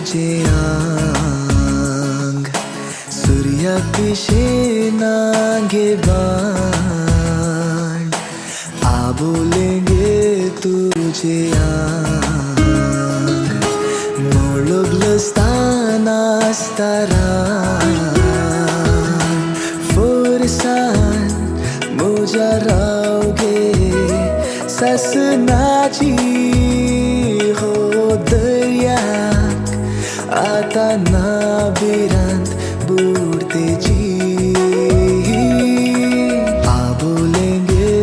तुझे आंग, सूर्या पिशे नागे बाण, आ बोलेंगे तुझे आंग, मोळबलस्तान आसता फोरसान मुझा रावगे ससनाची हो दर्याक आता ना भिरांत बुडतेची, आ बोलेंगे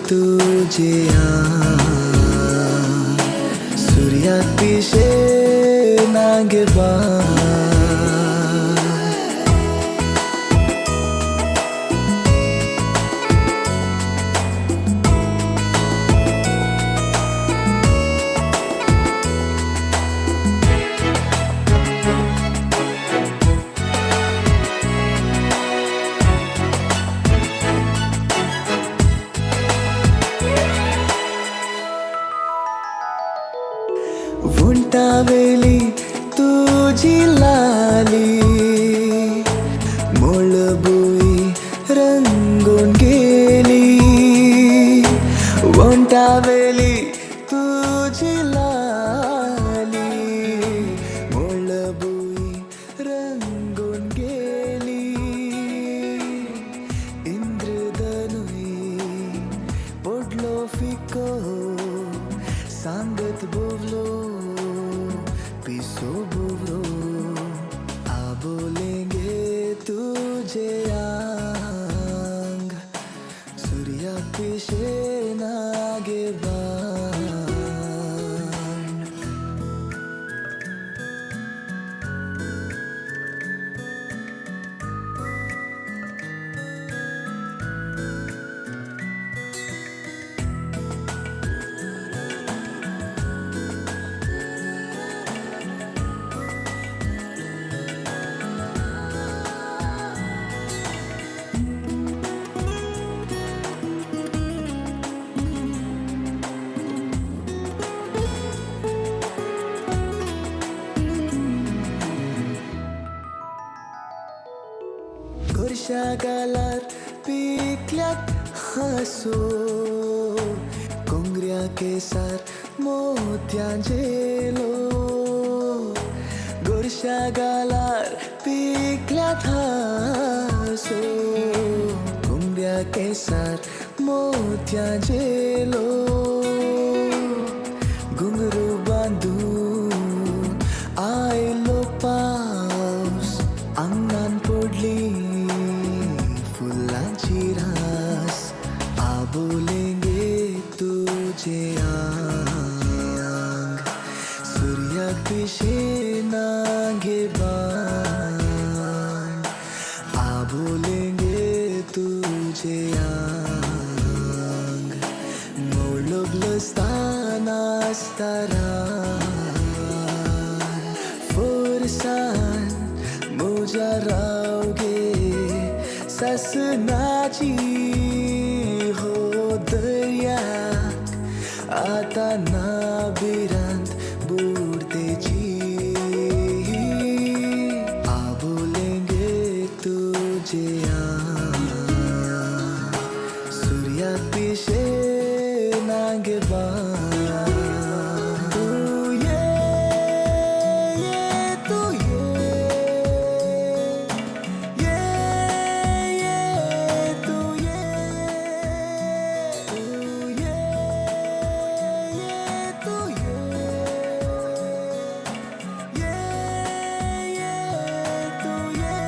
तुझे आंग, सूर्याक पिशे नागे बाण. उंटावेली तुझी लाली, मोळबुई रंगून गेली, उंटावेली तुझी लाली, मोळबुई रंगून गेली, इंद्रधनुई पडलो फिको, सांगत बोवलो पिसो बुवरो, आ बोलेंगे तुझे आंग, सूर्या पिशे नागे बाण. गोरशा गालार पिकल्यात हांसो, कोंगऱ्या केसार मोत्यां झेलो, गोरशा गालार पिकल्यात हांसो, कोंगऱ्या केसार मोत्यां झेलो, घुंगरू बांदून आयलो पावस, आंगान पडली फुलांची रास, आ बोलेंगे तुझे आंग, सूर्याक पिशे नागे बाण, आ बोलेंगे तुझे आंग, मोळबलस्तान आसता फोरसान मुझा रावगे ससनाची हो दर्याक आता ना भिरांत बुडतेची, आ बोलेंगे तुझे आंग, सूर्याक पिशे नागे बाण. तू ये, ये तू ये, ये ये तू ये, तू ये, ये तू ये, ये ये तू ये.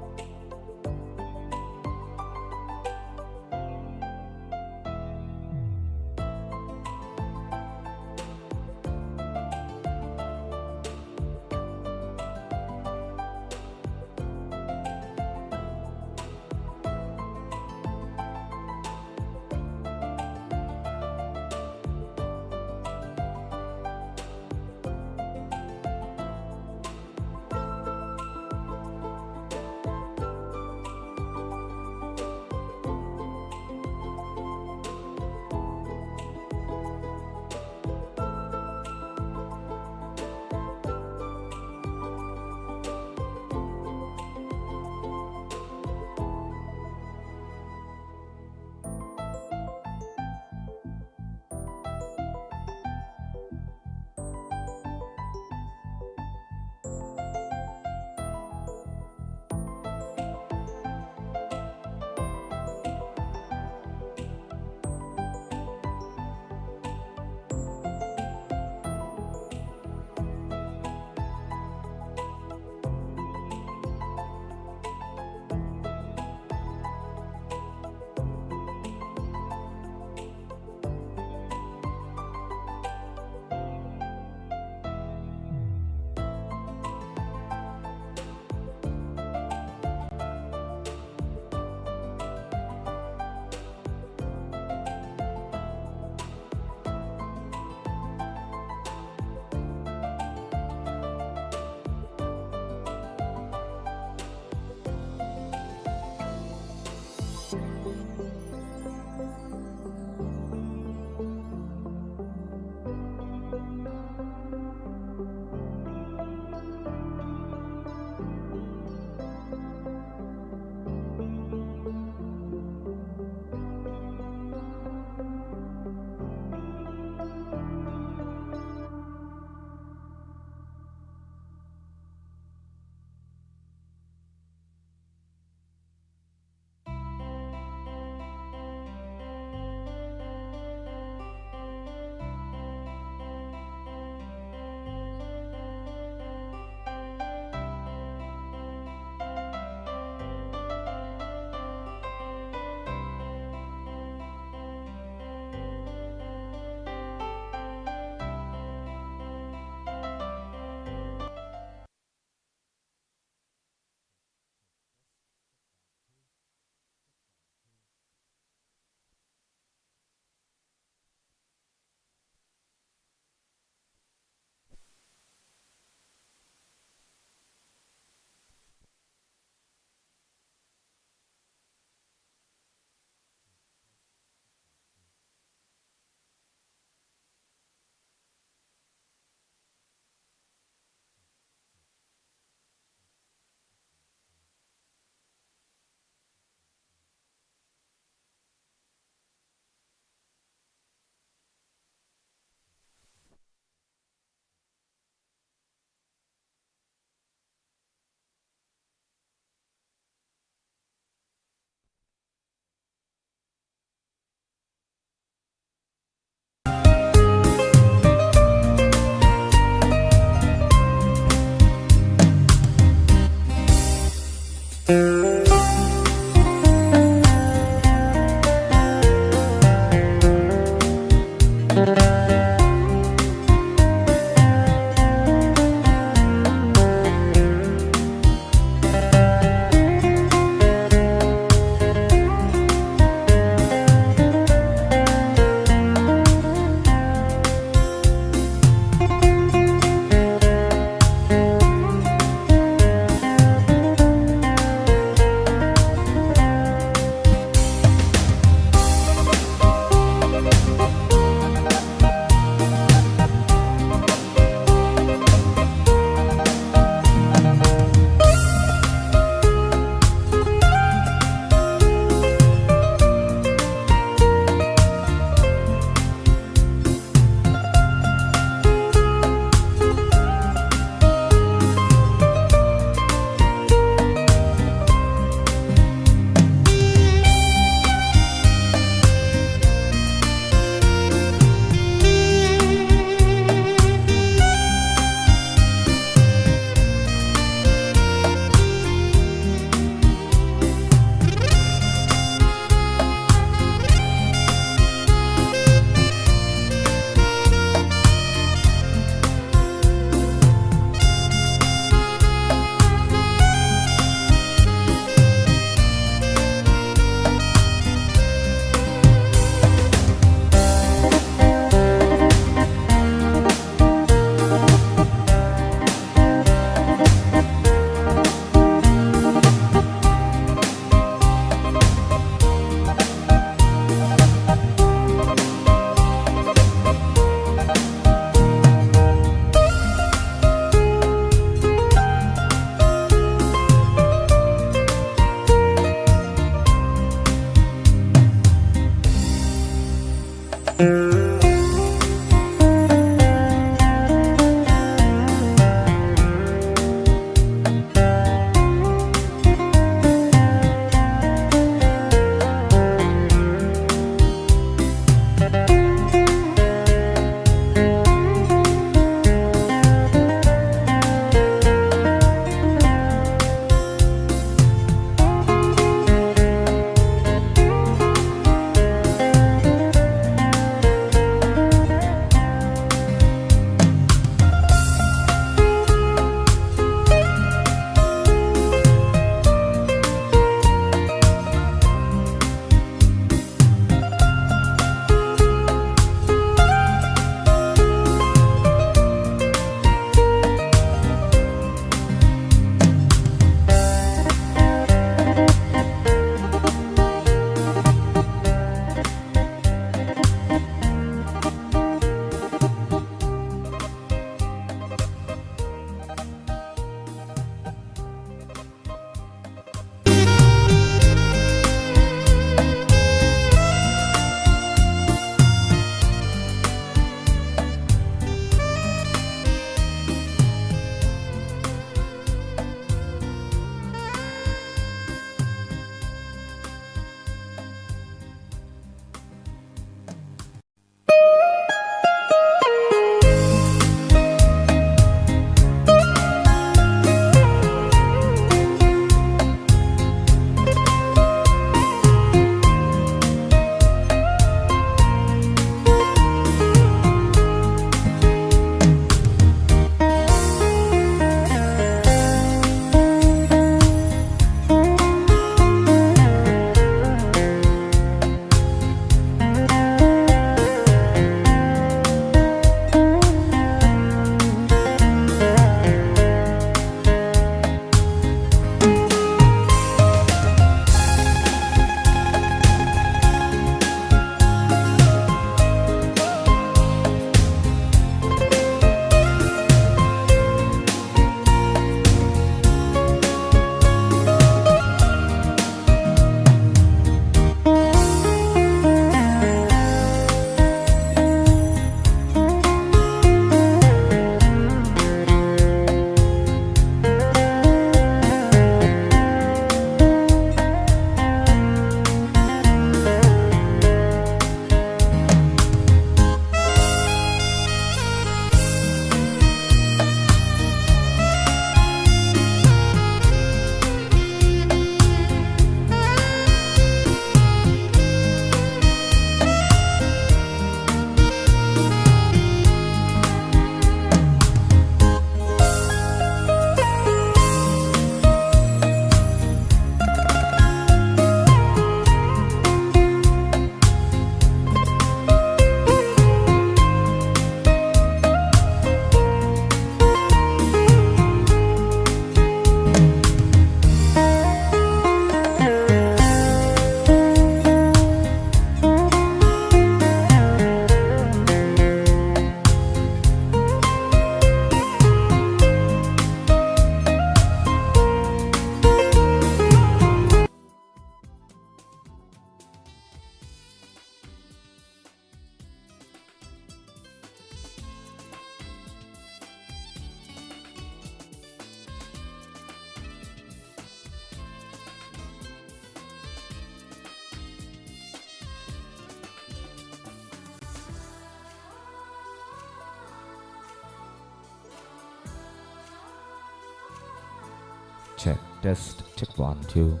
Check, test, check 1 2.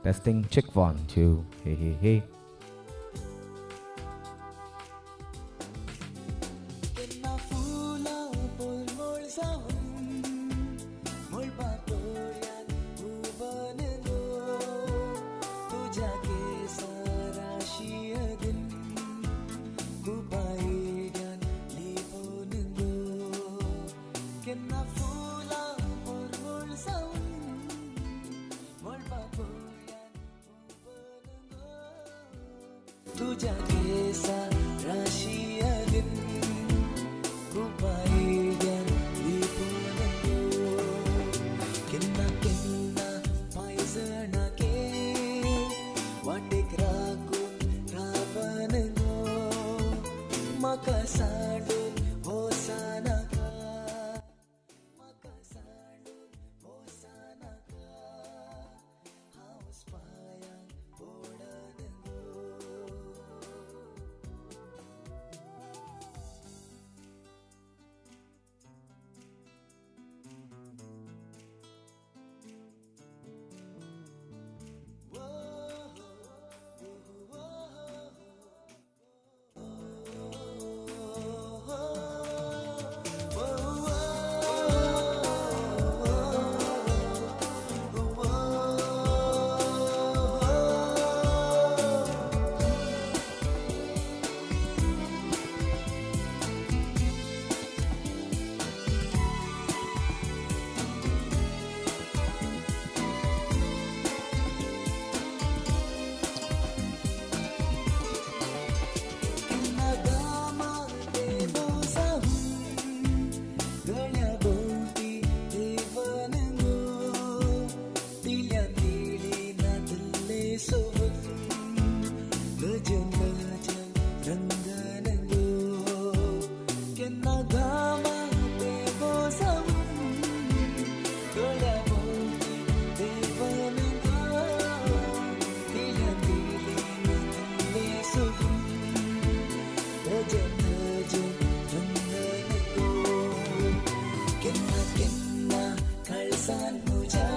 Testing, check 1 2. Hey, hey, hey. केन्ना फुलां परमळ जावन मळबा तळ्यान उबन गो तुज्या केसां राशी अदीन कुपायड्यान लिपोवन गो केन्ना फुलां परमळ जावन मळबा तळ्यान उबन गो तुज्या केसां राशी अदीन कुपायड्यान लिपोवन गो केन्ना केन्ना पांयजणाके वाटेक राखून रावन गो म्हाका सांडून वचनाका म्हाका सांडून वचनाका हांव पांयांक पडन गो. केन्ना गामाते जावन गळ्या भोंवती देवन गो तिल्या तिळी नातले सोबत लजन लजन रंगन गो केन्ना गामाते जावन गळ्या भोंवती देवन गो तिल्या तिळी नातले सोबत भजन भजन रंगन गो केन्ना केन्ना काळसान म्हज्या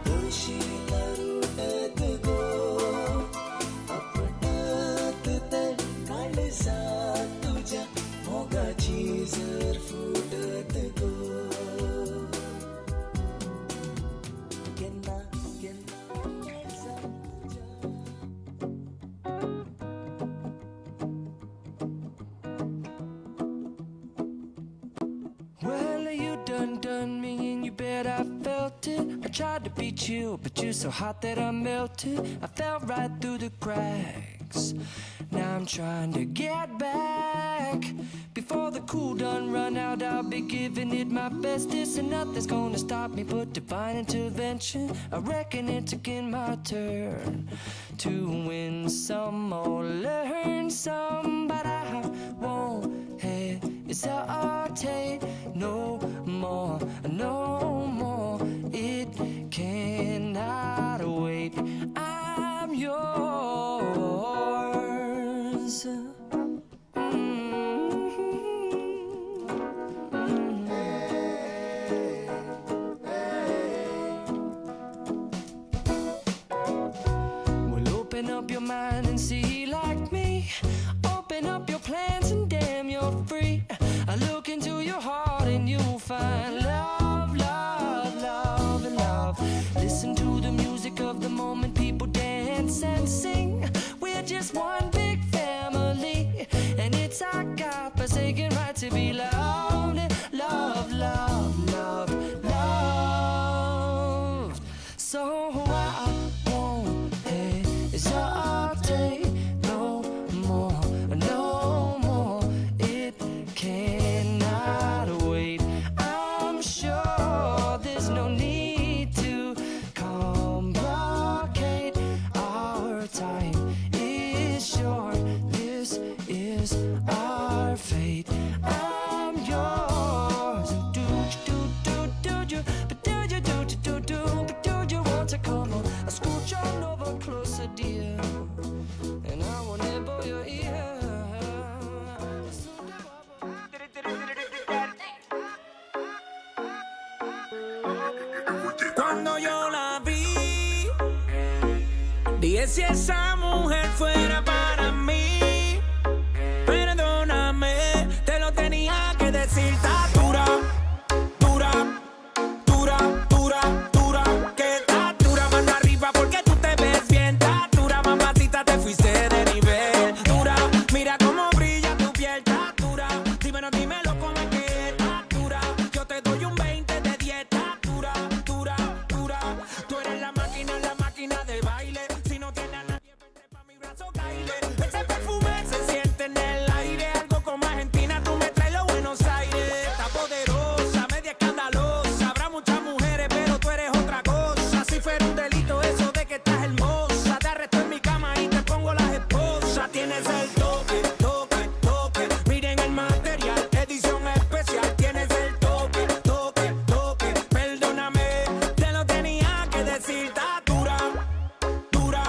कशी लरुटत गो आपटत तर काळसात तुज्या मोगाची जर फुटत गो केन्ना केन्ना काळसान म्हज्या. Well, you done done me and you bet I felt it. I tried to beat you, but you're so hot that I melted. I fell right through the cracks. Now I'm trying to get back. Before the cool done run out, I'll be giving it my bestest, and nothing's gonna stop me but divine intervention. I reckon it's again my turn to win some or learn some, but I won't hesitate no more, no more. It cannot wait. I'm yours. Well, open up your mind and see like me. Open up your plans and damn, you're free. I look into your heart and you'll find love, love, love, and love. Listen to the music of the moment, people dance and sing. We're just one big family, and it's our God-forsaken right to be loved, love, love, love, loved. So I won't hesitate no more, no more. It cannot wait. I'm sure there's no need to complicate. Our time is short. This is our fate. I'm yours. Do do do do do, but do you do do do do, but do you want to come on? I scooch on over closer, dear, and I will nibble your ear. Y si esa mujer fuera para mí, perdóname, te lo tenía que decir. Está dura, dura, dura, dura, dura, que está dura, mano arriba porque tú te ves bien. Está dura, mamacita, te fuiste de nivel. Dura, mira cómo brilla tu piel. Está dura, dímelo, dímelo cómo es que está dura. Yo te doy un 20 de 10. Está dura, dura, dura. Tú eres la máquina de baile. Si no tienes a nadie, vente pa' mi brazo, caile. Ese perfume se siente en el aire. Algo como Argentina, tú me traes los Buenos Aires. Está poderosa, media escandalosa. Habrá muchas mujeres, pero tú eres otra cosa. Si fuera un delito eso de que estás hermosa, te arresto en mi cama y te pongo las esposas. Tienes el toque, toque, toque. Miren el material, edición especial. Tienes el toque, toque, toque. Perdóname, te lo tenía que decir. Está dura, dura,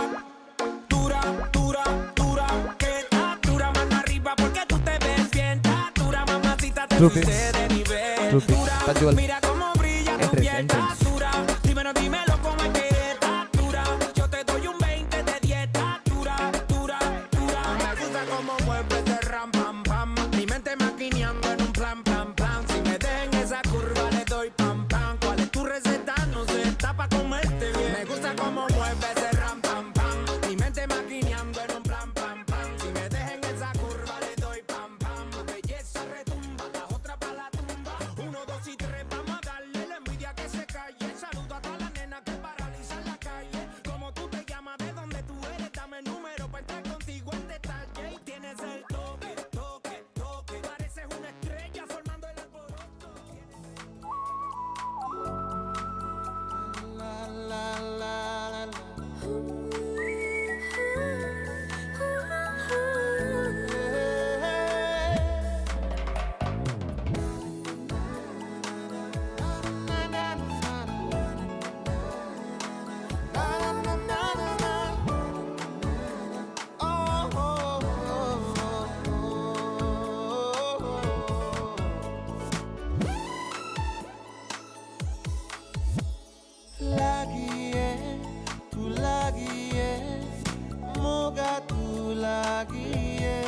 dura, dura, dura. Que está dura, mano arriba porque tú te ves bien. Está dura, mamacita, te Two fuiste picks. de nivel. Two picks. Dura, Prajwal. mira cómo brilla tu Entrance, piel. Está entrance. dura, dímelo, dímelo cómo es que está dura. Yo te doy un 20 de 10. Está dura, dura, dura. Me gusta cómo mueves de ram, pam, pam. Mi mente maquineando en un plan, plan, plan. Si me dejan esa curva, le doy pam, pam. ¿Cuál es tu receta? No sé, está pa' comerte bien. Me gusta cómo mueves de ram, pam, pam. Mi mente maquineando en un plan, plan, plan. Si me dejan esa curva, le doy pam, pam. Belleza retumba, la otra pa' la tumba. 1, 2 y 3, vamos a darle la envidia que se calle. Saludo a todas las nenas que paralizan la calle. Como tú te llamas, de dónde tú eres, dame el número pa' entrar contigo en detalle. Y tienes el toque, toque, toque. Pareces una estrella formando el alboroto. लागिए तू लागिए मोगा तू लागिए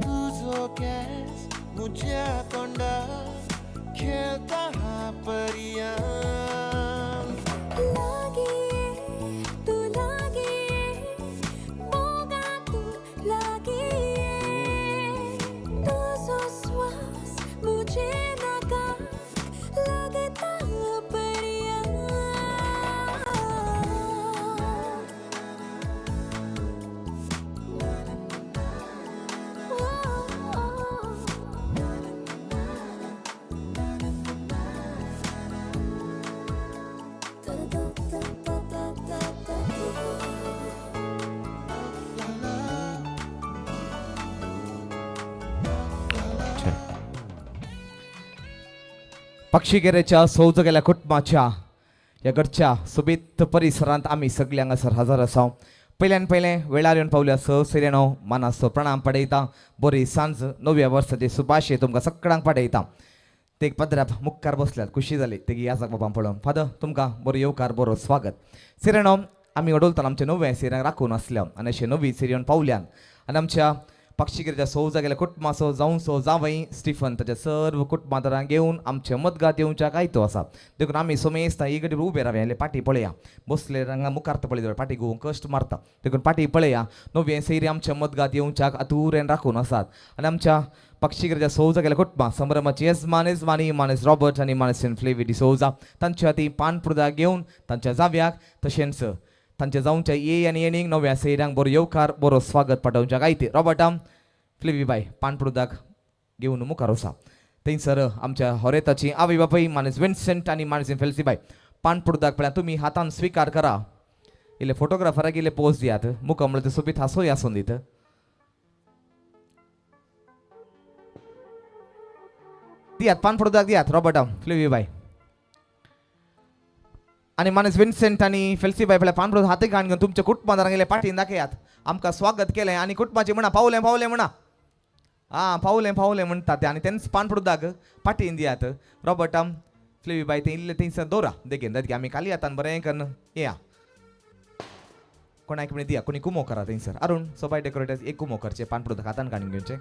तुझो केस मुझ्या तोंडा खेळता हा परियान. लागिये तू लागिये मोगा तू लागिये तुझो श्वास मुझे नाकाक लागता परिया. पक्षीगेरेच्या सौजगेल्या कुटुंबाच्या ह्या घरच्या सोबीत परिसरांत आमी सगळे हांगासर हजर आसा. पयल्यान पयलें वेळार येवन पावल्या स सिरेनो मानाचो प्रणाम पडयता. बरी सांज, नव्या वर्साची सुभाशे तुमकां सगळ्यांक पाडयता. ते पदराप मुखार बसल्यात, खुशी जाली तेगी याजाक बाबां पळोवन. फादर, तुमकां बरो येवकार, बरो स्वागत. सिरेनो, आमी अडोलताना आमच्या नव्या सिऱ्यांक राखून आसल्या आनी अशें नवी सिरियन पावल्यान आनी आमच्या पक्षीगिरीच्या सौ जागेल्या कुटुंबाचो जावंचो जावई स्टिफन ताच्या सर्व कुटुंबादारांक घेवन आमचे मदगात येवच्याक आयतो आसा. देखून आमी सोमेस्ता ही घडी उबे रावया. इल्ले पाटी पळया, बसले हांगा मुखार पळय, पाटी घेवन कश्ट मारता, देखून पाटी पळया. नव्ये सैरी आमच्या मदगात येवच्याक आतुरेन राखून आसात आनी आमच्या पक्षीगिरीच्या सौ जागेल्या कुटुंबा संभ्रमाची येजमान येजमानी मानस रॉबर्ट आनी मानस फ्लेवी डिसोजा तांच्या ती पानपुरदा घेवन तांच्या जाव्याक तशेंच तांच्या जावच्या ये आनी येणीक नव्या सैऱ्यांक बरो येवकार, बरो स्वागत पाठोवच्याक आयते. रॉबर्टाम, फ्लेवी बाय पानपुरदाक घेवन मुखार वसा. थंयसर आमच्या होरेताची आवय बापूय मानस विन्सेंट आनी मानस फेल्सीबाय पानपुरदाक पळया तुमी हातान स्विकार करा. इल्ले फोटोग्राफराक इल्ले पोज दियात, मुखार म्हणल्यार ते सोबीत हांसोय आसून दीत. दियात पानपुरदाक दियात रॉबर्टाम, फ्लेवी बाय आनी मानस विन्सेंट आनी फेल्सीबाय पळय पानपुरद हाती काण घेवन तुमच्या कुटुंबादारांक इल्ले पाटीन दाखयात. आमकां स्वागत केलें आनी कुटुंबाची म्हणा पावलें पावलें म्हणा. आं पावलें पावलें म्हणटा ते आनी तेंच पानपुरदाक पाटीन दियात. रॉबर्टाम, फ्लेवी बाय, ते इल्ले थंयसर दवरा देगेन, जातकीर आमी खाली हातान बरें करून येया. कोणाक म्हणे दिया, कोणी कुमो करा थंयसर. अरुण सोबाय डेकोरेटर्स एक कुमो करचे, पान पडून हातान काडून घेवचे.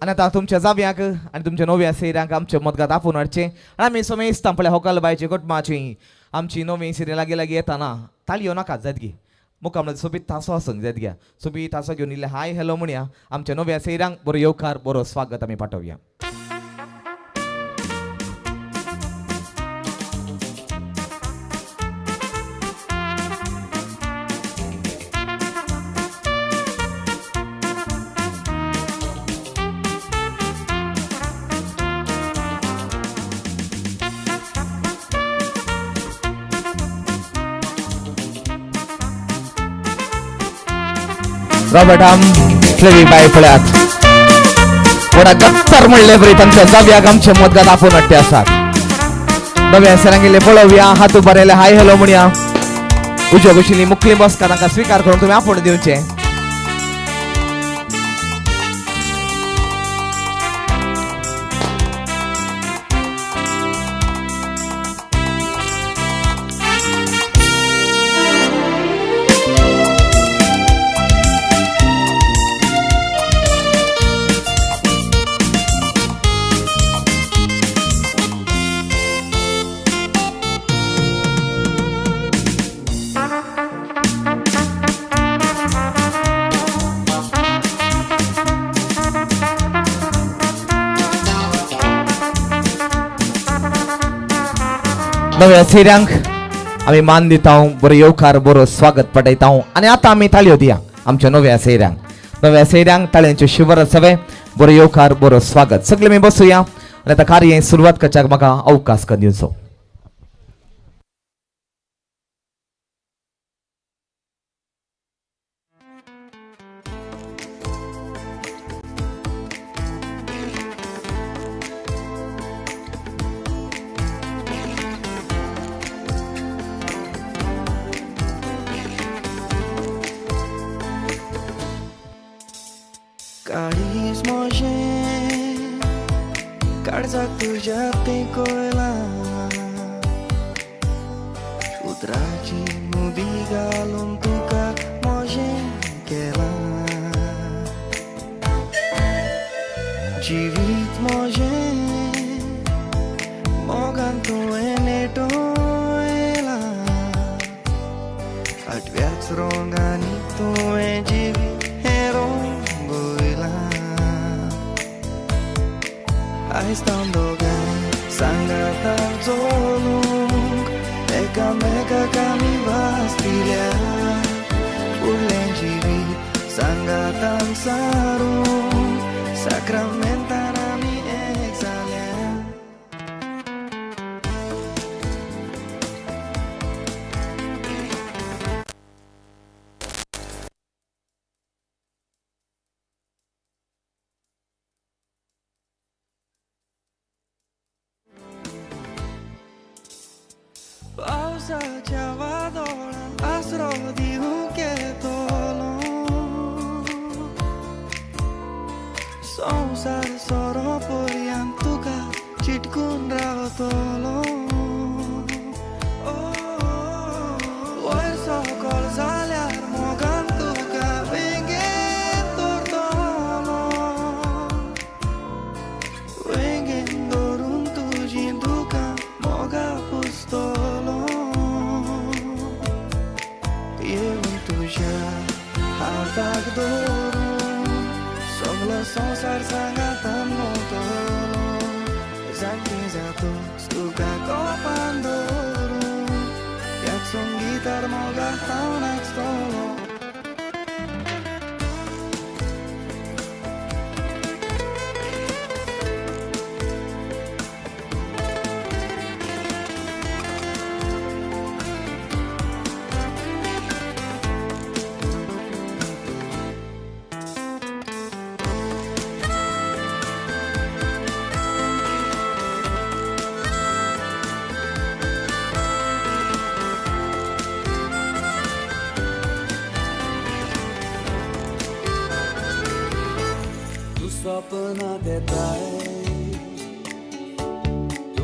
आनी आतां तुमच्या जाव्याक आनी तुमच्या नव्या सैऱ्यांक आमच्या मदगात आपोवन हाडचें. आनी आमी समेस्तां पळय होकलबायची कुटुंबाची आमची नवी सिरी लागीं लागीं येताना ताळयो नाका जायत गी, मुखार म्हणल्यार सोबीत तासो आसूंक जायत घ्या, सोबीत तासो घेवन इल्लें हाय हॅलो म्हणया. आमच्या नव्या सैऱ्यांक बरो येवकार, बरो स्वागत आमी पाठोवया. रॉबर्ट आम फ्लेवी बाय पळयात व्हडा गत्तर म्हणले बरी तांच्या जाव्याक आमच्या मदगात आपोवन हाडटे आसात. नव्या सरांगिल्ले पळोवया, हात उबारले हाय हॅलो म्हणया. उजव्या कुशीनी मुखली बसका तांकां स्विकार करून तुमी आपोवन दिवचे. नव्या सैऱ्यांक आमी मान दिता, बरो येवकार, बरो स्वागत पटयता. आनी आतां आमी ताळयो दिया आमच्या नव्या सैऱ्यांक. नव्या सैऱ्यांक ताळयांच्यो शिवर आसावे, बरो येवकार, बरो स्वागत. सगळे आमी बसुया आनी आतां कार्य सुरवात करच्याक म्हाका अवकाश कर दिवचो. काळीज म्हजें काळजाक तुज्या तेंकयलां, उतराची मुदी घालून तुका म्हजें केलां. जिवीत म्हजें मोगान तुवें नेटयलां, आठव्याच रोंगांनी तुवें जिवीत हें रंगयलां. आयज तांव दोगांय सांगाता चलूंक, एकामेकाक आमी भास दिल्या. फुडलें जिवीत सांगातान सारूंक, साक्रामेंतान आमी एक जाल्या. पावसाच्या वादळान आसरो दिवंक येतलो, संवसार सोरो पर्यंत तुका चिटकून रावतलो. वयर सकल जाल्यार मोगान तुका वेंगेन दवरतलो, वेंगेन दवरून तुजीं दुकां मोगा पुसतलो. येवन तुज्या हाताक धरून सगलो संवसार सांगातान भोंवतलो. जाणटी जातूच तुका कोपान दवरून ह्याच संगितार मोगा हांव नाचतलो. तू स्वप्न देताय, तू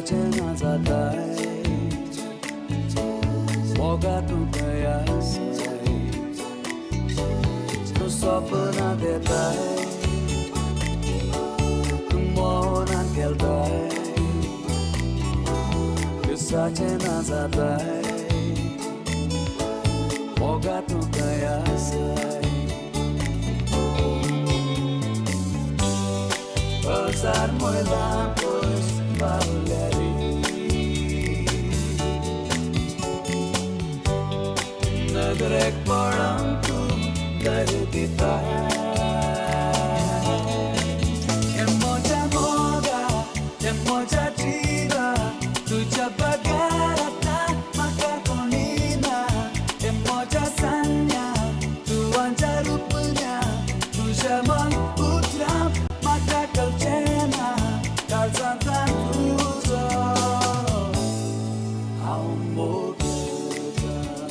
दिसाचें ना जाताय मोगा तूं खंय आसाय तूं सपनां देताय तूं मोनान खेळटाय दिसाचें ना जाताय मोगा तूं खंय आसाय हजार मैलां पयस पावल्यारी नदरेक पळोवन तूं दर दिता हे म्हज्या मोगा हे म्हज्या जिवा तुज्या बगैर आतां म्हाका कोणी ना हे म्हज्या सान्या तुवांच्या रुपन्या तुज्या मन उतरां म्हाका कळचें ना काळजांतल्यान तुजो हांव मोग करतां.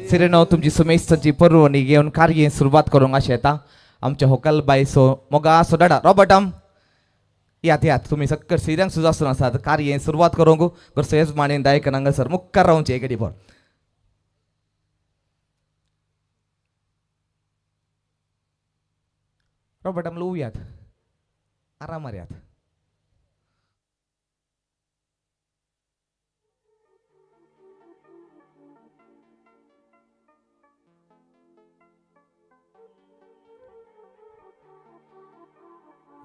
सिरेनो तुमची सुमेस्ताची परवणी घेवन कार्य सुरवात करूंक अशें येता आमच्या होकल बायसो मोगा असो डाडा रॉबर्टम यात यात तुमी सक्कर सिऱ्यांक सुद्दां आसून आसात कार्य सुरवात करूंक घरचो येजमानेन दायकन हांगासर मुखार रावचें एक भर. रॉबर्टम लोवयात आरामार यात.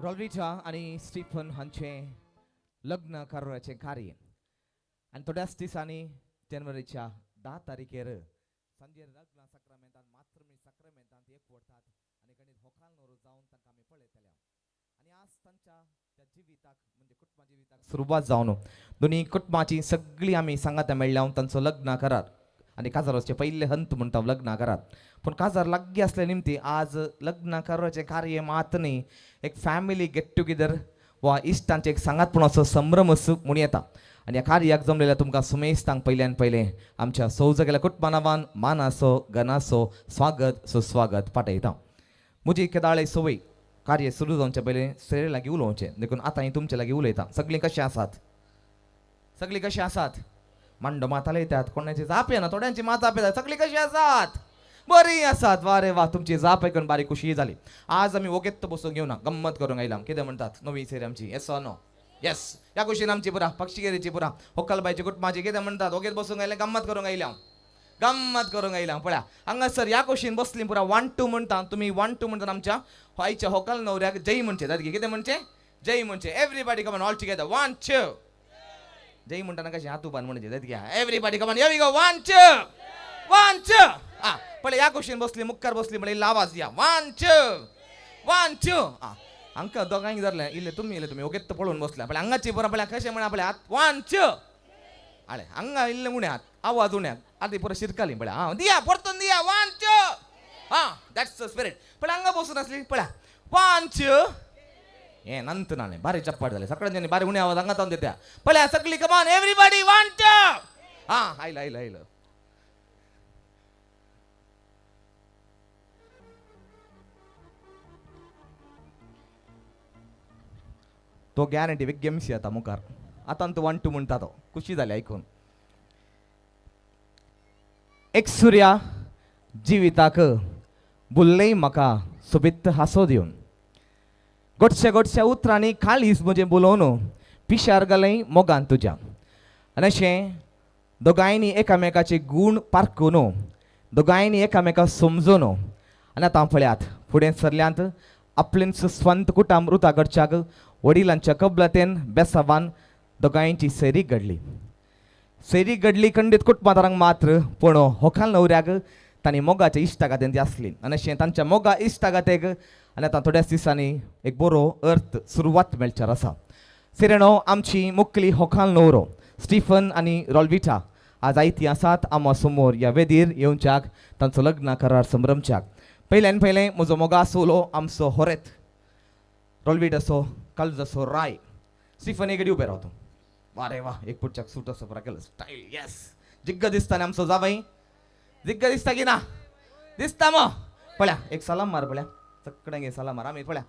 रॉल्विटा आनी स्टीफन हांचें लग्न कार्याचें कार्य आनी थोड्याच दिसांनी जानेवारीच्या 10 तारखेर सांजेर लग्न साक्रामेंतान मातृमी साक्रामेंतांत एकवटतात आनी गणीत होकाल नवरो जावन तांकां आमी पळयतले आनी आज तांच्या त्या जिविताक म्हणजे कुटुंबा जिविताक सुरवात जावन दोनी कुटुंबाची सगळीं आमी सांगाता मेळ्ळ्या तांचो लग्न करार आनी काजाराचे पयले हंत म्हणटा लग्न करार. पूण काजार लागीं आसल्या निमती आज लग्न कराराचें कार्य मात न्ही एक फॅमिली गेट टुगेदर वा इश्टांचे एक सांगातपणाचो संभ्रम असो म्हूण येता आनी ह्या कार्याक जमलेल्या तुमकां सुमेस्तांक पयल्यान पयलें आमच्या सौजगेल्या कुटुंबा नांवान मानाचो गनाचो स्वागत सुस्वागत पाठयता. म्हजी केदाळे संवय कार्य सुरू जावचे पयलें सरे लागीं उलोवचें देखून आतां हांवें तुमचे लागीं उलयता. सगळीं कशीं आसात? सगळीं कशीं आसात? मांडो मात येतात कोणाची जाप येना थोड्यांची मात जाप येता. सगळीं कशीं आसात? बरीं आसात. वा रे वा, तुमची जाप आयकून बारीक खुशी जाली. आज आमी ओगेत बसून घेवना गम्मत करूंक आयला. कितें म्हणटात नवी सेरी आमची येस ऑर नो? येस. ह्या कुशीन आमची पुरा पक्षिगेरीची पुरा होकलबायची कुटुंबाची कितें म्हणटात ओगेत बसूंक आयलें गम्मत करूंक आयल्या गम्मत करूंक आयल्या. पळया हांगासर ह्या कुशीन बसली पुरा 1 2 म्हणटा तुमी 1 2 म्हणटा आमच्या आयच्या होकल नवऱ्याक जय म्हणचें जातकी कितें म्हणचें जय म्हणचें. Everybody come on all together 1 2 जय म्हणटाना कशें हात उबान म्हणचें जातकी. Everybody come on here we go 1 2 1 2. आ पळय ह्या कुशीन बसली मुखार बसली म्हणल्यार आवाज या 1 2 1 2. आ हांकां दोगांयक धरलें इल्ले तुमी इल्ले तुमी ओगेत पळोवन बसल्या पळय हांगाची पुरा पळय कशें म्हणा पळय हात 1 2 आळे हांगा इल्ले उण्यात आवाज उण्यात आतां पुरा शिरकाली पळय आं दिया परतून दिया 1 2. आं that's the spirit. पळय हांगा बसून आसली पळय 1 2 हे नंतर नाणे बारी चप्पाट जाले सगळ्यांनी बारी उणे आवाज हांगा तावन दिता पळय सगळी कमान एवरीबॉडी 1 2. आं आयलो आयलो आयलो. तो गॅरंटी वेग गेम्स येता मुखार आतां तो 1 2 म्हणटा तो खुशी जाली आयकून. एक सुर्या जिविताक बुल्लय म्हाका सोबीत हांसो दिवन गोडश्या गोडश्या उतरांनी काळीज म्हजें बोलोवन पिशार घालय मोगान तुज्या आनी अशें दोगांयनी एकामेकाचे गूण पारखून दोगांयनी एकामेकाक समजून आनी आतां पळयात फुडें सरल्यांत आपलेंच स्वंत कुटाम रुता घडच्याक वडिलांच्या कबलातेन बेसावान दोगांयची सैरीक घडली. सैरीक घडली खंडीत कुटुंबादारांक मात्र पूण होकाल नवऱ्याक तांणी मोगाच्या इश्टागातेन ती आसली आनी अशें तांच्या मोगा इश्टागातेक आनी आतां थोड्याच दिसांनी एक बरो अर्थ सुरवात मेळचार आसा. सिरेनो आमची मुखली होकाल नवरो स्टीफन आनी रॉल्विटा आज आयती आसात आमा समोर ह्या वेदीर येवच्याक तांचो लग्न करार संभ्रमच्याक. पयल्यान पयलें म्हजो मोगा सोलो आमचो होरेत रॉल्विटाचो काळजाचो राय स्टीफन एक उबे रावतो. वा रे वा, एक पुढच्या सूट असं बरा केलं स्टाईल. येस, जिग्ग दिसता ना आमचो जावई, जिग्ग दिसता की ना दिसता मग. पळ्या एक सलाम मार, पळ्या सगळ्यांक एक सलाम मार. आम्ही पळ्या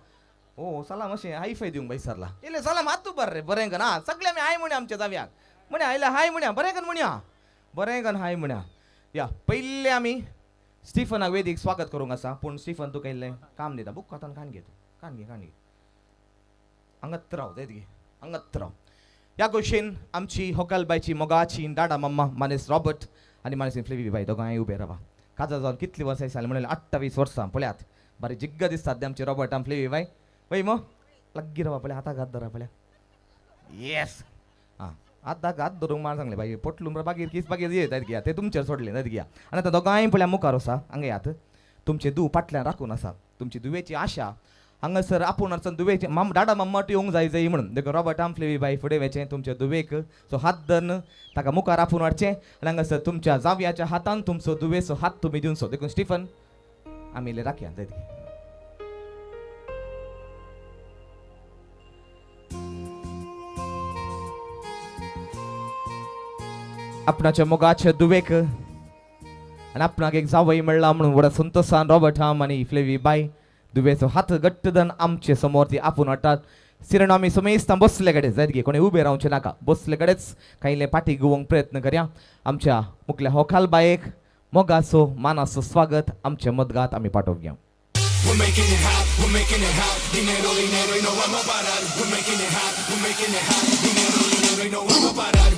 हो सलाम अशें हायफाय दिवंक बाई सरला इल्लें सलाम हात बरें रे, बरें कर. आं सगळे आमी हाय म्हण्या आमच्या जाव्याक, म्हण्या आयल्या हाय म्हण्या, बरें कर म्हण्या, बरें कर हाय म्हण्या. या पयले आमी स्टिफनाक वेदीक स्वागत करूंक आसा. पूण स्टिफन तुका इल्लें काम दिता, बुक हातान कान घे, तूं कान घे, कान घे, हांगात राव, जायत घे, हांगात राव. ह्या गोशेन आमची होकलबायची मोगाची डाडा मम्मा मानेस रॉबर्ट आनी मानेस फ्लेवी बाय दोगांय उबे रावा. काजा जावन कितलीं वर्सां जालीं म्हणल्यार 28 वर्सां. पळयात बरें जिग्ग दिसतात आमचे रॉबर्ट आनी फ्लेवी बाय. वय मो लागीं रावा, पळय हाताक हात धरा पळया. येस, आं आतां हात धरूंक मार सांगलें बाई, पोटलून मागीर कीस मागीर ये जायत घेया, ते तुमचेर सोडलें जायत घेया. आनी आतां दोगांय पळया मुखार आसा, हांगा यात तुमचे धूव फाटल्यान राखून आसा. तुमची धुवेची आशा हांगासर आपूण वचून दुवेचे माम डाडा मम्मा येवंक जाय जाय म्हणून देखून रॉबर्ट आमफ्लेवी बाय फुडें वेचें तुमच्या दुवेक सो हात धरून ताका मुखार आपूण हाडचें आनी हांगासर तुमच्या जावयाच्या हातान तुमचो दुवेचो हात तुमी दिवचो. देखून स्टिफन आमी इल्लें राखया जायत. आपणाच्या मोगाच्या दुवेक आनी आपणाक एक जावई मेळ्ळा म्हणून व्हडा संतोसान रॉबर्ट हाम आनी फ्लेवी बाय दुवेचो हात घट्ट धरून आमचे समोर ती आपूण हाडटात. सिरण आमी समेस्तां बसले कडेन जायत गे, कोणी उबे रावचें नाका, बसले कडेच कांय पाटी गुवोंक प्रयत्न करया. आमच्या मुखल्या होखाल बायेक मोगाचो मानाचो स्वागत आमच्या मदगात आमी पाठोवया. We're making it hot, we're making it hot. Dinero, dinero y no vamos a parar. We're making it hot, we're making it hot. Dinero, dinero y no vamos a parar.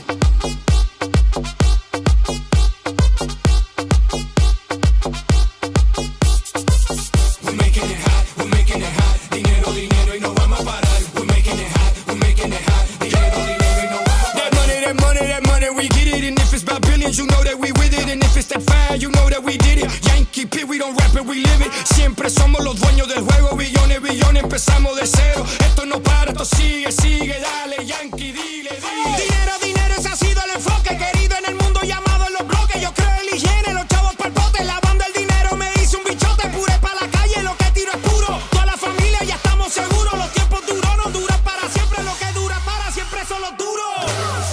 We're making it hot, we're making it hot. Dinero, dinero y no vamos a parar. We're making it hot, we're making it hot. Dinero, dinero y no vamos a parar. That money, that money, that money, we get it. And if it's about billions, you know that we with it. And if it's that fire, you know that we did it. Yankee P, we don't rap it, we live it. Siempre somos los dueños del juego. Billones, billones, empezamos de cero. Esto no para, esto sigue, sigue. Dale, Yankee, dile, dile. Dinero, dinero, ese ha sido el enfoque. Querido en el mundo, llamado en los bloques. Yo creo en la higiene, los chavos pa'l bote. Lavando el dinero me hice un bichote. Puré pa' la calle, lo que tiro es puro. Toda la familia ya estamos seguros. Los tiempos duros no duran para siempre. Lo que dura para siempre son los duros.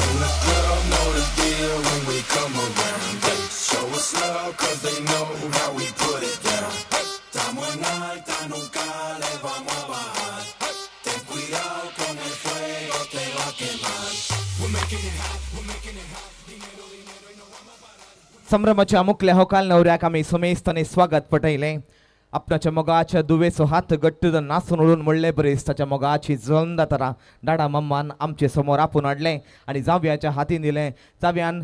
In the club know the deal when we come around. They show us love cause they know how we put it down. Estamos en alta, nunca le vamos a bajar. Ten cuidado con el fuego, te va a quemar. We're making it hot, we're making it hot. Dinero, dinero y no vamos a parar. संभ्रमाच्या मुखल्या होकाल नवऱ्याक आमी समेस्तांनी स्वागत पटयलें. आपणाच्या मोगाच्या दुवेचो हात घट्ट नासून उडून म्हणले बरेच ताच्या मोगाची जंद तरा डाडा मम्मान आमचे समोर आपून हाडलें आनी जावयाच्या हातीन दिलें. जावयान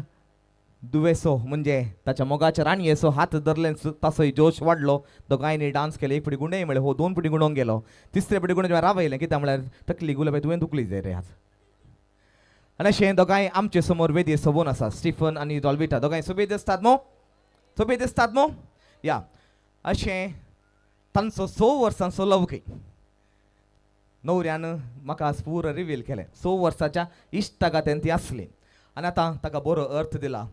दुवेसो म्हणजे ताच्या मोगाच्या राणयेचो हात धरले, ताचोय जोश वाडलो. दोगांयनी डान्स केले. एक फुटी गुंडे म्हळें हो दोन फुटी गुंडोवंक गेलो, तिसरे फुटी गुंडे रावयलें कित्याक म्हळ्यार तकली गुलाबाय तुवें दुखली जाय रे आज. आनी अशें दोगांय आमचे समोर वेदी सोबून आसा. स्टिफन आनी डॉल्विटा दोगांय सोबीत दिसतात मो, सोबीत दिसतात मो. या अशें तांचो 6 वर्सांचो लवकी नवऱ्यान म्हाका आज पुरो रिवील केलें. 6 वर्साच्या इश्टागातेन ती आसली आनी आतां ताका बरो अर्थ दिला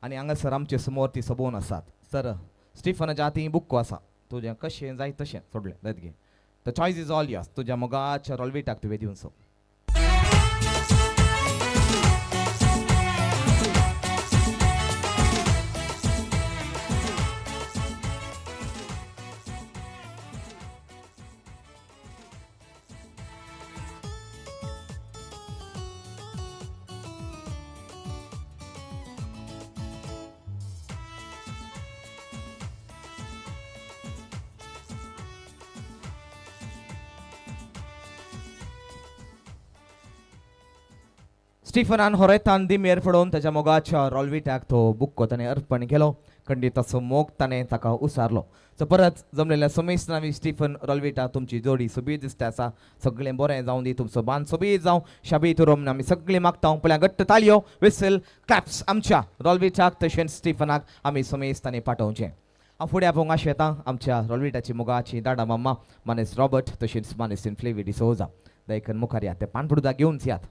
आनी हांगासर आमचे समोर ती सोबोवन आसात. सर स्टिफनाच्या हाती बुक्को आसा, तुजें कशें जाय तशें सोडलें जायत गे. The choice is all yours. तुज्या मोगाच्या रोलविटाक तुवें दिवचो. स्टिफनान होरेतान दिमेर पडोवन ताच्या मोगाच्या रॉलविटाक तो बुक्को ताणें अर्पण केलो. खंडीत ताचो मोग ताणें ताका उसारलो. सो परत जमलेल्या समेस्त नावी स्टिफन रॉलविटा तुमची जोडी सोबीत दिसता आसा. सगळें बरें जावं दी, तुमचो बांद सोबीत जावं, शाबीत उरो आमी सगळीं मागता. पळया घट्ट ताळयो, विसल, क्लॅप्स आमच्या रॉलविटाक तशेंच स्टिफनाक आमी समेस्तांनी पाठोवचें. हांव फुडें आपोवंक आशेतां आमच्या रॉलविटाची मोगाची दाडा मम्मा मानेस रॉबर्ट तशेंच मानेस फ्लेवी डिसोजा. देखून मुखार यात, ते पानपुडदा घेवन यात.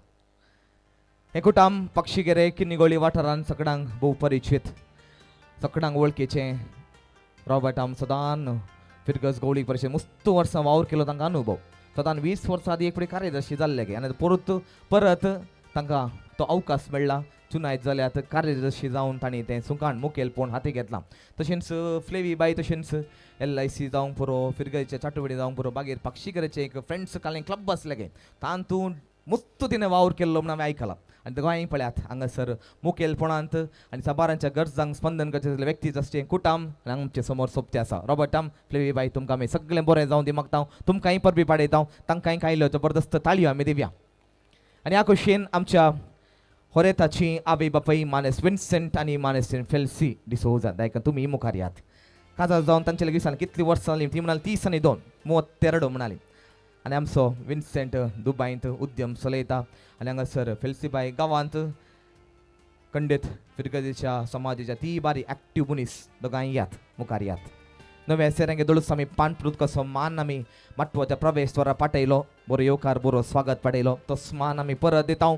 हें कुटाम पक्षीगेरे किन्नीगोळी वाठारान सगळ्यांक भोव परिचीत, सगळ्यांक वळखीचें. रॉबर्ट आम सदान फिरगस गवळी परिशद मस्त वर्सां वावर केलो, तांकां अनुभव. सदान 20 वर्सां आदी एक फुडें कार्यदर्शी जाल्ले गे आनी परत परत तांकां तो अवकाश मेळ्ळा. चुनायत जाल्यार कार्यदर्शी जावन तांणी तें सुंकाण मुखेलपण हाती घेतलां. तशेंच फ्लेवी बाय तशेंच LIC जावंक पुरो, फिरगेचे चाटवडी जावंक पुरो, मागीर पाक्षिकराचें एक फ्रेंड्स कालें क्लब आसलें गे तातूंत मुस्त तिणें वावर केल्लो म्हूण हांवें आयकलां. आनी गोंय पळयात हांगासर मुखेलपणांत आनी साबारांच्या गरजांक स्पंदन करचें व्यक्तीच आसचें कुटाम आनी आमचे समोर सोबते आसा. रॉबर्टाम फ्लेवी बाय तुमकां आमी सगळें बरें जावं दी मागता, तुमकांय परबी पाडयता, तांकांय कायल्यो जबरदस्त ताळयो आमी दिवया. आनी ह्या खोशयेन आमच्या होरेताची आवय बापाय मानेस विन्सेंट आनी मानेस फेल्सी डिसोजा दायका तुमी मुखार यात. काजार जावन तांचे लागीं सांग कितलीं वर्सां जालीं ती म्हणाली 32, 32 म्हणाली. आनी आमचो विन्सेंट दुबायंत उद्यम चलयता आनी हांगासर फेल्सीबाय गांवांत कंडेत फिरगजेच्या समाजाच्या ती बारी एक्टीव मनीस. दोगांय यात मुखार यात. नव्या सेरांगे दोळूस आमी पानप्रूत कसो मान आमी माटवाच्या प्रवेश द्वारा पाटयलो, बरो येवकार बरो स्वागत पाटयलो, तो मान आमी परत दिता.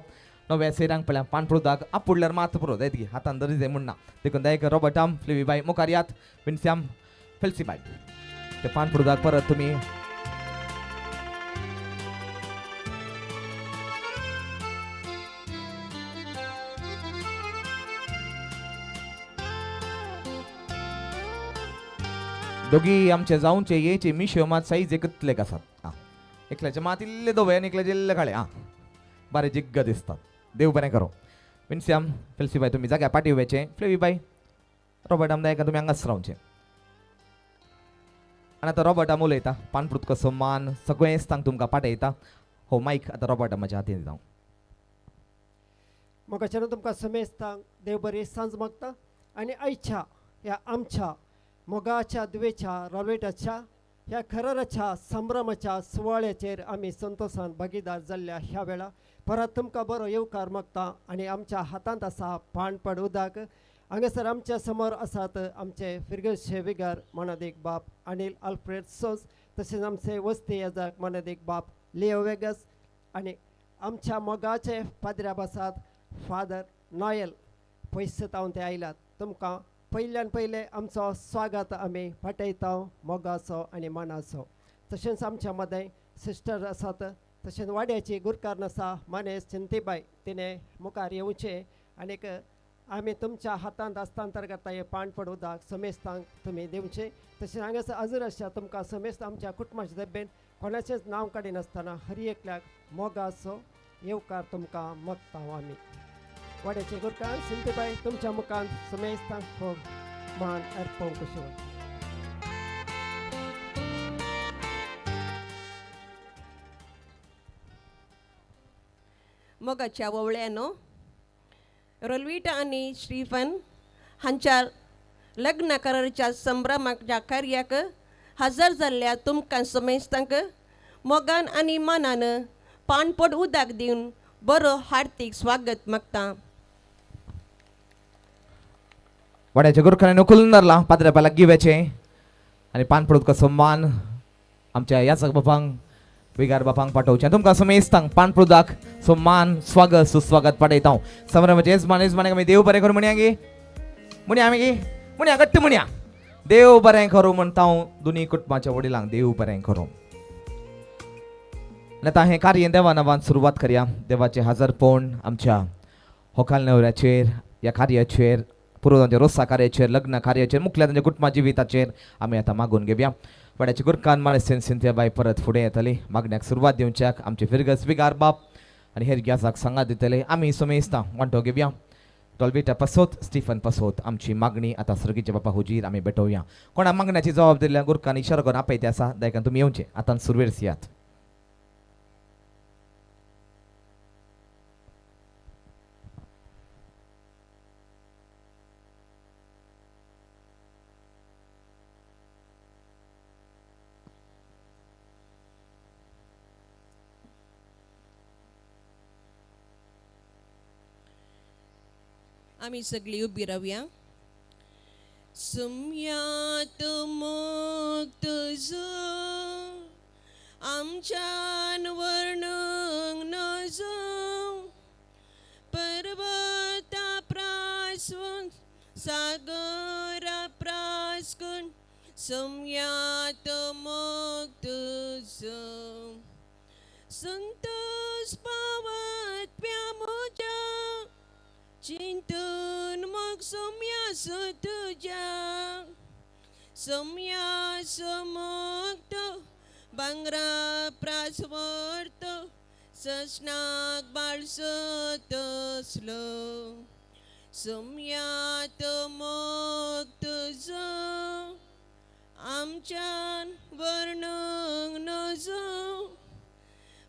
नव्या सेरांक पळया पानप्रुताक आपुडल्यार मात पुरो जायत की हातान दरी जाय म्हण ना, देखून दायक रॉबर्टाम फ्लेवी बाय मुखार यात, विन्स्याम फेल्सी बाय ते पानप्रुताक परत तुमी दोगी आमचे जावचे येचे मिश्यो मात साईज एकतलेक आसात. आं एकल्याचे मात इल्ले धवे आनी एकल्याचे इल्ले काळे. आं बरे जिग्ग दिसतात. देव बरें करो. विन्स्याम फेल्सी बाय तुमी जाग्या पाटी उबेचे, फ्लेवी बाय रॉबर्टाम दायका तुमी हांगाच रावचे. आनी आतां रॉबर्टाम उलयता पानप्रूत कसो मान सगळेंच तांक तुमकां पाटयता. हो मायक आतां रॉबर्टामाच्या हातीन दिता. मोगाच्यान तुमकां समेस्तांक देव बरी सांज मागता आनी आयच्या ह्या आमच्या मोगाच्या दुवेच्या रॉबर्टाच्या ह्या खरराच्या संभ्रमाच्या सुवाळ्याचेर आमी संतोशान भागीदार जाल्ल्या ह्या वेळा परत तुमकां बरो येवकार मागता. आनी आमच्या हातांत आसा पाणपड उदक. हांगासर आमच्या समोर आसात आमचे फिरगर्शे विगार मानादीक बाप अनिल आल्फ्रेड सोज, तशेंच आमचे वस्ती याजक मानादीक बाप लिओ वेगस आनी आमच्या मोगाचे पाद्र्याब आसात फादर नॉयल पयस तावन ते आयल्यात. तुमकां पयल्यान पयलें आमचो स्वागत आमी पाठयता मोगाचो आनी मानाचो. तशेंच आमच्या मदें सिस्टर आसात, तशेंच वाड्याची गुरकार आसा मानेस चिंतीबाय, तिणें मुखार येवचें आनीक आमी तुमच्या हातांत हस्तांतर करता हें पाणपड उदक समेस्तांक तुमी दिवचें. तशेंच हांगासर अजून आसा तुमकां समेस्त आमच्या कुटुंबाच्या दब्बेन कोणाचेंच नांव काडिनासतना हर एकल्याक मोगाचो येवकार तुमकां मागता आमी. वाड्याचे गुरकार सिंतीबाय तुमच्या मुखान समेस्तांक हो मान अर्पण कशें. मोगाच्या ववळ्यानो रोलविटा आनी श्रीफन हांच्या लग्न कराराच्या संभ्रमाच्या कार्याक हजर जाल्ल्या तुमकां समेस्तांक मोगान आनी मानान पाणपड उदक दिवन बरो हार्दीक स्वागत मागता. वाड्याच्या गुरखाने उखलून धरला पाद्र्यापा लागीं वेचें आनी पानपड उदकाचो मान आमच्या याचक बापांक विगार बापांक पाठोवचें. तुमकां समेस्तांक पानपड सो मान स्वागत सुस्वागत पाठयता हांव. संभ्रमाचे येजमान येजमानाक आमी देव बरें करूं म्हणया गे, म्हणया आमी गे, म्हणया घट्ट म्हणया देव बरें करूं म्हणटा हांव दोनी कुटुंबाच्या वडिलांक देव बरें करूं. आनी आतां हें कार्य देवा नांवान सुरवात करया. देवाचें हजरपण आमच्या होकाल न्हवऱ्याचेर, ह्या कार्याचेर, पुरोजांच्या रोसा कार्याचेर, लग्न कार्याचेर, मुखल्या तांच्या कुटुंबा जिविताचेर आमी आतां मागून घेवया. वाड्याची गुरकान मानेसेन सिंथियाबाय परत फुडें येतली मागण्याक सुरवात दिवच्याक. आमचे फिरगस विगार बाप आनी हेर ग्यासाक सांगात दितले. आमी समेस्तां वांटो घेवया. टॉलबिटा पसोत स्टिफन पसोत आमची मागणी आतां सर्गीच्या बापा हुजीर आमी भेटोवया. कोणा मागण्याची जबाबदारी गुरकान इशारो करून आपयते आसा, दायकान तुमी येवचे आतां सुरवेर सियात. आमी सगळीं उबी रावया. सुम्यात मोग तुजो आमच्यान वर्णूंक नजो, पर्वता प्रासून सागरा प्रासून सुम्यात मोग तुजो. संतोष पावत प्या चिंतून मोग सोम्यासो तुज्या सोम्यासो मोग तो भांगरा प्रास व्हरतो ससनाक बाळसो तसलो सोम्यात मोग तुजो आमच्यान वर्णूंक नजो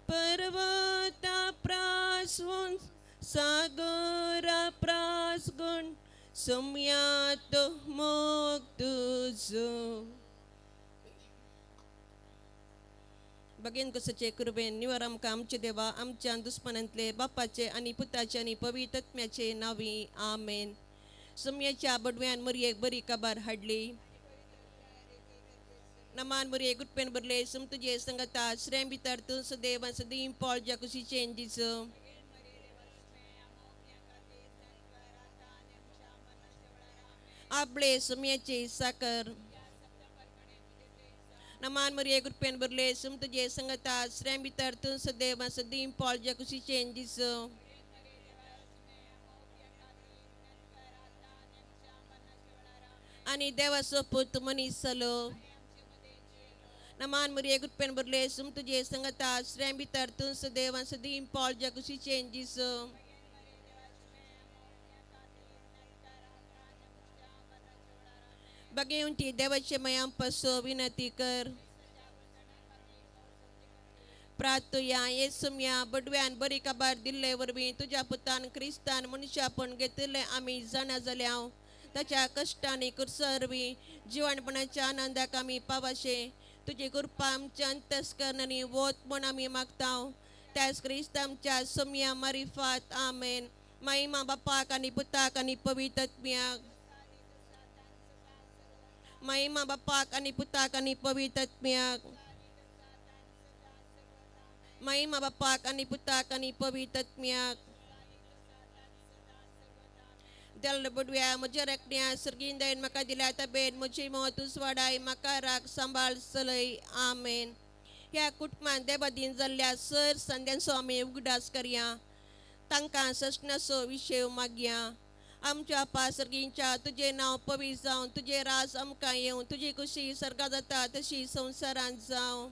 पर्वता प्रासवून सागरा प्रासगुण सोम्यात मोग तुजो. बगेन कसचे कृपेन निवर आमकां आमचे देवा आमच्या दुस्मनांतले बापाचे आनी पुताचे आनी पवित्रत्म्याचे नांवी आमेन. सोम्याच्या बडव्यान मरयेक बरी काबार हाडली. नमान मरये गुटपेन भरले सम तुजे संगता श्रेम भितर तूं सदैव सदीं पॉल ज्या कुशीचें दिस. आपले सोम्याचे साकर. नमान मरये कृपेन भरले सम तुजे संगता श्रेम भितर तूं सदैव सदीं पॉल ज्या कुशीचें दिस. आनी देवाचो पूत मनीस जालो. नमान मरये कृपेन भरले सम तुजे संगता श्रेम भितर तूं सदैव सदीं पॉल ज्या कुशीचें दिस. बगेवंती देवाचे मयां पसो विनंती कर. प्रार्थुया येसुम्या बडव्यान बरी काबार दिल्ले वरवीं तुज्या पुतान क्रिस्तान मनशापण घेतिल्लें आमी जाणा जाल्या ताच्या कश्टांनी कुर्सा वरवीं जिवणपणाच्या आनंदाक आमी पावाशे तुजी कृपा आमच्या अंतस्करणांनी वत म्हूण आमी मागता त्याच क्रिस्त आमच्या सोम्या मारिफात आमेन. महिमा बापाक आनी पुताक आनी पवित्रत्म्याक. महिमा बापाक आनी पुताक आनी पवित्रत्म्याक. महिमा बापाक आनी पुताक आनी पवित्रत्म्याक. देल बडव्या म्हज्या राखण्या सर्गीन दयेन म्हाका दिल्या तबेन म्हजी मत उजवाडाय म्हाका राख सांबाळ चलय आमेन. ह्या कुटुंबान देवादीन जाल्ल्या सर संद्यांचो आमी उगडास करया तांकां ससनाचो विशय मागया. आमच्या पासर्गींच्या तुजें नांव पवित्र जावं तुजें राज आमकां येवं तुजी खुशी सर्गा जाता तशी संवसारांत जावं.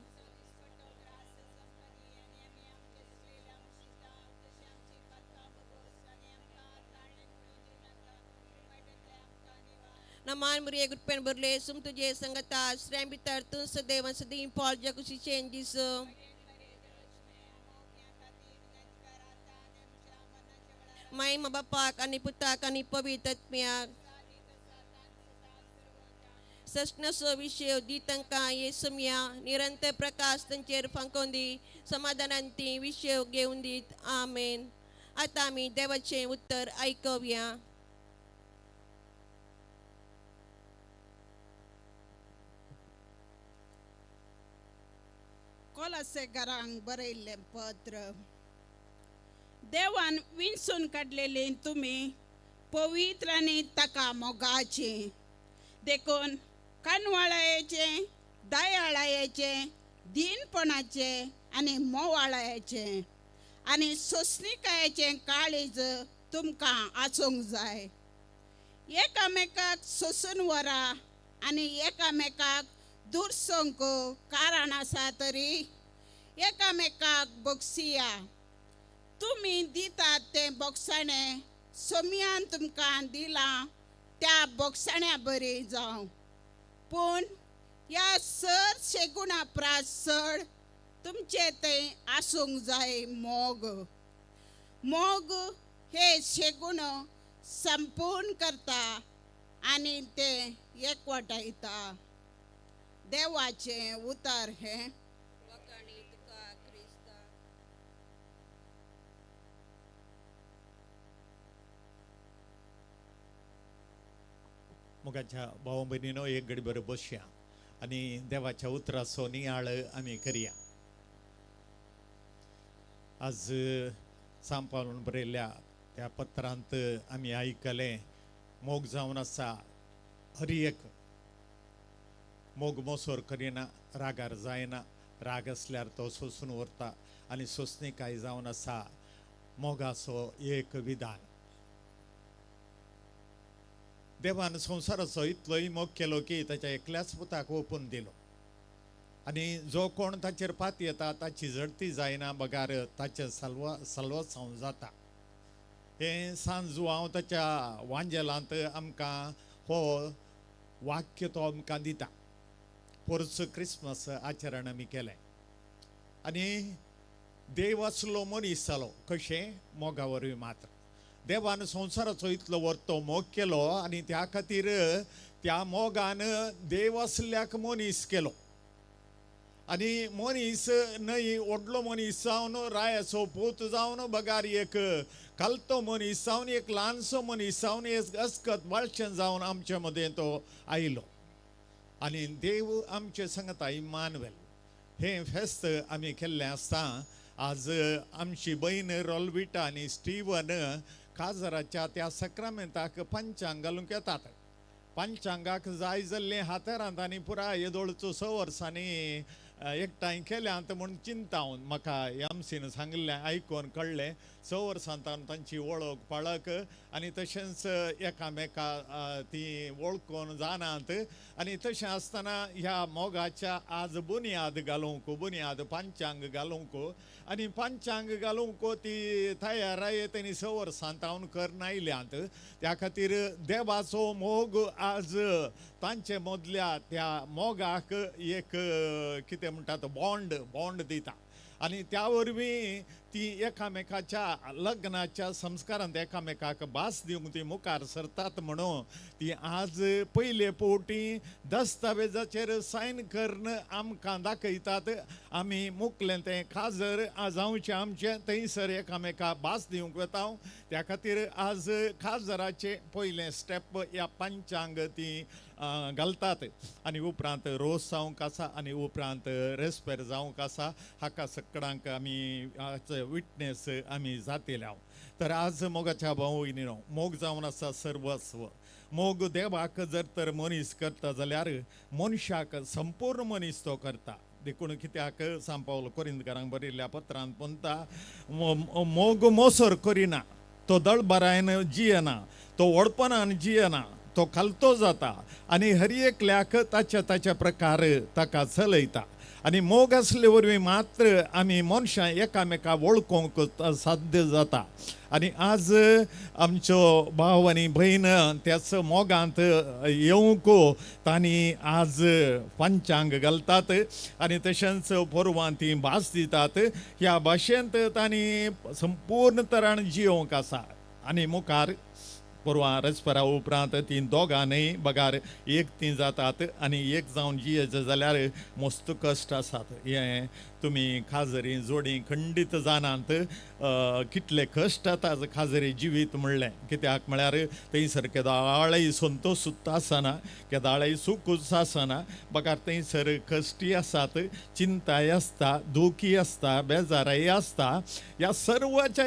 नमान मरये कृपेन भरले सुम तुजे संगता श्रेम भितर तूं सदैव सदीं पॉल ज्या कुशीचें दिस. महिमा बापाक आनी पुताक आनी पवित्रत्म्याक. ससनाचो विशय दी तांकां येसुम्या निरंतर प्रकाश तांचेर फांकोवन दी समाधानान ती विशय घेवन दीत आमेन. आतां आमी देवाचें उत्तर आयकुया. कोलासेकारांक बरयल्लें पत्र. देवान विंचून काडलेली तुमी पवित्र आनी ताका मोगाची देखून कानवाळायेचें दयाळायेचें दीनपणाचें आनी मोवाळायेचें आनी सोंसणिकायेचें काळीज तुमकां आसूंक जाय. एकामेकाक सोंसून व्हरा आनी एकामेकाक दुरसोंक कारण आसा तरी एकामेकाक बक्षिया. तुमी दितात तें बोगसाणें सोम्यान तुमकां दिलां त्या बोगसाण्या बरी जावं. पूण ह्या सर शेगुणा प्रास चड तुमचें थंय आसूंक जाय मोग. मोग हे शेगुण संपूर्ण करता आनी तें एकवटायता. देवाचें उतर हें. मोगाच्या भाव भयणीनो एक घडी बरें बसया आनी देवाच्या उतराचो नियाळ आमी करया. आज सांपावून बरयल्ल्या त्या पत्रांत आमी आयकलें मोग जावन आसा हर एक मोग मोसोर करिना, रागार जायना, राग आसल्यार तो सोंसून व्हरता आनी सोंसणीकाय जावन आसा मोगाचो एक विधान. देवान संवसाराचो इतलोय मोग केलो की ताच्या एकल्याच पुताक ओपून दिलो आनी जो कोण ताचेर पात येता ताची झडती जायना बगार ताचें साल्वासांव जाता. हें सांजुआंव ताच्या वांजेलांत आमकां हो वाक्य तो आमकां दिता. पोरचो क्रिसमस आचरण आमी केलें आनी देव आसलो मनीस जालो कशें मोगा वरवीं मात्र. देवान संवसाराचो इतलो व्हरतो मोग केलो आनी त्या खातीर त्या मोगान देव आसल्याक मनीस केलो आनी मनीस न्हय व्हडलो मनीस जावन रायाचो पूत जावन बगार एक कालतो मनीस जावन एक ल्हानसो मनीस जावन एक अस्कत बाळशें जावन आमचे मदें तो आयलो आनी देव आमचे सांगता इमानुएल. हें फेस्त आमी केल्लें आसता. आज आमची भयण रोलविटा आनी स्टिवन काजराच्या त्या सक्रामेंताक पंचांग घालूंक येतात. पंचांगाक जाय जाल्लें हातेरांत आनी पुराय येदोळचो 6 वर्सांनी एकठांय केल्यांत म्हूण चिंता म्हाका एमसीन सांगिल्लें आयकून कळ्ळें. 6 वर्सां तांची वळख पाळख आनी तशेंच एकामेका ती वळखून जाणात आनी तशें आसतना ह्या मोगाच्या आज बुन्याद घालूंक बुन्याद पंचांग घालूंक आनी पंचांग घालूंक ती तयार तेणी 6 वर्सां तावन करून आयल्यांत. त्या खातीर देवाचो मोग आज तांचे मदल्या त्या मोगाक एक कितें म्हणटात बॉन्ड बॉन्ड दिता आनी त्या वरवीं ती एकामेकाच्या लग्नाच्या संस्कारांत एकामेकाक भास दिवंक ती मुखार सरतात म्हणून ती आज पयले फावटी दस्तावेजाचेर सायन करून आमकां दाखयतात. आमी मुकलें तें खाजर जावचें आमचें थंयसर एकामेका भास दिवंक वता. त्या खातीर आज खाजराचें पयलें स्टेप ह्या पंचांग ती घालतात आनी उपरांत रोस जावंक आसा आनी उपरांत रेस्पेर जावंक आसा. हाका सगळ्यांक आमी विटनेस आमी जातले. तर आज मोगाच्या भाव भयणीनो मोग जावन आसा सर्वस्व. मोग देवाक जर तर मनीस करता जाल्यार मनशाक संपूर्ण मनीस तो करता. देखून कित्याक सांपावल कोरिंदकारांक बरयल्ल्या पत्रांत म्हणटा मोग मोसर करिना, तो दळबरायन जियेना, तो व्हडपणान जियेना, तो खालतो जाता आनी हर एकल्याक ताच्या ताच्या प्रकार ताका चलयता. आनी मोग आसले वरवीं मात्र आमी मनशां एकामेका वळखूंक साध्य जाता. आनी आज आमचो भाव आनी भयण त्याच मोगांत येवंक तांणी आज पंचांग घालतात आनी तशेंच पोरवां ती भास दितात. ह्या भाशेंत तांणी संपूर्ण तरान जियोवंक आसा आनी मुखार पोरवां रेस्पेरा उपरांत ती दोगां न्हय बगार एक ती जातात आनी एक जावन जियेचें जाल्यार मस्त कश्ट आसात. हें तुमी खाजरी जोडी खंडीत जाणात कितले कश्ट आतां खाजरी जिवीत म्हणलें. कित्याक म्हळ्यार थंयसर केदाळय संतोशूच आसना, केदाळय सुखूच आसना, बगार थंयसर कश्टी आसात, चिंताय आसता, दुखी आसता, बेजाराय आसता. ह्या सर्वाच्या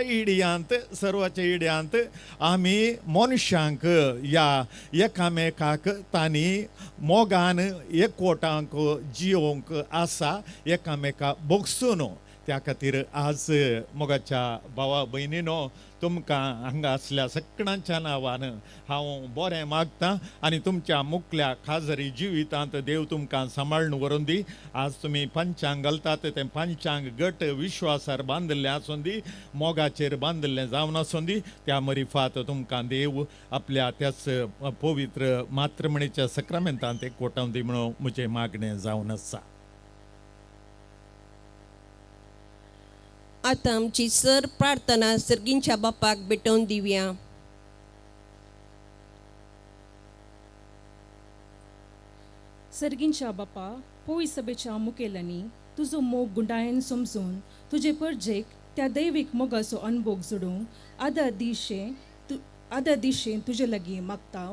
इड्यांत आमी मनशांक ह्या एकामेकाक तांणी मोगान एकवटांक जियोवंक आसा, एकामेका भोगसून. त्या खातीर आज मोगाच्या भावा भयणीनो तुमकां हांगा आसल्या सगळ्यांच्या नांवान हांव बरें मागता आनी तुमच्या मुखल्या खाजरी जिवितांत देव तुमकां सांबाळून व्हरून दी. आज तुमी पंचांग घालतात तें पंचांग गट विश्वासार बांदिल्लें आसूं दी, मोगाचेर बांदिल्लें जावन आसूं दी. त्या मरिफात तुमकां देव आपल्या त्याच पवित्र मातृमणीच्या सक्रामेंतांत एकवटावन दी म्हणून म्हजें मागणें जावन आसा. आतां आमची सर प्रार्थना सर्गींच्या बापाक भेटोवन दिवया. सर्गींच्या बापा, पोळी सभेच्या मुखेलांनी तुजो मोग गुंडायन समजून तुजे परजेक त्या दैवीक मोगाचो अनभोग जोडूंक आदर दिशें तुजे लागीं मागता.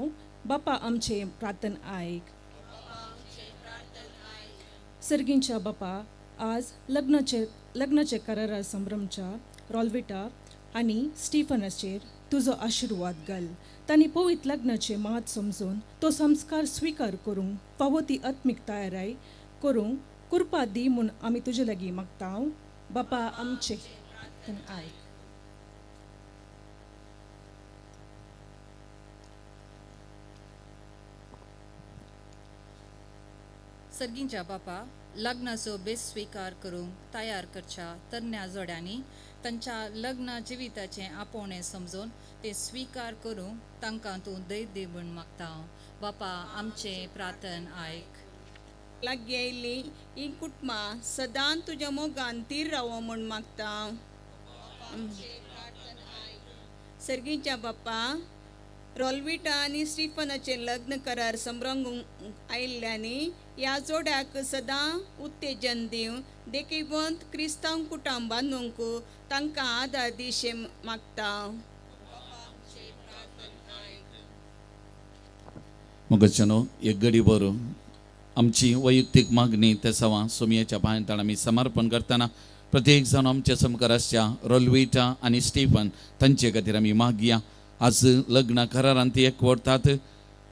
बापा आमचें प्रार्थन आयक. सर्गींच्या बापा, आज लग्नाचे करारा संभ्रमच्या रॉलविटा आनी स्टीफनाचेर तुजो आशिर्वाद घाल. तांणी पवित्र लग्नाचें म्हत्व समजून तो संस्कार स्विकार करूंक फावो ती आत्मीक तयाराय करूंक कृपा दी म्हूण आमी तुजे लागीं मागता. बापा आमचें आयक. सर्गींच्या बापा, लग्नाचो बेस स्विकार करूंक तयार करच्या तरण्या जोड्यांनी तांच्या लग्न जिविताचें आपोवणें समजून तें स्विकार करूंक तांकां तूं दैत दी म्हूण मागता. बापा, आमचें प्रार्थन आयक. लागीं आयिल्लीं हीं कुटुंबां सदां तुज्या मोगान तीर रावो म्हूण मागता. सर्गीच्या बाप्पा, रोलविटा आनी स्टिफनाचें लग्न करार संभ्रमूंक आयिल्ल्यांनी ह्या जोड्याक सदां उत्तेजन दिवन देखीवंत क्रिस्तांव कुटुंब बांदूंक तांकां आदार दिशें मागता. मोगाच्यानो, एक गडी बरो आमची वैयक्तीक मागणी तेसावां सोमयेच्या पांयताण आमी समर्पण करतना प्रत्येक जाण आमच्या सामकार आसच्या रोलविटा आनी स्टीफन तांचे खातीर आमी मागया. आज लग्न करारान ती एकवटतात,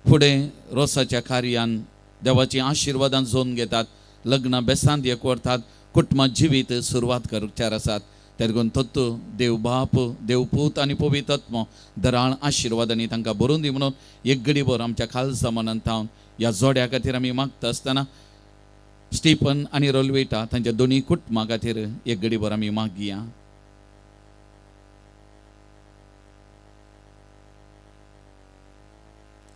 फुडें रोसाच्या कार्यान देवाची आशिर्वादान जोन घेतात, लग्न बेसांत एकवटतात, कुटुंबा जिवीत सुरवात करच्यार आसात. तेरगून तत्व देव बाप, देव पूत आनी पवित्र आत्मो दराळ आशिर्वादांनी तांकां भरून दी म्हणून एक गडीभर आमच्या खालसा मनांत थावन ह्या जोड्या खातीर आमी मागता आसतना स्टीफन आनी रोलवेटा तांच्या दोनूय कुटुंबा खातीर एक गडीभर आमी मागया.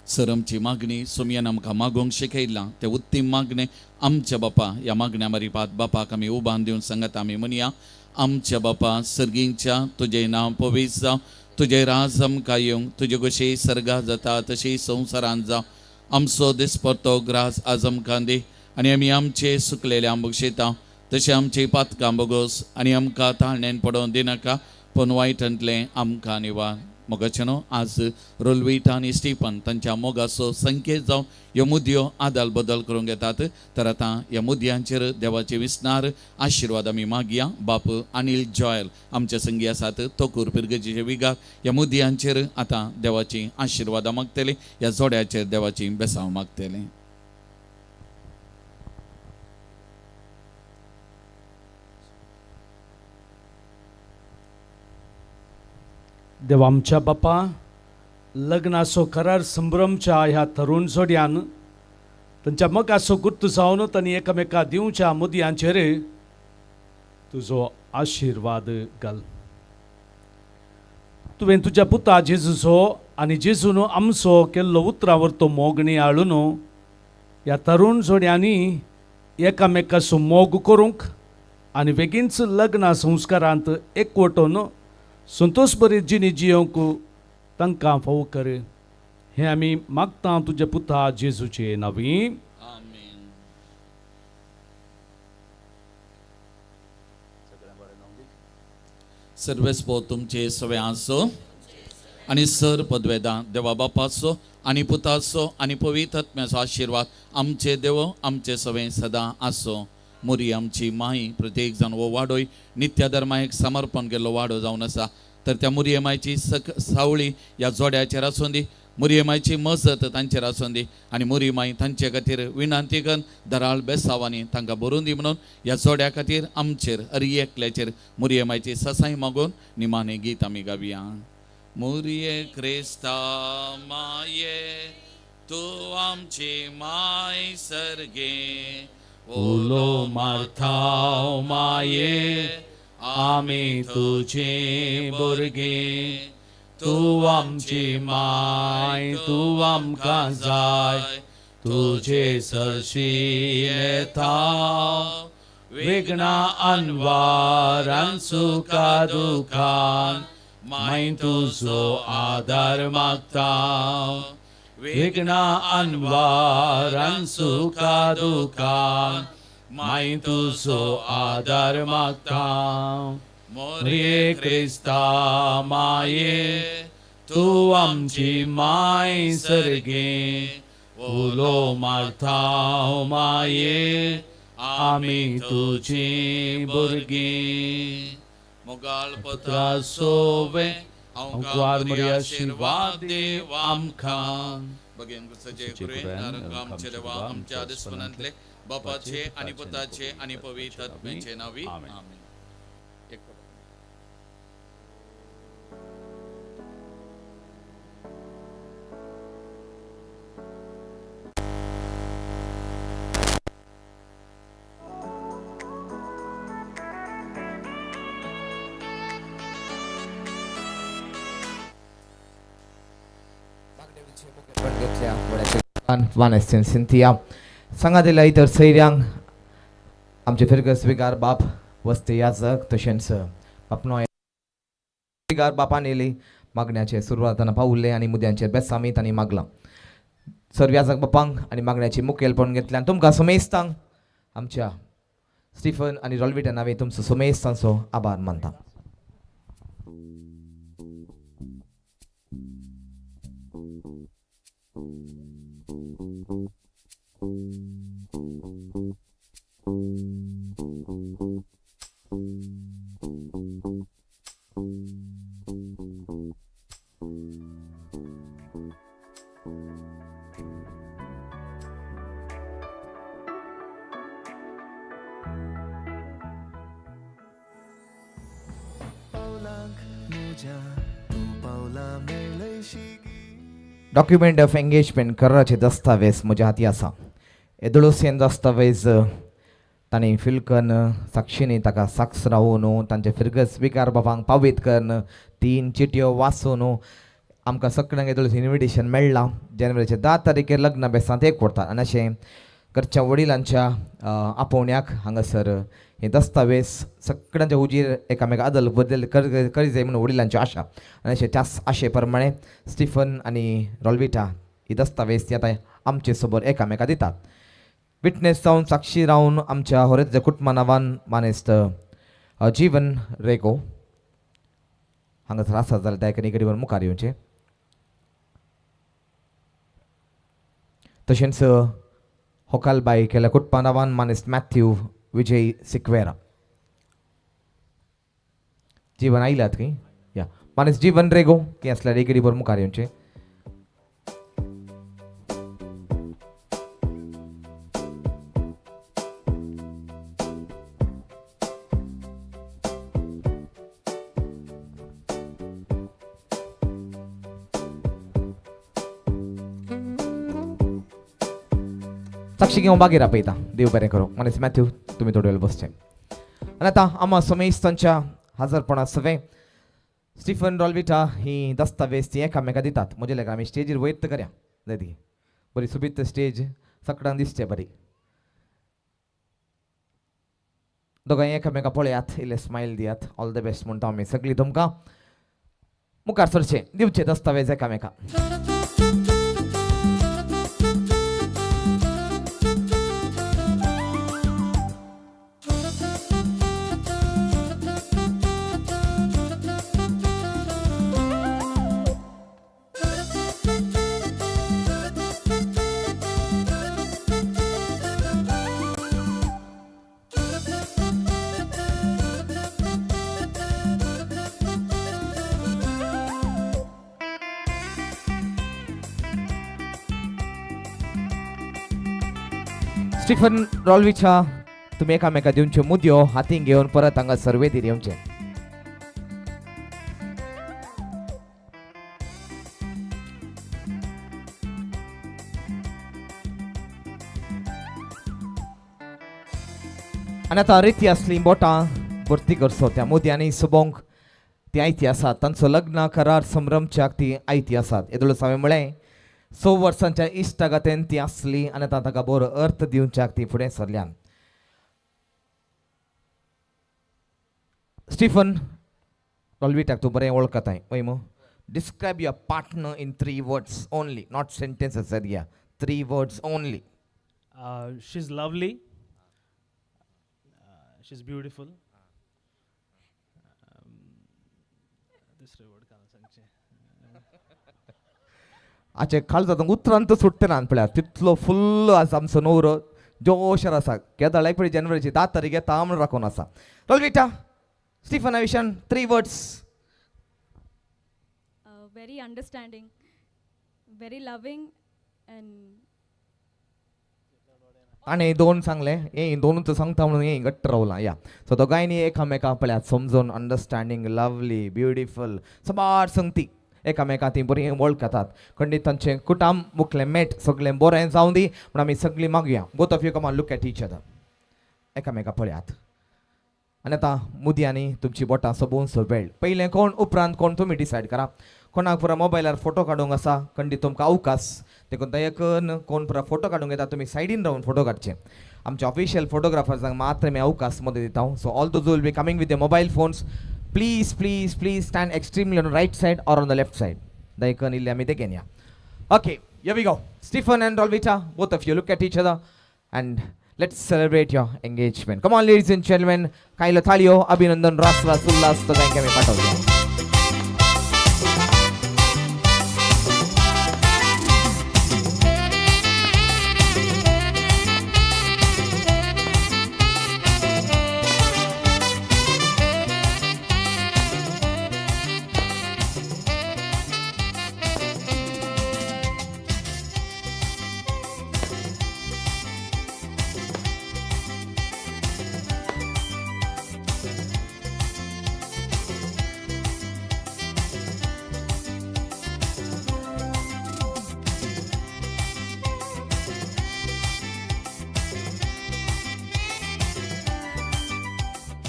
सर, आमची मागणी सोमयान आमकां मागोवंक शिकयलां ते उत्तीम मागणें आमच्या बापा ह्या मागण्या मारिपात बापाक आमी उबान दिवन सांगता. आमी म्हणया, आमच्या बापा सर्गींच्या, तुजें नांव पवित्र जावं, तुजें राज आमकां येवंक, तुजे कशी सर्गा जाता तशी संवसारांत जावं. आमचो दिसपडतो ग्रास आज आमकां दी आनी आमी आमचे सुकलेले आंबोक शेतां तशें आमची पातकां बोगोस आनी आमकां ताळण्यान पडोवन दिनाका, पूण वायटांतलें आमकां निवार. मोगाचें न्हू, आज रोलविटा आनी स्टीफन तांच्या मोगाचो संकेत जावन ह्यो मुदयो आदाल बदल करूंक येतात. तर आतां ह्या मुदयांचेर देवाचे विसनार आशिर्वाद आमी मागया. बाप अनिल जॉयल आमचे संगी आसात, तोकूर पिरगजीचे विगार ह्या मुदयांचेर आतां देवाची आशिर्वादां मागतले, ह्या जोड्याचेर देवाची बेसांव मागतले. देव आमच्या बापा, लग्नाचो करार संभ्रमच्या ह्या तरुण जोड्यान तांच्या मोगाचो गुर्त जावन तांणी एकामेका दिवच्या मुदयांचेर तुजो आशिर्वाद घाल. तुवें तुज्या पुता जेजूचो आनी जेजून आमचो केल्लो उतरावर तो मोगणी हाडून ह्या तरुण जोड्यांनी एकामेकाचो मोग करूंक आनी बेगीनच लग्ना संस्कारांत एकवटून संतोष बरी जिणी जियोंक तांकां फावो कर, हें आमी मागता तुज्या पुता जेजूचे नांवी. सर्वेस्पो तुमचे सगळे आसो आनी सर पदवेदा देवा बापाचो आनी पुताचो आनी पवित्र आत्म्याचो आशिर्वाद आमचे देव आमचे सगळे सदां आसो. मोरी आमची माई प्रत्येक जाण हो वाडोय नित्य धर्माक समर्पण केल्लो वाडो जावन आसा, तर त्या मुरये मायची सावळी ह्या जोड्याचेर आसूं दी, मुरये मायची मजत तांचेर आसूं दी आनी मुरी माई तांचे खातीर विनंती करून दराळ बेसावांनी तांकां भरून दी म्हणून ह्या जोड्या खातीर आमचेर अरी एकल्याचेर मुरये मायची ससाई मागून निमाणें गीत आमी गावया. मुरये क्रिस्ता माये तूं आमची माय सर्गे, उलो मारता माये आमी तुजी भुरगीं, तूं आमची माय तूं आमकां जाय, तुजे सरशी येता विघ्ना अनवारान सुखा दुखान माय तुजो आदार मागता, विघ्ना अनवारान सुखा दुखान माय तुजो आदार मागता. मोरये क्रिस्ता माये तूं आमची माय सर्गे, उलो मारता माये आमी तुजी भुरगीं. मोगाळ पत्रा सोवे अंकुवार मोरये आशिर्वाद देव आमकां. बगेन सजे कुरें आमचे देवा आमच्या दुस्मनांतले बापाचे आनी पुताचे आनी पवित्र आत्म्याचे नांवी आमेन. मानेस्त सिंथिया सांगा दिल्या इतर सैऱ्यांक आमचे फिरगस विगार बाप वस्ते याजक तशेंच बापनो विगार बापान येयली मागण्याचे सुरवाताना पावले आनी मुद्यांचेर बेसामी तांणी मागलां. सर याजक बापांक आनी मागण्याची मुखेलपण घेतल्यान तुमकां सुमेस्तांक आमच्या स्टिफन आनी रॉलविटा नांवे तुमचो सुमेस्तांचो आभार मानता. पावलांक म्हज्या तूं पावलां मेळयशी. डॉक्युमेंट ऑफ एंगेजमेंट, कराराचे दस्तावेज म्हज्या हाती आसा. येदोळसेन दस्तावेज तांणी फिल कन्न, साक्षीनी ताका साक्ष रावून, तांचे फिरगस विकार बाबांक पावयत कन्न, तीन चिटयो वाचून आमकां सगळ्यांक येदोळस इन्विटेशन मेळ्ळां. जानेवारीच्या 10 तारखेर लग्न बेसांत एक व्हरतात आनी अशें घरच्या वडिलांच्या आपोवण्याक हांगासर हे दस्तावेज सगळ्यांच्या हुजीर एकामेका अदल बदल कर करी जाय म्हणून वडिलांची आशा. आनी अशें त्याच आशे प्रमाणे स्टिफन आनी रॉलविटा ही दस्तावेज ती आतां आमचे समोर एकामेका दितात. विटनेस जावन, साक्षी रावन आमच्या होरेच्या कुटुंबा नांवान मानेस्त जीवन रेगो हांगासर आसा जाल्यार त्या एका मुखार येवचें. तशेंच होकालबाई केल्या कुटुंबा नांवान मानेस्त मॅथ्यू विजय सिक्वेरा. जीवन आयल्यात की या मानेस्त जीवन रेगो की आसल्यार एक बरोबर मुखार येवचें. साक्षी घेवन मागीर आपयता. देव बरें करूं. मानेस्त मॅथ्यू, तुमी थोडो वेळ बसचे. आनी आतां आमा समेस्तांच्या हजरपणा सवें स्टिफन रॉलविटा ही दस्तावेज ती एकामेका दितात. म्हजे लेखा आमी स्टेजीर वयत करया जाय ती बरी सुबीत स्टेज सगळ्यांक दिसचे बरी. दोगांय एकामेका पळयात, इल्लें स्मायल दियात. ऑल the best म्हणटा आमी सगळीं तुमकां. मुखार सरचें, दिवचे दस्तावेज एकामेका. स्टिफन रॉलविचा, तुमी एकामेका दिवच्यो मुदयो हातीन घेवन परत हांगा सर्वेदीर येवचें. आनी आतां रिती आसलीं बोटां भरती करचो त्या मुदयांनी सोबोवंक ती आयती आसात. तांचो लग्न करार संभ्रमच्याक ती आयती आसात. येदोळच हांवें म्हळें, 6 वर्सांच्या इश्टागतेन ती आसली आनी आतां ताका बरो अर्थ दिवच्याक ती फुडें सरल्यान. स्टिफन रॉलविटाक तूं बरें वळखताय वय मू? Describe your partner in 3 words only, not sentences या, 3 words only. She is lovely, she is beautiful. दुसरें वर्ड काय सांगचें? आचे काळजांत उतरांत सुट्टे ना पळयात तितलो फुल्ल आज आमचो नवरो जोशार आसा. केदाळ एक जानेवारीची 10 तारीख येता म्हूण राखून आसा. रॉलविटा, स्टिफना विशयान 3 words. Very understanding, very loving and आनी दोन सांगले हे दोनूच सांगता म्हणून हे घट्ट रावलां या. सो दोगांयनी एकामेका पळयात समजून, अंडरस्टँडींग, लवली, ब्युटिफूल सबार संगती एकामेका ती बरीं वळखतात. खंडीत तांचें कुटाम मुखलें मेट सगळें बरें जावं दी म्हूण आमी सगळीं मागया. Both of you come on, look at each other, एकामेका पळयात. आनी आतां मुदयांनी तुमची बोटां सोबोवन सो वेळ पयलें कोण उपरांत कोण तुमी डिसायड करा. कोणाक पुरा मोबायलार फोटो काडूंक आसा खंडीत तुमकां अवकाश देखून दयकन कोण पुरा फोटो काडूंक येता तुमी सायडीन रावन फोटो काडचे. आमचे ऑफिशियल फोटोग्राफर्सांक मात्र आमी अवकाश मदीं दिता. So all those will be coming with the mobile phones, please please please stand extremely on right side or on the left side. दयकन इल्ले आमी देगेन या. Okay, here we go. Stephen and Rolvita, both of you look at each other and let's celebrate your engagement. Come on, ladies and gentlemen, कायलो थाळयो अभिनंदन रासरास उल्हास तो तांकां आमी पाठोवया.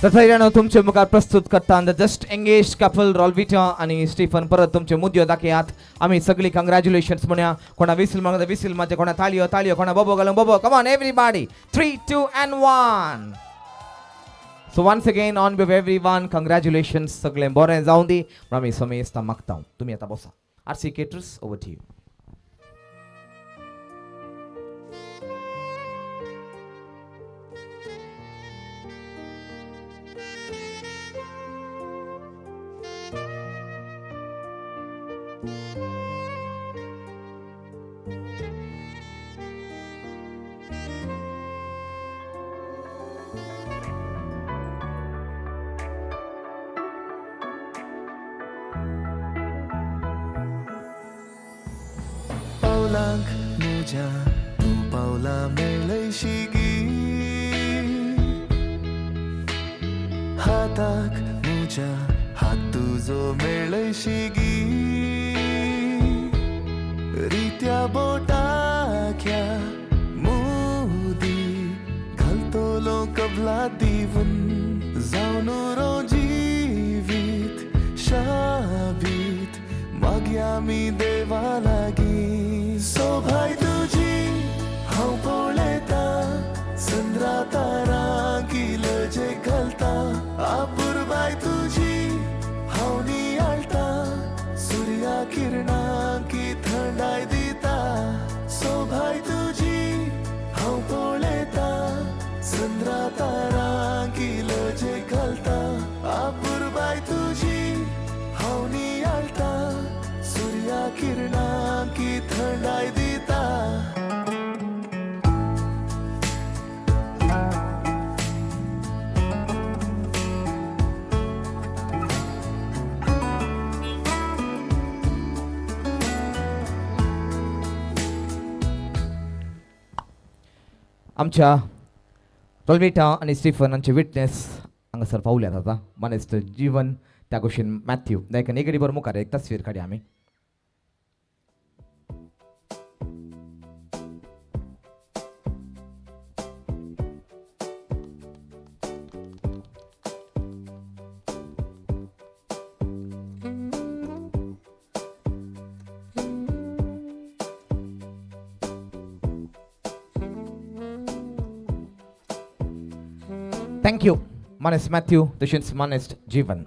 तर तुमचे मुखार प्रस्तुत करता the just engage couple Rolvita आनी स्टीफन. परत तुमचे मुदयो दाखयात. आमी सगळी कंग्रॅच्युलेशन्स म्हणया. कोणा विसील मागता विसील मारचे, कोणा ताळयो ताळयो, कोणा बोबो घालून बोबो. Come on everybody, 3 2 and 1. So once again on behalf everyone congratulations. सगळें बरें जावं दी म्हणून आमी समेस्तां मागता. तुमी आतां बसा. RC caterers, over to you. पावलांक म्हज्या तूं पावलां मेळयशी गी, हाताक म्हज्या हात तुजो मेळयशी गी, रित्या बोटाख्या मुदी घालतलो कबला दिवन जावन रो जिवीत शाबीत मागीर आमी देवा लागीं. सोभाय तुजी हांव पळयतां, चंद्रा तारां किलजे घालता, आपुरबाय तुजी हांव नियाळटा, सुर्या किरणां की थंडाय दिता. सोभाय तुजी हांव पळयतां, चंद्रा तारां किलजे घालता, आपुरबाय तुजी हांव नियाळटा, सुर्या किरणां की थंडाय दिता. आमच्या रोलविटा आनी स्टीफन हांचे विटनेस हांगासर पावल्यात आतां. मानेस्त जीवन त्या गोशीन मॅथ्यू नायक एक बरो मुखार एक तस्वीर काडया आमी. Thank you मानेस्त मॅथ्यू तशेंच मानेस्त जीवन.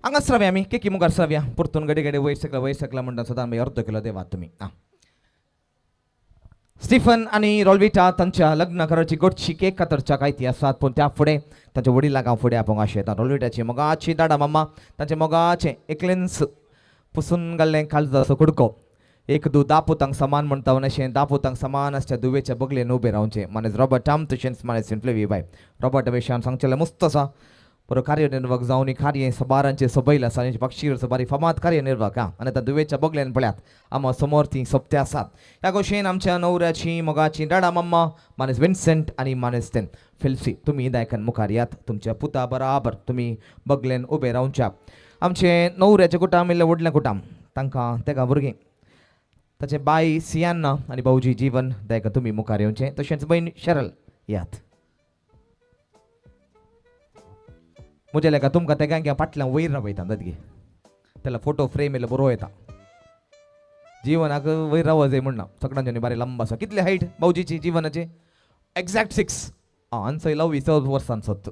हांगा सरावया आमी केकी मुखार सरावया. परतून घडये घडये वयर सकला वयर सकला म्हणटा सदां आमी अर्द केलो देवात तुमी. आं, स्टीफन आनी रोलविटा तांच्या लग्न कराची गोडशी केक कातरच्या कायती आसात, पूण त्या फुडें तांच्या वडिलांक हांव फुडें आपोवंक आशेता. रोलविटाची मोगाची दाडा मम्मा तांचे मोगाचें एकलेंच पुसून घाल्लें काळजाचो कुडको. एक दू दापुतांक समान म्हणटा अशें दापुतांक समान आसच्या दुवेच्या बगलेन उबें रावचें. मानेज रॉबर्ट आम तशेंच मानेज फ्लेवी बाय. रॉबर्ट विशयान सांगचेलें मुस्त आसा. बरो कार्यनिर्वाहक जावन कार्य सबारांचे सोबयल आसा आनी पक्षीर बारी फामाद कार्यनिर्वाहक आं. आनी आतां दुवेच्या बगल्यान पळयात आमा समोर ती सोबते आसात. ह्या गोशेन आमच्या नवऱ्याची मोगाची डाडा मम्मा मानेज विन्सेंट आनी मानेज तेन फिल्सी तुमी दायकन मुखार यात. तुमच्या पुता बराबर तुमी बगलेन उबे रावच्या. आमचे नवऱ्याचे कुटाम इल्लें व्हडलें कुटाम, तांकां तेका भुरगीं ताचे बाय सियान्ना आनी भाऊजी जीवन दायका तुमी मुखार येवचें. तशेंच भयण शरल यात. म्हज्या लेखा तुमकां तेगांक फाटल्यान वयर रावयता दादगे. त्याला फोटो फ्रेम येयलो बरो येता. जीवनाक वयर रावो जाय म्हण ना, सगळ्यांच्यानी बारी लांब आसा. कितली हायट भाऊजीची जीवनाची? एग्जॅक्ट 6. आं, आन्सर येयला 20 वर्सां सत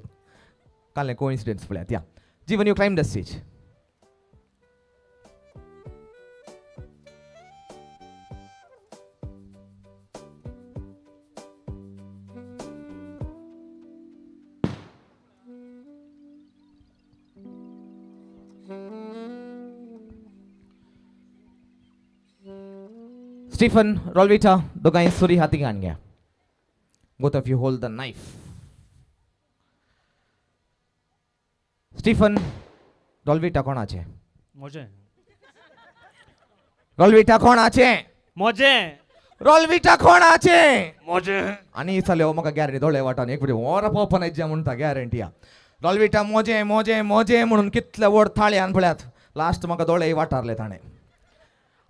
काल कोइन्सिडन्स पळयात. या Jeevan, you climb the stage. Stephen, Rolvita, दोगांय सुरी हाती घाण घ्या. Both of you hold the knife. Stephen, Rolvita कोणाचे? मोजे. रोलविटा कोणाचे? मोजे. रोलविटा कोणाचे? मोजे. आनी जाले म्हाका गॅरंटी दोळे वाटान एक फावटी वरां पावपा नायज्या म्हणटा गॅरंटी. रोलविटा मोजे मोजे मोजे म्हणून कितले व्हड थाळयान पळयात, लास्ट म्हाका दोळे वाटारले ताणें.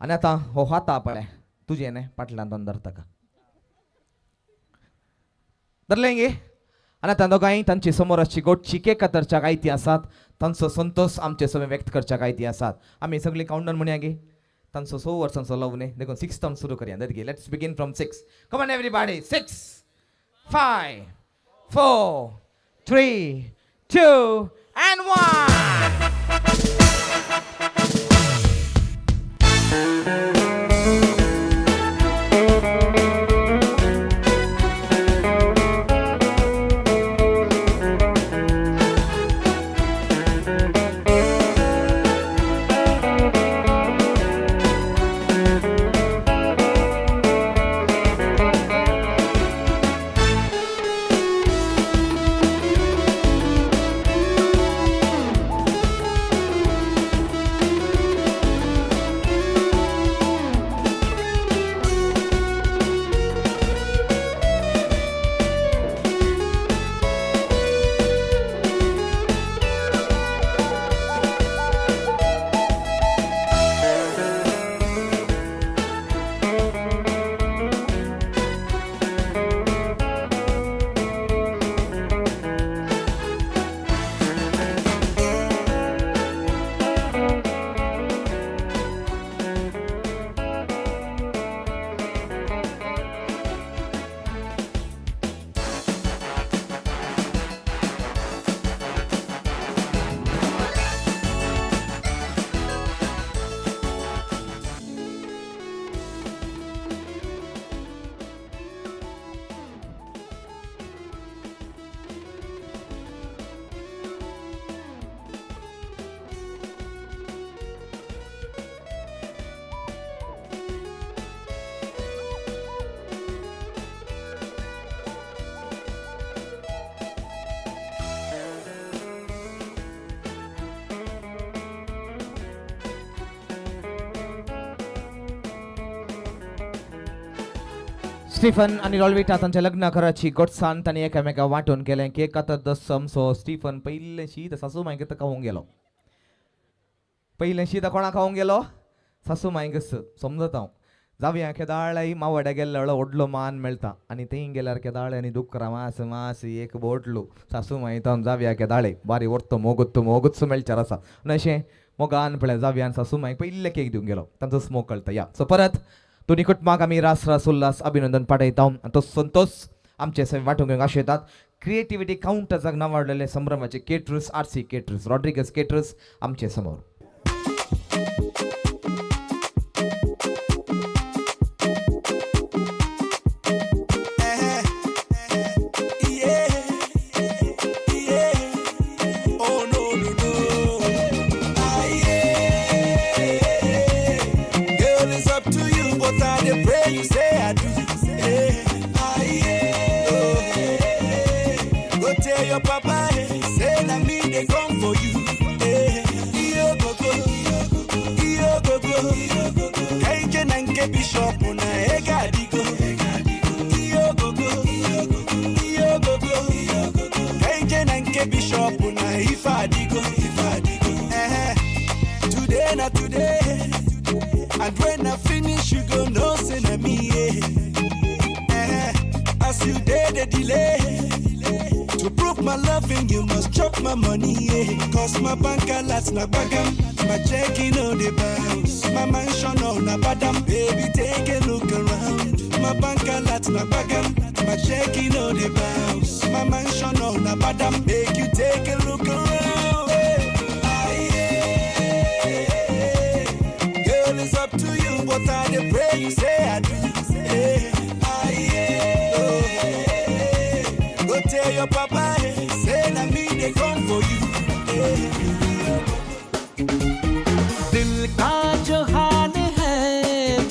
आनी आतां हो हाता पळय तुजें न्ही पाटल्यान दोन धरता का धरलें गे. आनी आतां दोगांय तांचे समोर आसची गोडची केक कातरच्या आयती आसात, तांचो संतोश आमचे सगळे व्यक्त करच्या आयती आसात. आमी सगळीं कावंटडावन म्हणया गे, तांचो 6 वर्सांचो लव न्ही देखून 6 तावन सुरू करया. गे let's begin from 6. Come on everybody. 6 5 4 3 2 and 1. Stephen आनी रॉलविटा तांच्या लग्न कराची गोडसान तांणी एकामेका वांटून केलें. केक आतां दसम सो स्टीफन पयलें शीत सासू मायक खावंक गेलो. पयलें शीत कोणा खावंक गेलो? सासू मायक. समजता हांव जावया केदाळाय मावड्या गेल्लो व्हडलो मान मेळटा आनी थंय गेल्यार केदाळे आनी दुकरां मास मास एक बोटलो सासू माय तावन जावया केदाळे बारी व्हरतो मोगूच मोगूच मेळचार आसा. आनी अशें मोगान पळय जावयान सासू मायक पयलें केक दिवंक गेलो. तांचो स्मोक कळटा. या सो परत दोन्ही कुटुंबाक आमी रास रास उल्हास अभिनंदन पाठयता आनी तो संतोष आमचे सगळे वांटूंक घेवंक आशेतात. क्रिएटिविटी कावंटर्साक नांवाडलेले संभ्रमाचे caterers RC caterers Rodrigues caterers आमचे समोर. Today na today, and when I finish you go no say na me. As you dey the delay, To prove my loving, you must chop my money, yeah. Cause my bank alerts na bagam, my checking on the bounce, my mansion on na badam. Baby, take a look around. My bank alerts na bagam, my checking on the bounce, my mansion on na badam. Make you take a look around. Hey, aye, yeah. Girl, it's up to you, but I dey pray you say I do. Hey, aye, yeah. Oh, hey. Go tell your papa, eh, say na me they come for you. Hey. दिल का जो हाल है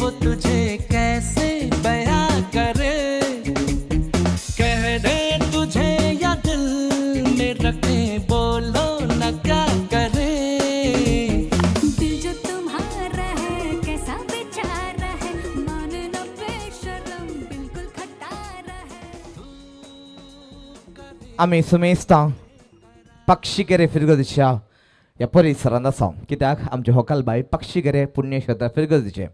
वो तुझे कैसे बयां करे, कह दे तुझे या दिल में रखे, बोलो न क्या करे। दिल जो तुम्हारा है कैसा बेचारा है, मानना बेशरम बिल्कुल खटारा है। आमी सुमेस्तां पक्षीकेरे फिरगोदीच्या ह्या परिसरांत आसा, कित्याक आमचे होकालबाय पक्षीकेरे पुण्यक्षेत्र फिरगोदीचे.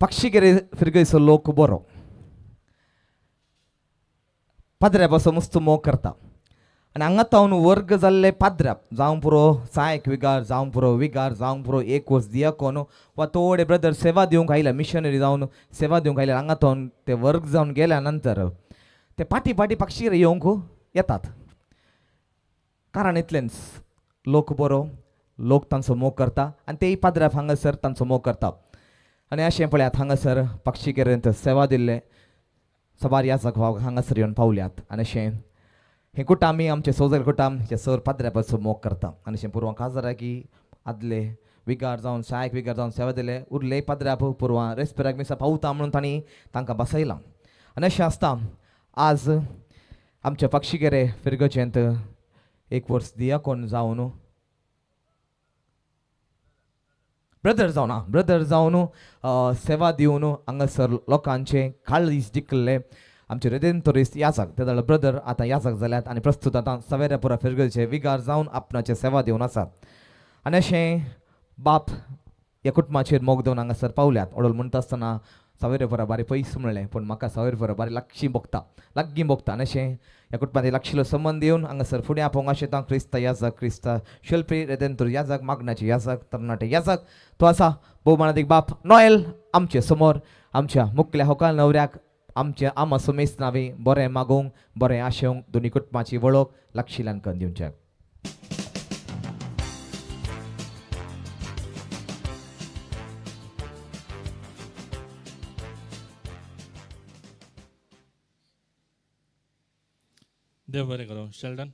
पक्षीकेरे फिरगोदीचो लोक बरो पाद्र्या पासून मस्त मोग करता आनी हांगा तावन वर्ग जाल्ले पाद्र्या जावं पुरो सायक विगार, जावं पुरो विगार, जावं पुरो एक वर्स दियाकोन वा थोडे ब्रदर सेवा दिवंक आयल्या, मिशनरी जावन सेवा दिवंक आयल्या. हांगा तावन ते वर्ग जावन गेल्या नंतर ते फाटीं फाटीं पक्षीकेरे येवंक येतात. कारण इतलेंच, लोक बरो, लोक तांचो मोग करता आनी तेय पाद्र्या हांगासर तांचो मोग करता. आनी अशें पळयात हांगासर पक्षीकेरेंत सेवा दिल्ले सबार याजक भाव हांगासर येवन पावल्यात. आनी अशें हें कुटामी आमचे सोजर कुटाम हे सर पाद्र्या पासून मोग करता. आनी अशें पुर्वां काजाराकी आदले विगार जावन सहायक विगार जावन सेवा दिले उरले पाद्र्या पुर्वां रेस्पेराक मिसा पावता म्हणून तांणी तांकां बसयलां. आनी अशें आसता आज आमच्या पक्षीकेरे फिरगचेंत एक वर्स दियाकोन जावन ब्रदर जावन ब्रदर जावन सेवा दिवन हांगासर लोकांचे काळीज जिखल्ले आमचे रेदेंतोरिस्त याजक ते जाल्यार ब्रदर आतां याजक जाल्यात आनी प्रस्तूत आतां सवेऱ्यापुरा फिरगचे विगार जावन आपणाचे सेवा दिवन आसात. आनी अशें बाप ह्या कुटुंबाचेर मोग दिवन हांगासर पावल्यात. ओडोल म्हणटा आसतना सावयवेरें बारी पयस म्हणलें, पूण म्हाका सावयवेरें बारी लागशी भोगता, लागीं भोगता. आनी अशें ह्या कुटुंबांत लागशिल्लो संबंद येवन हांगासर फुडें आपोवंक आशेता क्रिस्ता याजक, क्रिस्ता शिल्पी रेदेंतूर याजक, मागण्याचे याजक, तरणाटे याजक तो आसा भोवमानादीक बाप नोएल आमचे समोर आमच्या मुखल्या होकाल नवऱ्याक आमच्या आमा सुमेस नावे बरें मागूंक बरें आशेवंक दोनी कुटुंबाची वळख लागशिल्ल्यान करून दिवच्याक. देव बरें करूं. Sheldon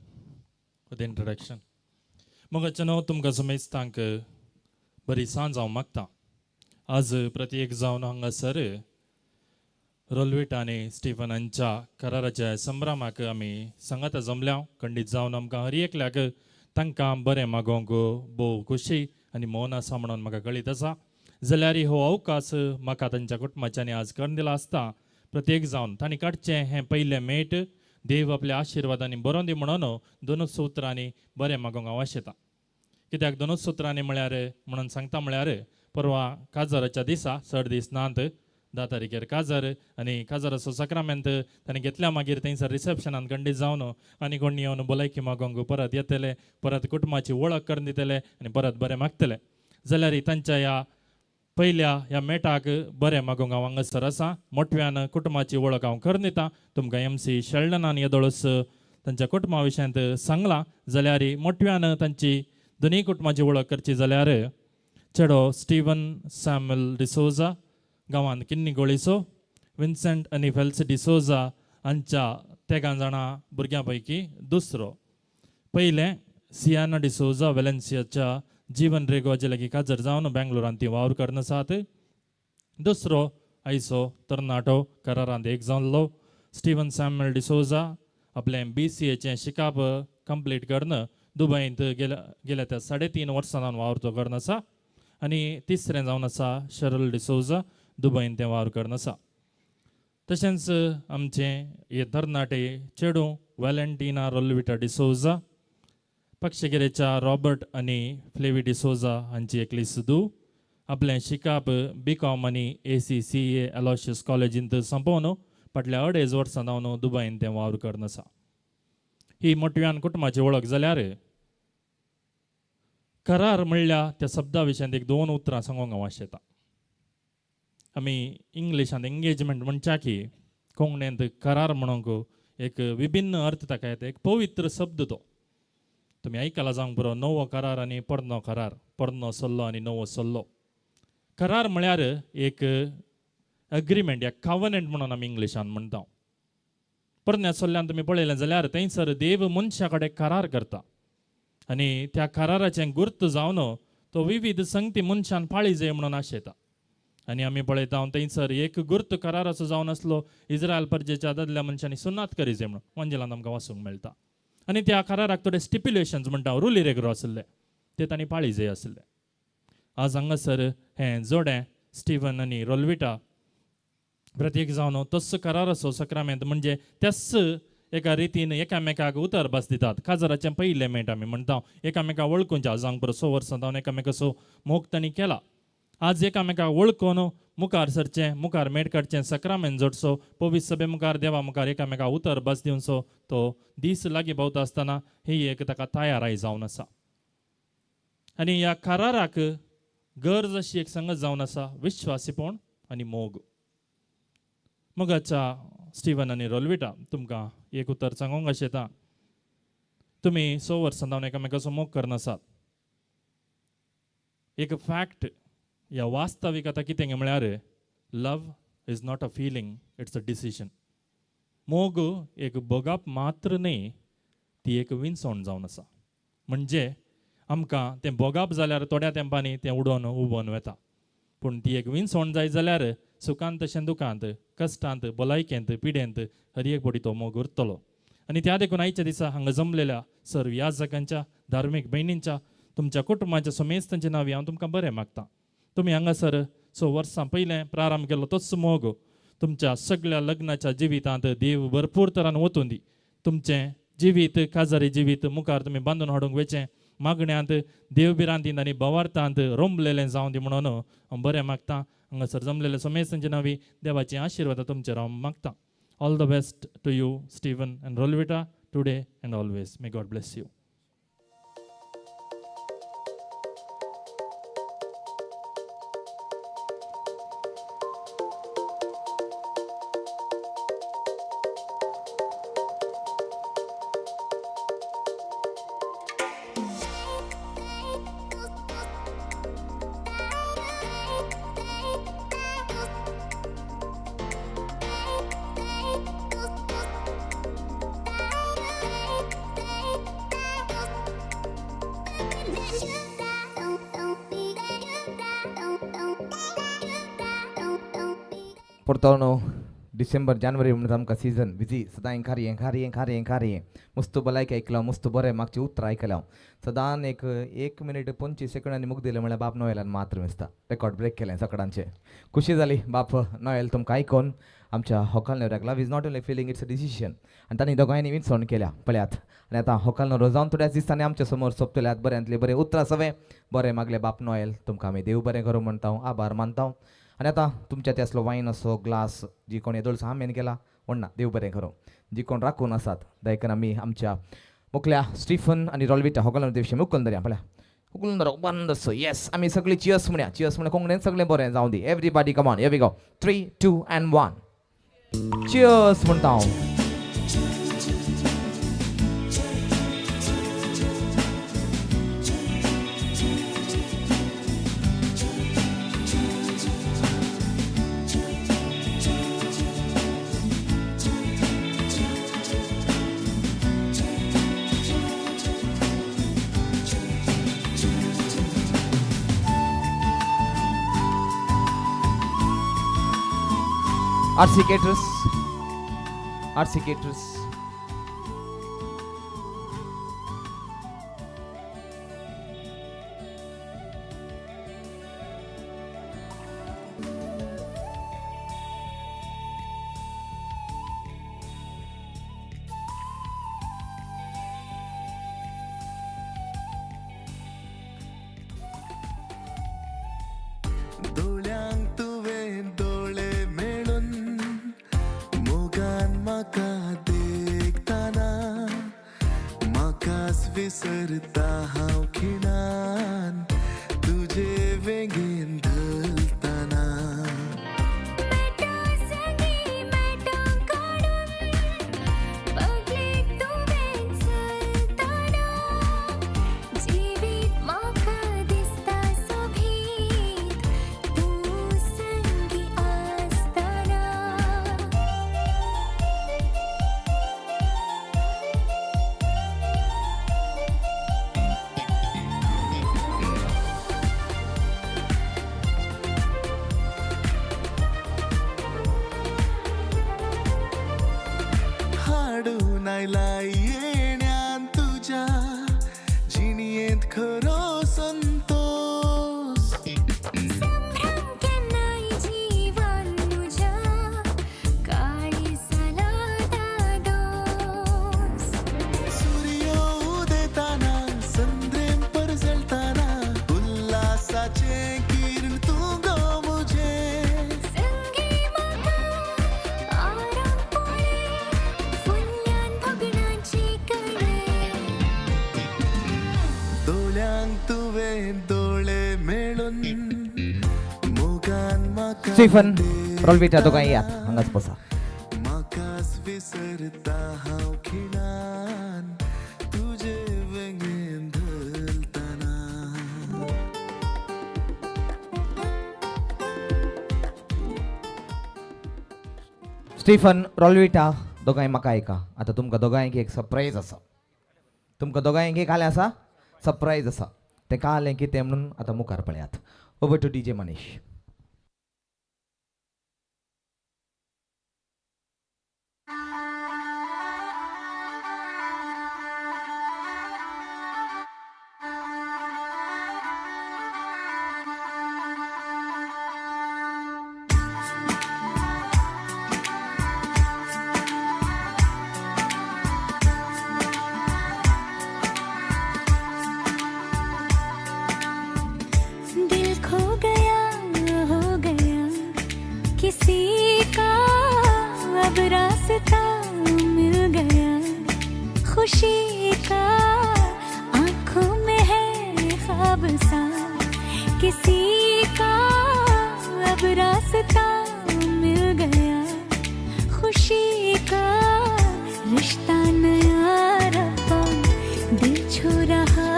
for the introduction. मोगाचें न्हू तुमकां समेस्तांक बरी सांज हांव मागता. आज प्रत्येक जावन हांगासर रोलवीट आनी स्टिफन हांच्या कराराच्या संभ्रमाक आमी सांगाता जमल्या. खंडीत जावन आमकां हर एकल्याक तांकां बरें मागोवंक भोव खोशी आनी मौन आसा म्हणून म्हाका कळीत आसा. जाल्यार हो अवकाश म्हाका तांच्या कुटुंबाच्यांनी आज करून दिला आसता प्रत्येक जावन तांणी काडचें हें पयलें मेट देव आपल्या आशिर्वादांनी बरोवन दी म्हणून दोनूच सुत्रांनी बरें मागोवंक हांव आशेता. कित्याक दोनूच सुत्रांनी म्हळ्यार म्हणून सांगता म्हळ्यार परवा काजाराच्या दिसा चड दीस नात 10 तारखेर काजार आनी काजाराचो साक्रामेंत तांणी घेतल्या मागीर थंयसर रिसेप्शनान खंडीत जावन आनी कोण येवन भलायकी मागोवंक परत येतले, परत कुटुंबाची वळख करून दितले आनी परत बरें मागतले. जाल्यार तांच्या ह्या पयल्या ह्या मेटाक बरें मागोवंक हांव हांगासर आसा. मोटव्यान कुटुंबाची वळख हांव करून दिता तुमकां. एम सी शेल्डनान येदोळच तांच्या कुटुंबा विशयांत सांगलां. जाल्यार मोटव्यान तांची दोनूय कुटुंबाची वळख करची जाल्यार चेडो स्टीवन सॅम्युअल डिसोजा गांवांत किन्नी गोळीचो, विन्सेंट आनी फेल्सी डिसोजा हांच्या तेगां जाणां भुरग्यां पैकी दुसरो. पयलें सियाना डिसोजा वेलेन्सियाच्या जीवन रेगोचे लागीं काजर जावन बेंगलोरांत ती वावर करून आसात. दुसरो आयचो तरणाटो करारांत एक जाल्लो स्टीवन सॅम्युअल डिसोजा आपलें BCAचें शिकाप कंप्लीट करून दुबयंत गेल्या त्या 3.5 वर्सां जावन वावर तो करून आसा. आनी तिसरें जावन आसा शरल डिसोजा दुबयंत तें वावर करून आसा. तशेंच आमचें हे तरणाटे चेडूं वॅलेंटिना रोलविटा डिसोजा पक्षगिरेच्या रॉबर्ट आनी फ्लेवी डिसोजा हांची एकली सुदू आपलें शिकाप BCom आनी ACCA Aloysius कॉलेजींत सोंपोवन फाटल्या 2.5 वर्सां जावन दुबायन तें वावर करून आसा. ही मोटव्यान कुटुंबाची वळख जाल्यार करार म्हणल्यार त्या शब्दा विशयांत एक 2 उतरां सांगूंक हांव आशेता. आमी इंग्लिशांत एंगेजमेंट म्हणच्या की कोंकणींत करार म्हणूंक एक विभिन्न अर्थ ताका येता. एक पवित्र शब्द तो तुमी आयकला जावंक बरो. नवो करार आनी पोरणो करार, पोरणो सल्लो आनी नवो सल्लो. करार म्हळ्यार एक अग्रीमेंट या कवनंट म्हणून आमी इंग्लिशान म्हणटा. पोरण्या सल्ल्यान तुमी पळयलें जाल्यार थंयसर देव मनशा कडेन करार करता आनी त्या कराराचें गुर्त जावन तो विविध संगती मनशान पाळी जाय म्हणून आशेता. आनी आमी पळयता थंयसर एक गुर्त कराराचो जावन आसलो इस्रायल परजेच्या दादल्या मनशांनी सुन्नात करी जाय म्हणून वंजेलान आमकां वाचूंक मेळटा. आनी त्या कराराक थोडे स्टिप्युलेशन्स म्हणटा, रुली रेगरो आशिल्ले ते तांणी पाळी जाय आशिल्ले. आज हांगासर हें जोडें स्टिवन आनी रोलविटा प्रत्येक जावन तस्स कराराचो सक्रामेंत म्हणजे त्याच एका रितीन एकामेकाक उतर भास दितात. काजराचें पयलें मेट आमी म्हणटा एकामेकाक वळखूंच्या जावंक बरो 6 वर्सां जावन एकामेकाचो मोग तांणी केला. आज एकामेकाक वळखून मुखार सरचें, मुखार मेट काडचें, सक्रामेंत जोडचो, पवित्र सभे मुखार देवा मुखार एकामेकाक उतर भास दिवचो तो दीस लागीं पावता आसतना ही एक ताका तयाराय जावन आसा. आनी ह्या कराराक गरज अशी एक संगत जावन आसा विश्वासीपण आनी मोग. मोगाच्या स्टिवन आनी रोलविटा तुमकां एक उतर सांगूंक आशेता. तुमी 6 वर्सां जावन एकामेकाचो मोग करनासात. एक फॅक्ट या वास्तवीक आतां कितें म्हळ्यार love is not a feeling, it's a decision. मोग एक भोगप मात्र न्हय, ती एक विनसवण जावन आसा. म्हणजे आमकां तें भोगप जाल्यार थोड्या तेंपांनी तें उडोवन उबोवन वता, पूण ती एक विनसवण जाय जाल्यार सुखांत तशें दुखांत, कश्टांत, भलायकेंत, पिडेंत हर एक पटी तो मोग उरतलो. आनी त्या देखून आयच्या दिसा हांगा जमलेल्या सर्व याजकांच्या, धार्मीक भयणींच्या, तुमच्या कुटुंबाच्या समेस्तांच्या नांवी हांव तुमकां बरें मागता. तुमी हांगासर 6 वर्सां पयलें प्रारंभ केलो तोच मोग तुमच्या सगळ्या लग्नाच्या जिवितांत देव भरपूर तरान वतून दी. तुमचें जिवीत काजारी जिवीत मुखार तुमी बांदून हाडूंक वेचें मागण्यांत देवभिरांतींत आनी भवार्थांत रोमलेलें जावं दी म्हणून हांव बरें मागता. हांगासर जमलेले समेस्तांचे नांवी देवाचे आशिर्वाद तुमचेर हांव मागता. All the best to you Steven and Rolvita today and always. May God bless you. परतो डिसेंबर जानेवारी म्हणून आमकां सीजन बिजी सदां कार्य कार्य कार्य कार्य मस्त भलायकी आयकलां, मस्त बरें मागचें उतरां आयकलां. सदां एक 1 मिनीट 25 सेकंडांनी मुख दिलें म्हळ्यार बाप नोएलान मात्र दिसता रेकॉर्ड ब्रेक केलें सकाळचें. खुशी जाली बाप नोएल तुमकां आयकून. आमच्या होकाल न्हवऱ्याक love is not only feeling, it's a decision. आनी तांणी दोगांयनी विनसवण केल्या पळयात. आनी आतां होकाल न्हवरो जावन थोड्याच दिसांनी आमच्या समोर सोंपतल्यात बऱ्यांतले बरें उतरां सवें बरें मागलें बाप नोएल तुमकां आमी देव बरें करूं म्हणटा, आभार मानता. आनी आतां तुमच्या ते आसलो वायन असो ग्लास जी कोण येदोळसो आमेन केला म्हणना देव बरें करूं. जी कोण राखून आसात देखून आमी आमच्या मुखल्या स्टिफन आनी रोलविटा होकाल न्हवऱ्या मुखल धरया पळया उकलून धरो बंद असो. येस आमी सगळीं चियर्स म्हणया. चियर्स म्हणया कोंकणीन सगळें बरें जावं दी. Everybody come on, here we go. 3, 2 and 1 cheers म्हणटा हांव. RC Caterers, RC Caterers. दोळ्यांक तुवें दोळे मेळून मोग खरो संतोष. संभ्रम केन्नाय जीवन तुज्या काळीसाला दादोस. सूर्य उदेताना संद्रेम परजळताना उल्हासाचे किरण तूं गो मुझे. संगी म्हाका आराम पळे फुल्ल्यान भगणाची कळे. दोळ्यांक तुवें दोळे मेळून मोगान म्हाका स्टीफन, रोलविटा, दोगांय यात, हांगाच बसा. म्हाकाच विसरता हांव खिणान तुजे वेंगेन धलतना. स्टीफन, रोलविटा, दोगांय म्हाका आयका. आतां तुमकां दोगांयक एक सरप्रायज आसा. तुमकां दोगांयक एक आलें आसा, सरप्रायज आसा. तें कालें कितें म्हणून आतां मुखार पळयात. Over to DJ Manish. दिल खो गया, हो गया किसी का, अब रास्ता मिल गया खुशी का. आंखों में है ख्वाब सा किसी का, अब रास्ता मिल गया खुशी का. रिश्ता नया रब्बा दिल छू रहा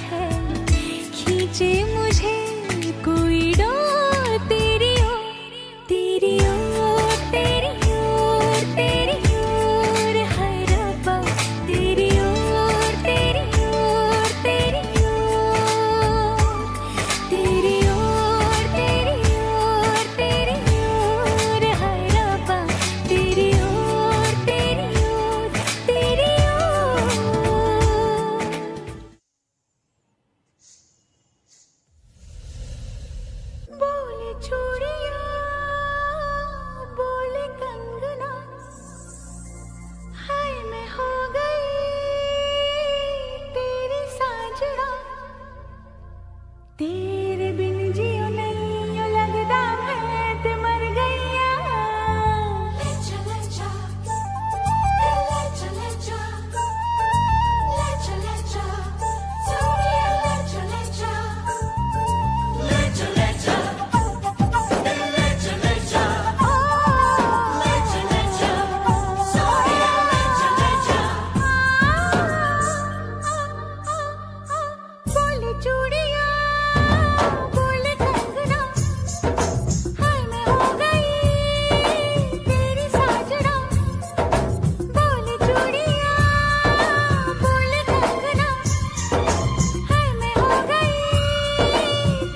है, खींचे मुझे कोई डोर तेरी ओर, तेरी ओर, तेरी ओर, तेरी ओर. हाय रब्बा तेरी ओर, तेरी ओर, तेरी ओर, तेरी ओर, तेरी ओर, तेरी ओर. हाय रब्बा तेरी ओर, तेरी ओर, तेरी ओर. बोले चूड़िया, बोले कंगना, हाय मैं हो गई तेरी साजना. तेरे बिन जियो नहीं लगदा मैं ते मर गईया. ले जा, ले जा, ले जा, ले जा, ले जा, ले जा, सोनिया, ले जा, ले जा, ले जा, ले जा, ले जा, ले जा, ले जा, ले जा, सोनिया, ले जा, ले जा. बोले चूड़िया, बोले कंगना, हाय मैं हो गई तेरी साजना. बोले चूड़िया, बोले कंगना, हाय मैं हो गई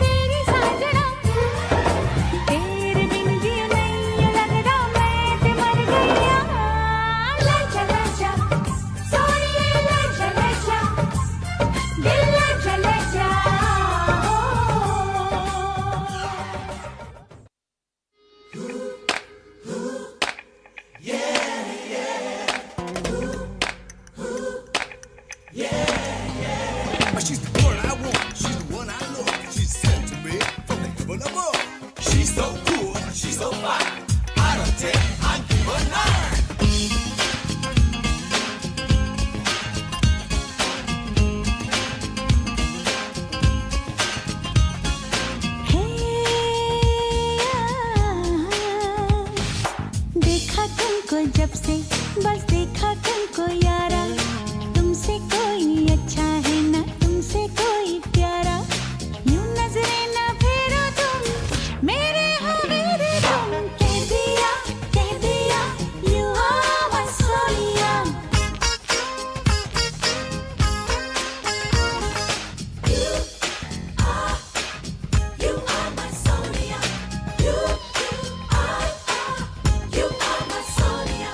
तेरी साजना. तेरे बिन जियो नहीं लगदा मैं ते मर गईया. ले जा, ले जा, सोनिए, ले जा, ले जा, दिल ले जा, ले जा. She's the one I want, she's the one I love. She's sent to me from the heaven above. She's so cool, she's so fine. Out of 10, I give her 9. देखा तुमको जब से, बस देखा तुमको यारा, तुमसे कोई अच्छा है ना तुमसे कोई प्यारा. यूं नजरे ना फेरो तुम मेरे हो मेरे तुम. कह दिया you are my Sonia. You are my Sonia. You are, you are my Sonia.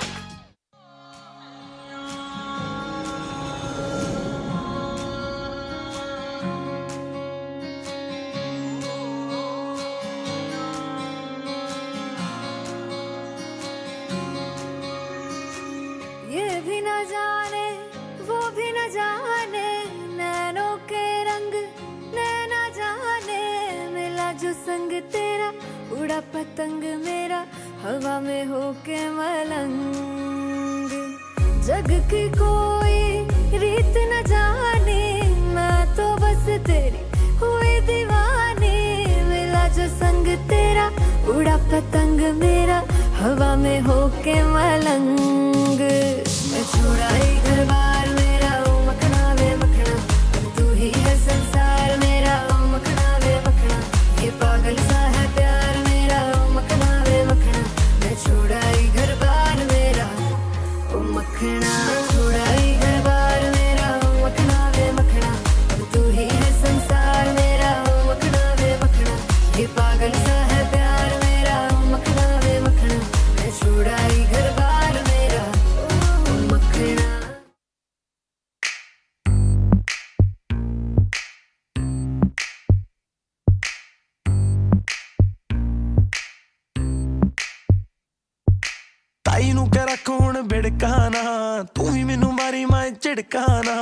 उड़ा पतंग मेरा हवा में होके मलंग। जग की कोई रीत न जाने, मैं तो बस तेरी हुई दीवानी। मिला जो संग तेरा, उड़ा पतंग मेरा हवा में होके मलंग। मैं छुड़ाई घर बार मेरा, ओ मखना वे मखना, अब तू ही है संसार मेरा, ओ मखना वे मखना, ये पागल सा है प्यार मेरा, ओ मखना वे मखना। मैं छुड़ाई घर बार मेरा, ओ मखना, छुड़ाई घर बार मेरा, ओ मखना वे मखना, अब तू ही है संसार मेरा, ओ मखना वे मखना, ये पागल सा है प्यार मेरा, ओ मखना वे मखना। मैं छुड़ाई घर बार मेरा, ओ मखना। ਤਾਈ ਨੂੰ ਕਹਿ ਰੱਖ ਹੁਣ ਬਿੜਕਾ ਨਾ, ਤੂੰ ਵੀ ਮੈਨੂੰ ਮਾਰੀ ਮੈਂ ਝਿੜਕਾ ਨਾ।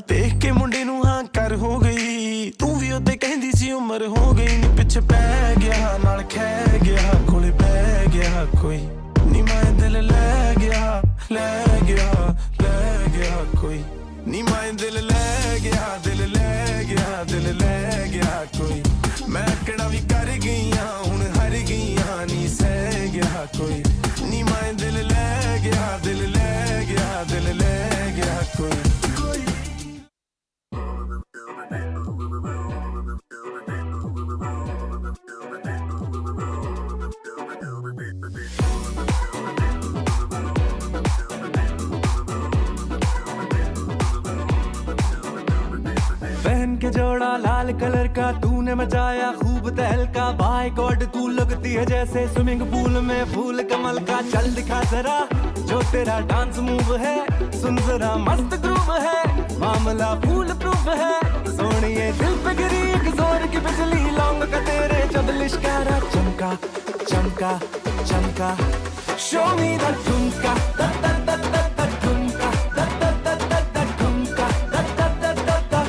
ਦੇਖ ਕੇ ਮੁੰਡੇ ਨੂੰ ਹਾਂ ਕਰ ਹੋ ਗਈ, ਤੂੰ ਵੀ ਉਹਤੇ ਕਹਿੰਦੀ ਸੀ ਉਮਰ ਹੋ ਗਈ। ਨੀ ਪਿੱਛੇ ਪੈ ਗਿਆ ਨਾਲ ਖਹਿ ਗਿਆ, ਕੋਲੇ ਬਹਿ ਗਿਆ ਕੋਈ ਨੀ, ਮੈਂ ਦਿਲ ਲੈ ਗਿਆ, ਲੈ ਗਿਆ, ਲੈ ਗਿਆ ਕੋਈ ਨੀ, ਮੈਂ ਦਿਲ ਲੈ ਗਿਆ, ਦਿਲ ਲੈ ਗਿਆ, ਦਿਲ ਲੈ ਗਿਆ ਕੋਈ। ਮੈਂ ਕਿਹੜਾ ਵੀ ਕਰ ਗਈਆਂ ਹੁਣ ਹਰ ਗਈਆਂ, ਨੀ ਸਹਿ ਗਿਆ ਕੋਈ ਨੀ, ਮੈਂ ਦਿਲ ਲੈ ਗਿਆ, ਦਿਲ ਲੈ ਗਿਆ, ਦਿਲ ਲੈ ਗਿਆ ਕੋਈ। पहन के जोड़ा लाल कलर का, तूने मचाया खूब तहलका। बाय गॉड तू लगती है जैसे स्विमिंग पूल में फूल कमल का। चल दिखा जरा जो तेरा डांस मूव है, सुन जरा मस्त ग्रूव है, मामला फूल प्रूफ है। सोनिए दिल पे गिरी एक जोर की बिजली, लौंग का तेरे जब लिश्कारा चमका चमका चमका। शो मी the ठुमका, दा दा दा दा दा ठुमका, दा दा दा दा दा ठुमका, दा दा दा दा दा।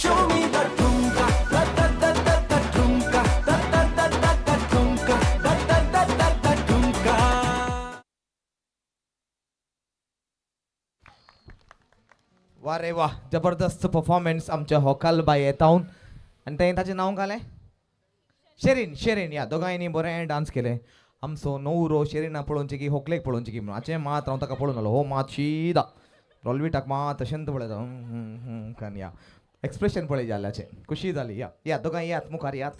Show me the ठुमका, da da da da da ठुमका, da da da da da ठुमका, da da da da da ठुमका। वा रे वा, जबरदस्त परफॉर्मन्स आमच्या होकाल बाय येतावन. आनी तें ताचें नांव घालें शेरीन. शेरीन ह्या दोगांयनी बरें डांस केलें. आमचो नवरो शेरीना पळोवचें की होकलेक पळोवचें की म्हणून हाचें मात हांव ताका पळोवन आलो. हो मात शिदा रोलविटाक मात तशेंच पळयता कारण या एक्सप्रेशन पळय जाल्याचें खुशी जाली. या या दोगांय यात मुखार यात.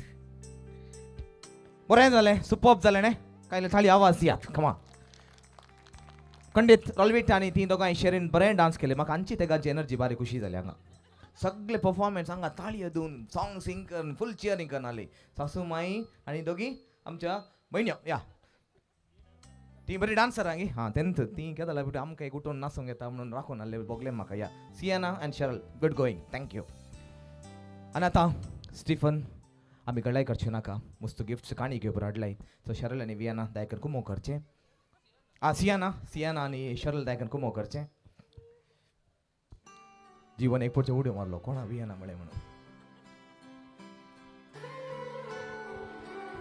बरें जालें, सुपर्ब जालें न्ही. कांय थाळी आवाज दियात कमा. खंडीत रोलवीट आनी ती दोगांय शेरीन बरें डांस केलें. म्हाका आमची तेगांची एनर्जी बारी खुशी जाली हांगा. सगळे परफॉर्मन्स हांगा ताळयो दिवन सॉंग सिंग करून फूल चियरींग करून आली सासू माई आनी दोगी आमच्या भयण्यो. या ती बरी डांसर आहा हां तेन्ना ती केदां जाल्यार आमकां एक उठून नाचूंक येता म्हणून राखून आसले भोगलें म्हाका. या Sienna and Cheryl, good going, thank you. आनी आतां स्टिफन आमी गडाय करचें नाका, मस्त गिफ्ट्स काणी घेवपाक हाडलाय. सो शरल आनी वियाना दायकन कुमो करचें. आ सियाना, सियाना आनी शरल दायकन कुमो करचें. जीवन एक पोटचे उडयो मारलो कोणा वियाना म्हळें म्हणून.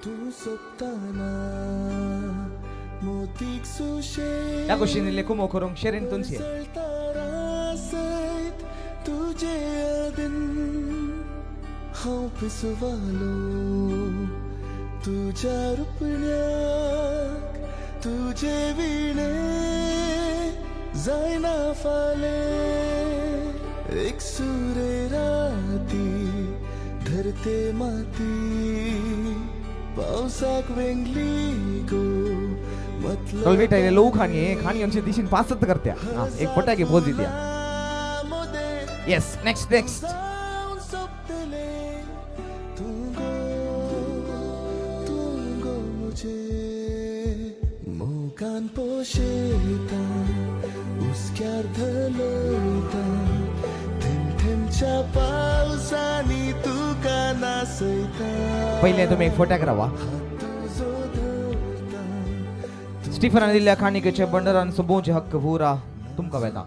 तूं सोदताना मोतीक सुशेग ह्या कुशीन इल्लें कुमो करूंक शेरीन तुमची सयत तुजे यादीन हांव पिसवालो, तुज्या रुपण्याक तुजे विणे जायना फालें. एक सुरे राती धरते माती, पावसाक वेंगली गो मतलब. रोलवीट आयले लोक खाणी खाणी आमचे दिशीन पासत करत्या. हां एक फटाके पोज दित्या. Yes next next. मोगान पोशेता हुस्क्यार धलयता, थेंब थेंबच्या पावसांनी तुका नाचयता. पयलें तुमी एक फोट्याक रावा. स्टीफनान दिल्ल्या काणिकेचे बंडरान सोबोवचे हक्क पुरा तुमकां वेता.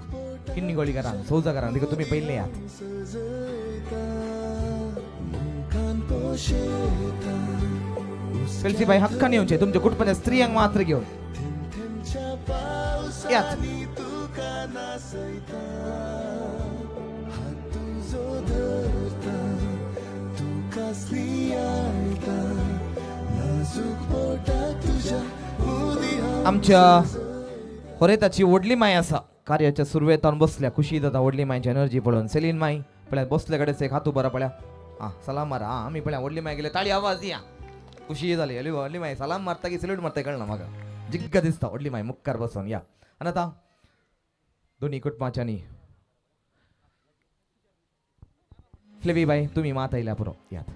किन्नी गोळी घरान सौजा घरान देखून तुमी पयलें यात. मोगान पोशेता पेलसी बाई हक्कान येवचे तुमच्या कुटुंबाच्या स्त्रियांक मात्र घेवन यात. आमच्या होरेताची व्हडली माय आसा कार्याच्या सुरवेतान बसल्या खुशी जाता व्हडली मायची एनर्जी पळोवन. सेलीन माय पळया बसले कडेन एक हात उबो पळया, आं सलाम मारा. आं आमी पळया व्हडली माय गेले ताळी आवाज दिया, खुशी जाली. व्हडली माय सलाम मारता की सल्यूट मारता कळना म्हाका, जिग्ग दिसता व्हडली माय मुखार बसून. या आनी आतां दोनी कुटुंबाच्यांनी फ्लेवी बाई तुमी मात आयल्या पुरो यात.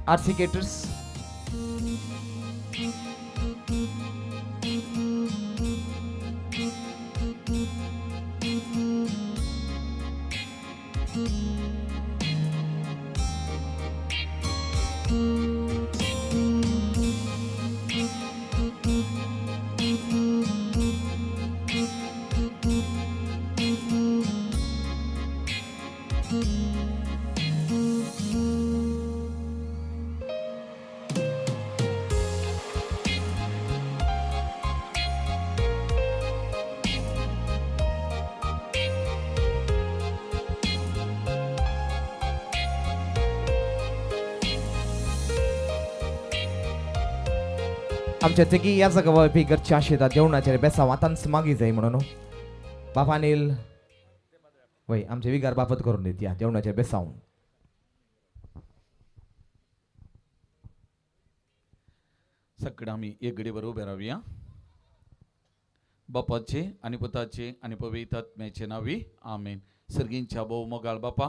आरसी केटर्स आमच्या तेगी ह्या जागा बी घरच्या शेतात जेवणाचेर बेसांव आतांच मागी जाय म्हणून बापा अनिल वय आमचे विगार बापत करून दित या जेवणाचेर बेसांव. सगळं आमी एक घडीवर उबे रावया. बापाचे आनी पुताचे आनी पवित्र आत्म्याचे नांवी आमेन. सर्गींच्या भोव मोगाळ बापा,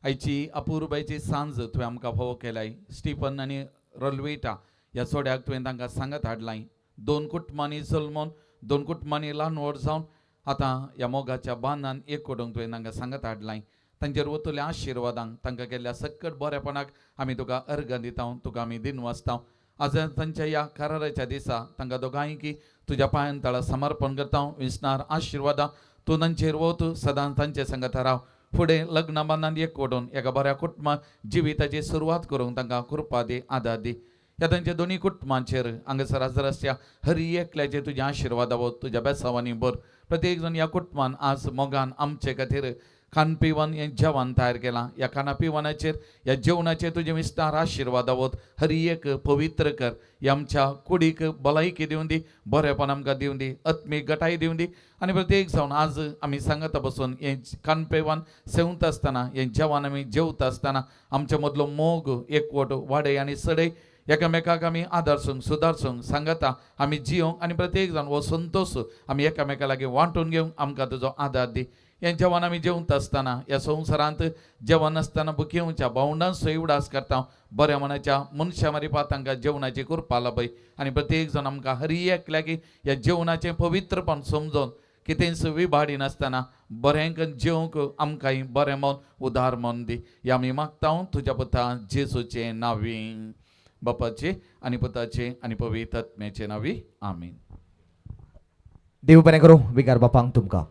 आयची अपुरबायची सांज तुवें आमकां फावो केलाय. स्टीफन आनी रोलवेटा ह्या चोड्याक तुवें तांकां सांगत हाडलाय. दोन कुटुंबांनी जल्मोन दोन कुटुंबांनी ल्हान व्हड जावन आतां ह्या मोगाच्या बांदान एक कोडूंक तुवें तांकां सांगत हाडलाय. तांचेर वतल्या आशिर्वादांक तांकां केल्ल्या सक्कट बरेपणाक आमी तुका अर्गां दिता, तुका आमी दिन वाचता. आज तांच्या ह्या कराराच्या दिसा तांकां दोगांयकी तुज्या पांयान तळा समर्पण करता. विसणार आशिर्वादां तूं तांचेर वत, सदां तांचे सांगत राव. फुडें लग्न बांदान एक कोडून एका बऱ्या कुटुंबा जिविताची सुरवात करूंक तांकां कृपा दी, आदार दी. ह्या तांच्या दोनी कुटुंबांचेर हांगासर हजर आसच्या हर एकल्याचेर तुज्या आशिर्वादा वत, तुज्या बेसावांनी भर. प्रत्येक जण ह्या कुटुंबान आज मोगान आमचे खातीर खान पिवन हें जेवण तयार केलां. ह्या खाना पिवनाचेर ह्या जेवणाचेर तुजे विस्तार आशिर्वादा वत, हर एक पवित्र कर. ह्या आमच्या कुडीक भलायकी दिवन दी, बरेपण आमकां दिवन दी, आत्मीक गटाय दिवन दी. आनी प्रत्येक जावन आज आमी सांगता बसून हें खान पिवन सेवता आसतना, हें जेवण आमी जेवता आसतना आमच्या मदलो मोग एकवट वाडय आनी सडय. एकामेकाक आमी आदारसूंक सुदारसूंक सांगता आमी जियोंक आनी प्रत्येक जाण हो संतोश आमी एकामेका लागीं वांटून घेवंक आमकां तुजो आदार दी. हें जेवण आमी जेवता आसतना ह्या संवसारांत जेवण आसतना भुकेवच्या भावंडांचो उडास करता. बऱ्या मनाच्या मनशां मारिपा तांकां जेवणाची कृपा लाभय. आनी प्रत्येक जाण आमकां हर एकल्याक ह्या जेवणाचें पवित्रपण समजून कितेंच विभाडी नासतना बऱ्यांक जेवंक आमकांय बरें मन उदार मन दी. ह्या आमी मागता तुज्या पुता जेजूचें नांवी. बापाचे आनी पुताचे आनी पवित्र आत्म्याचे नांवी आमेन. देव बरें करूं विगार बापांक तुमकां.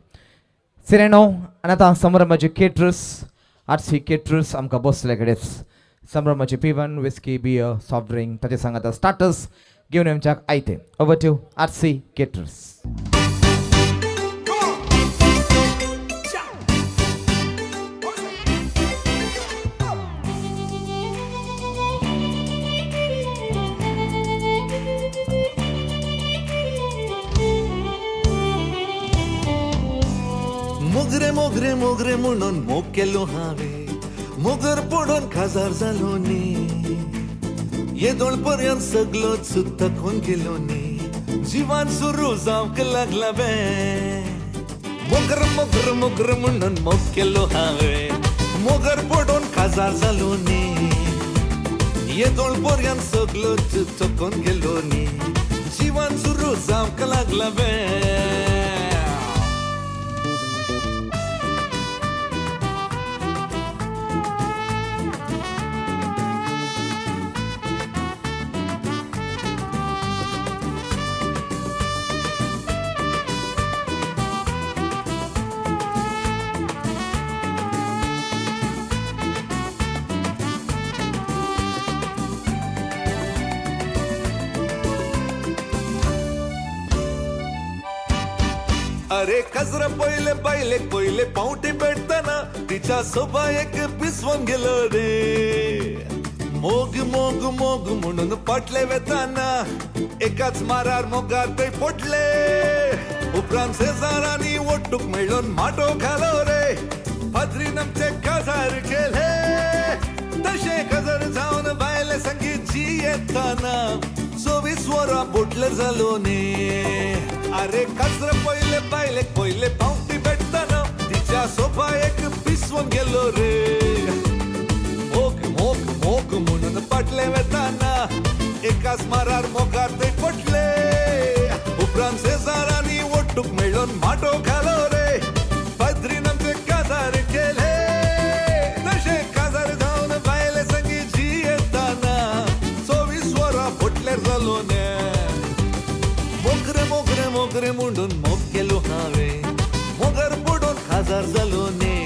सिरेनो आनी आतां संभ्रमाचे केटर्स आरसी केटर्स आमकां बसले कडेच संभ्रमाचे पिवन विस्की बियर सॉफ्ट ड्रिंक ताचे सांगात स्टार्टर्स घेवन आमच्याक आयते. Over to RC caterers. मोगरे मोगरे मोगरे म्हणून मोग केलो हांवें, मोगर पडोन खाजार जालो न्ही. येदोळ पर्यंत सगलोच थकून गेलो न्ही, जिवान सुरू जावंक लागला बे. मोगर मोगर मोगर म्हणून मोग केलो हांवें, मोगर पडोन खाजार जालो न्ही. येदोळ पर्यंत सगलोच थकून गेलो न्ही, जिवान सुरू जावंक लागला बे. अरे कजरा पयले बायलेक पयले पावटी भेटताना तिच्या सोबायेक पिसवून गेलो रे. मोग मोग मोग म्हणून फाटले वेताना एकाच मारार मोगार ते पडले. उपरांत शेजारांनी ओटूक मेळून माटो घालो रे. पाद्रीन आमचे काजार केले. तशें काजार जावन बायले संगीत जियेताना 24 वरां बोटले जालो न्ही. अरे काजरा पयले बायलेक पयले पावटी भेटताना तिच्या सोबायेक पिसवून गेलो रे. मोग मोग मोग म्हणून फाटले वेताना एकाच मारार मोगार ते पडले. उपरांत शेजारांनी ओटूक मेळून माटो घालो रे. पाद्रीन आमचे काजार केले. तशें काजार जावन बायले संगी जियेताना 24 वरां बोटल्यार जालो न्ही. मोगरे मोगरे मोगरे म्हणून मोग केलो हांवें, मोगार पडून काजार जालो न्ही.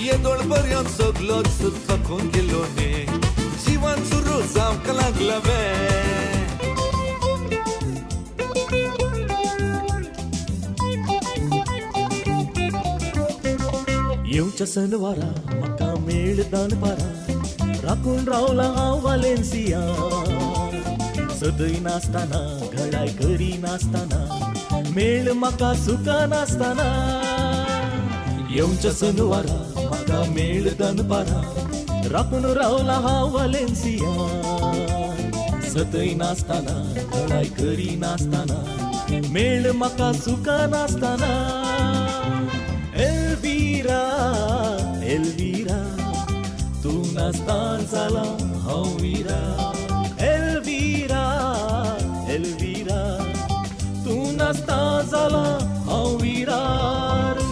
येदोळ पर्यंत सगलोच थकून गेलो न्ही. जिवन सुरू जावंक लागला वे. येवच्या सनवारा म्हाका मेळ दनपारा, राखून रावला हांव वालेन्सिया. सदय नासतना घडाय करी नासतना मेळ म्हाका सुखा नासतना. येवच्या सनवारा म्हाका मेळ दनपारा, राखून रावला हांव वालेन्सिया. सदय नासतना घडाय करी नासतना मेळ म्हाका सुखा नासतना. एल्विरा एल्विरा तूं नासतना जाला हांव विरा. एल्विरा एल्विरा तूं नासतना जाला हांव विरार.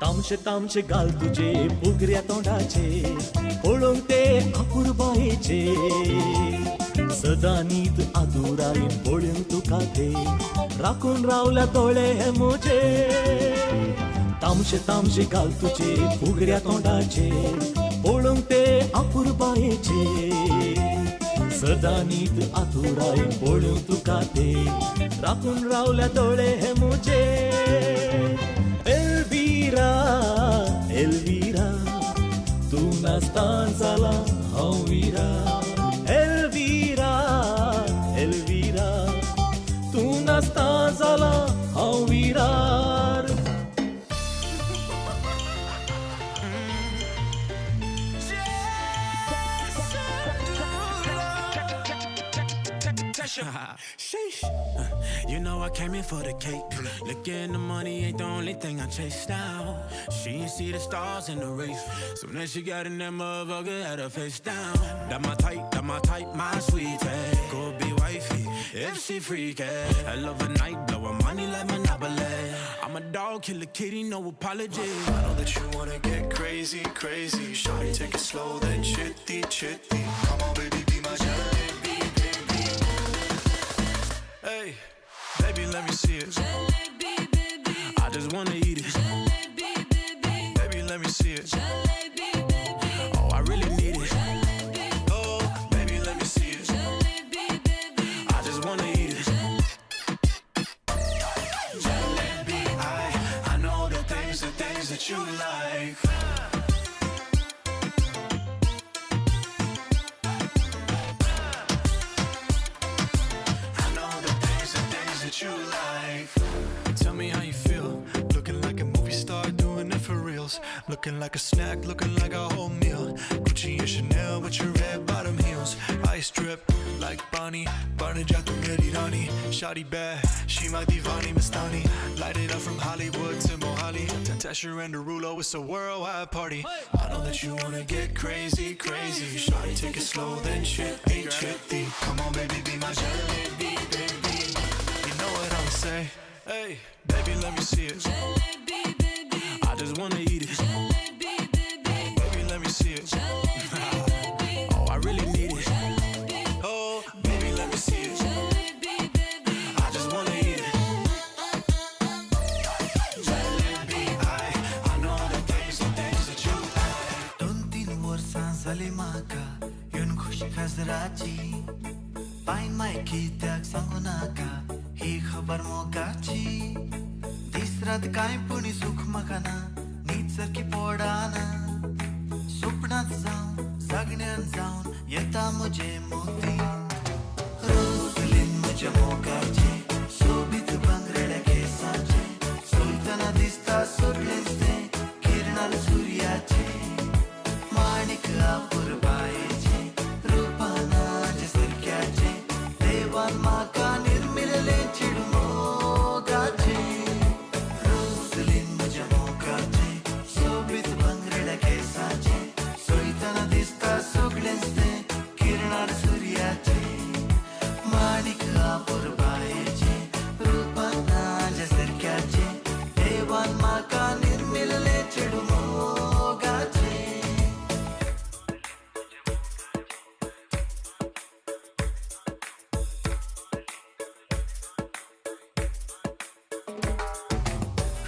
तामशे तामशे गाल तुजे फुगऱ्या तोंडाचे, पळोवंक ते अपुरबायेचे. सदां न्हीद आदुरायेन पळोवंक तुका ते राखून रावल्या दोळे हे म्हजे. तामशे तामशे गाल तुजे फुगऱ्या तोंडाचे, पळोवंक ते अपुरबायेचे. सदां न्हीद आदुरायेन पळोवंक तुका ते राखून रावल्या दोळे हे म्हजे. एल्विरा एल्विरा तूं नासतना जाला हांव विरा. एल्विरा एल्विरा तूं नासतना जाला हांव विरार. Sheesh. You know I came in for the cake. Looking the money ain't the only thing I chase now. She ain't see the stars in the race. Soon as she got in that motherfucker, had her face down. That my type, my sweetie. Go be wifey if she freaky. I love a night, blowin' money like Monopoly. I'm a dog, kill a kitty, no apology. I know that you wanna get crazy, crazy. Shawty, take it slow, then chitty, chitty. Come on, baby, be my jalebi, baby. Hey, baby, let me see it. Jalebi, baby. I just wanna eat it. Jalebi, baby. Baby, let me see it. Jalebi, baby. Oh, I really need it. Jalebi, oh, baby, let me see it. Jalebi, baby. I just wanna eat it. Jalebi, I know the things that you like. I know the things that you like. Tell me how you feel. Looking like a movie star, doing it for reals. Looking like a snack, looking like a whole meal. Gucci and Chanel with your red bottom heels. Ice drip like Bonnie, Barney ja tu meri rani. Shawty bad, she my divani Mastani. Light it up from Hollywood to Mohali. Tesher and Derulo, it's a worldwide party. I know that you wanna get crazy, crazy. Shawty, take it slow, then chitty, chitty. Come on, baby, be my jalebi, baby. You know what I'ma say? Hey, baby, let me see it. Jalebi, baby. I just wanna eat it. Jalebi, baby. Baby, let me see it. Jalebi, baby. Oh, I really need it. Jalebi, खाजराची पाय माय कित्याक सांगू नाका ही खबर मोगाची दीस रात कांय पुणी सुख म्हाका ना न्हीद सारकी पडना सुपणांत जावन जागण्यान जावन येता म्हजे मोती रोजलीन म्हज्या मोगाचे सोबीत भांगरड्या केसाचे चोयतना दिसता सगळेंच तें किरणाल सुर्याचे माणिक अपुरबायेचे रुपानाचे सारक्याचे देवान म्हाका निर्मिल्लें चेडूं मोगाचें रोजलीन म्हज्या मोगाचें सोबीत भांगरड्या केसाचें चोयतना दिसता सगळेंच तें किरणार सुर्याचें माणिक अपुरबायेचें रुपानाच्या सारक्याचें देवान म्हाका निर्मिल्लें चेडूं मोगाचें.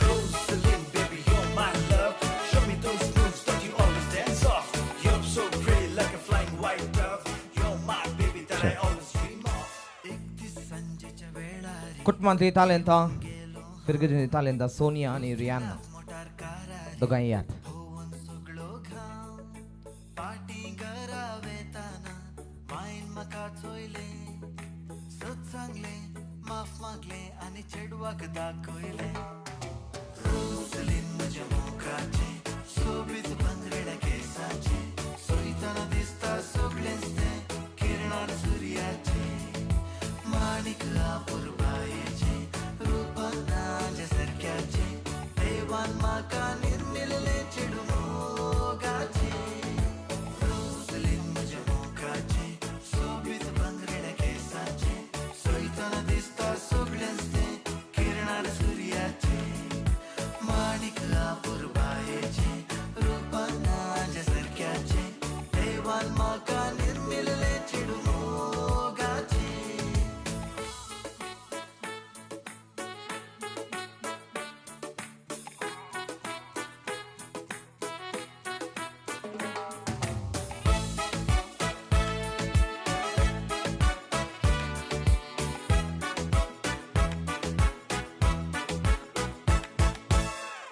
Rosalind, baby, you're my love. Show me those moves that you always dance off. You're so pretty like a flying white dove. You're my baby that I always dream of. कुटुंबांतली तालेंतां फिरगजींतली तालेंतां Sonia आनी रियाना दोगांय याद. पाटी घरा वेताना मायन म्हाका चोयलें सत सांगलें माफ मागलें आनी चेडवाक दाखयलें रोजलीन म्हज्या मोगाचें सोबीत भांगरड्या केसाचें चोयतना दिसता सगळेंच तें किरणार सुर्याचें माणिक अपुरबायेचें रुपानाच्या सारक्याचें देवान म्हाका निर्मिल्लें चेडूं मोगाचें रोजलीन म्हज्या मोगाचें सोबीत भांगरड्या केसाचें चोयतना दिसता सगळेंच तें किरणार सुर्याचें माणिक अपुरबायेचें रुपानाच्या सारक्याचें देवान म्हाका निर्मिल्लें चेडूं मोगाचें.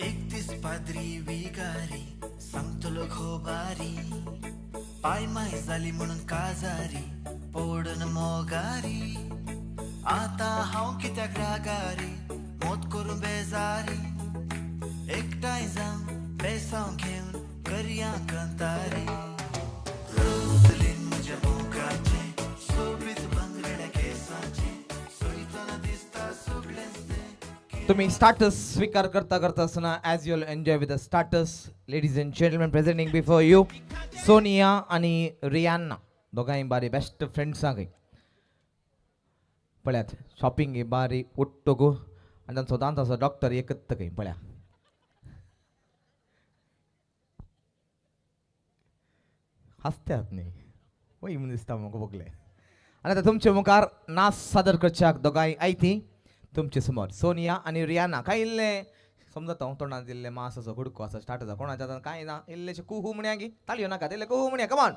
एक दीस पाद्री विगारी सांगतलो खोबारी पाय माय जाली म्हणून काजारी पडून मोगारी आतां हांव कित्याक रागारी मोत करूं बेजारी एकठांय जावन बेसांव घेवन करया कंतारी रोजलीन म्हज्या मोगाचें सोबीत भांगरड्या केसाचें चोयतना दिसता सगळेंच तें तुम्ही स्टार्टर्स स्वीकार करता करता आसतना as you'll enjoy with the starters, ladies and gentlemen, presenting before you Sonia आनी रियान्ना दोगांय बारी बेस्ट फ्रेंड्सां खंय. पळयात शॉपिंग ही बारी उट्टगो आनी तांचो दांताचो डॉक्टर एकत खंय पळया. हांसतात न्ही वय म्हूण दिसता म्हाका बगले. आनी आतां तुमचे मुखार नाच सादर करच्याक दोगांय आयती तुमचे समोर सोनिया आनी रियाना. कांय इल्लें समजता हांव तोंडान इल्लें मासाचो कुडको आसा स्टार्ट आसा कोणाच्या हातान कांय ना इल्लेशें कुहू म्हणया गी ताळयो नाकात इल्लें कुहू म्हणया. Come on,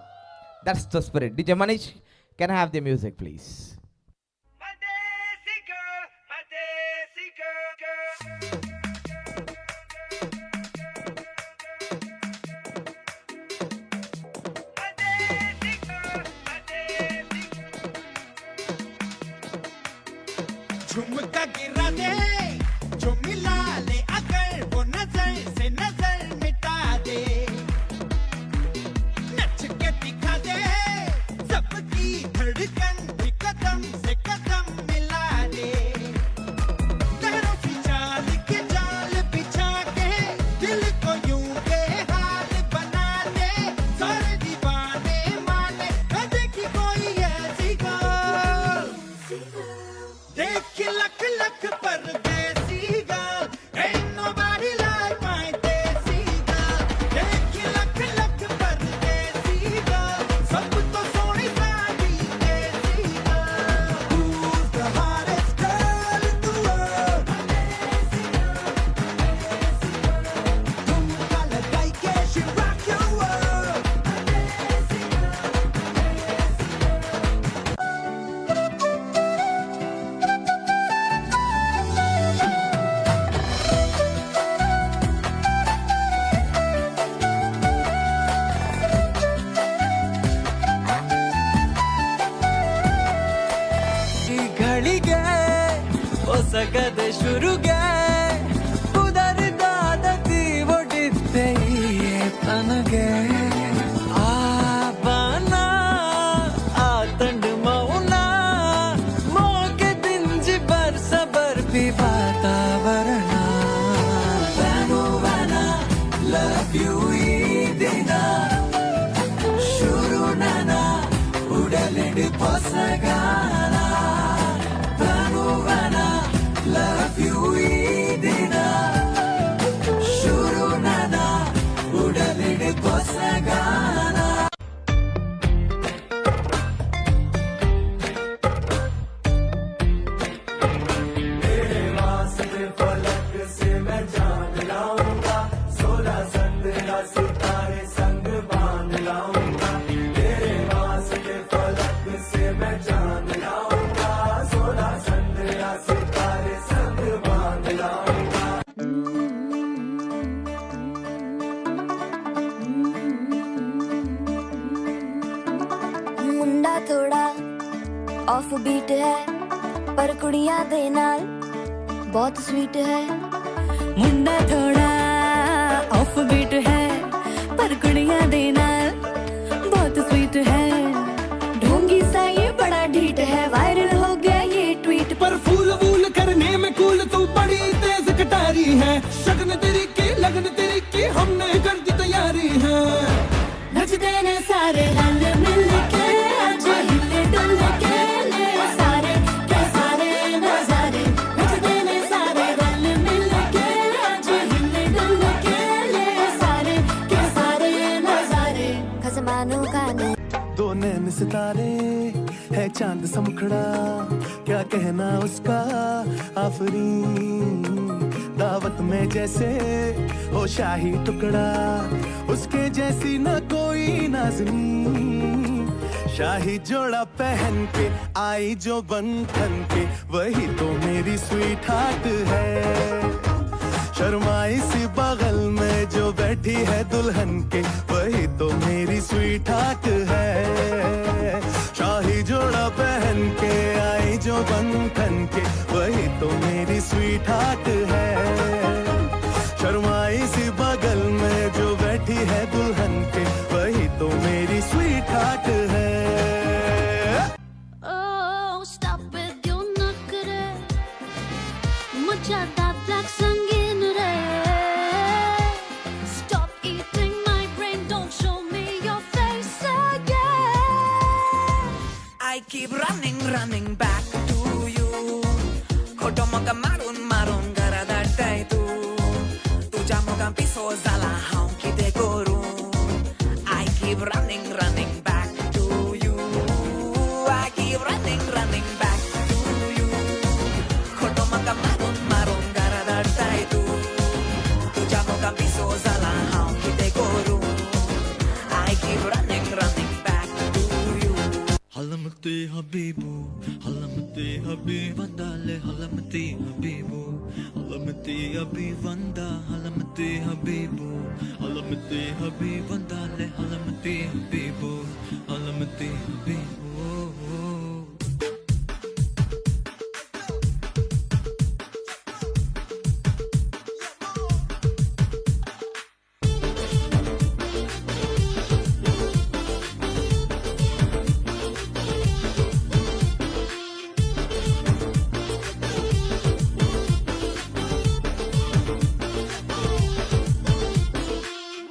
that's the spirit. DJ Manish, can I have the music please? झुमका गिरा दे जो मिला ले अगर वो नजर से नजर मिटा दे नच के दिखा दे सबकी धड़कन भी कदम से कदम मिला दे लहरों सी चाल के जाल बिछा के दिल को यूं बेहाल बना दे सारे दीवाने माने न देखी कोई ऐसी गर्ल देख लख लख परदेसी girl, ain't nobody like my desi girl. देख लख लख परदेसी girl, सब तो सोहनी साडी देसी girl. Who's the hottest girl in the world? ठुमका लगाई K she rock your world. ಹೊಸಗದೆ ಶುರುಗೆ ಪುದರಿದಾದ ತೀವೊಡಿದ್ದೆ ತನಗೆ ಆಬಾನ ಆ ತಂಡ ಮೌನ ಮೋಕೆ ದಿಂಜಿ ಬರ್ಸ ಬರ್ಪಿ ವಾತಾವರಣ ವ್ಯಾನು ಲವ್ you ಈ ದಿನ ಶುರು ನನ ಉಡಲಿಡು ಪೊಸಗಾನ ವ್ಯಾನು ಲವ್ you ಈ ದಿನ ಶುರು ನನ ಉಡಲಿಡು ಪೊಸಗಾನ. तेरे वास्ते फलक से मैं जान लाऊंगा, 16-17 सितारे संग बांध लाऊंगा। तेरे वास्ते फलक से मैं जान लाऊंगा, 16-17 सितारे संग बांध लाऊंगा। ਮੁੰਡਾ ਥੋੜਾ ਆਫ ਬੀਟ ਹੈ ਪਰ ਕੁੜੀਆਂ ਦੇ ਨਾਲ ਬਹੁਤ ਸਵੀਟ ਹੈ। ਮੁੰਡਾ ਥੋੜਾ ਆਫ ਬੀਟ ਹੈ ਪਰ ਕੁੜੀਆਂ ਦੇ ਨਾਲ ਬਹੁਤ ਸਵੀਟ ਹੈ। ढोंगी सा ये बड़ा ढीठ है, वायरल हो गया ये ट्वीट। पर फूल वूल करने में कूल तू बड़ी तेज कटारी है। शगन तेरी की लगन तेरी की हमने कर दी तैयारी है। ਨੱਚਦੇ ਨੇ ਸਾਰੇ ਰਲ ਮਿਲ ਕੇ ਅੱਜ ਹਿੱਲੇ ਡੁੱਲ ਕੇ ਲੈ ਸਾਰੇ ਕੇ ਸਾਰੇ ਨਜ਼ਾਰੇ। ਨੱਚਦੇ ਨੇ ਸਾਰੇ ਰਲ ਮਿਲ ਕੇ ਅੱਜ ਹਿੱਲੇ ਡੁੱਲ ਕੇ ਲੈ ਸਾਰੇ ਕੇ ਸਾਰੇ ਨਜ਼ਾਰੇ। ਖਸਮਾਨੂੰ ਖਾਣੇ। दो नैन सितारे है, चांद सा मुखड़ा, क्या कहना उसका आफरीन। दावत में जैसे हो शाही टुकड़ा, उसके जैसी न कोई नाजनीन। शाही जोड़ा पहन के आई जो बनठन के, वही तो मेरी स्वीट हार्ट है। शर्माई सी बगल में जो बैठी है दुल्हन के, वही तो मेरी स्वीट हार्ट है। शाही जोड़ा पहन के आई जो बनठन के, वही तो मेरी स्वीट हार्ट है। शर्माई सी बगल में जो बैठी है दुल्हन के, वही तो मेरी स्वीट हार्ट है। Oh, stop with your नखरे, मुझे black संगीन रे। Stop eating my brain, don't show me your face again. I keep running, running back to you. खोटो म्हाका मारून मारून घरा धाडटाय तूं। तुज्या मोगान पिसो जाला हांव कितें करूं। I keep running, running back to you. I keep running, running back to you. खोटो म्हाका मारून मारून घरा धाडटाय तूं। तुज्या मोगान पिसो जाला हांव कितें करूं। I keep running, running back to you. हलमती हबीबू हलमती हबीबंदाले हलमती हबीबू हलमती हबीबंदा हलमती हबीबू हलमती हबीबंदाले हलमती हबीबू हलमती हबीबू।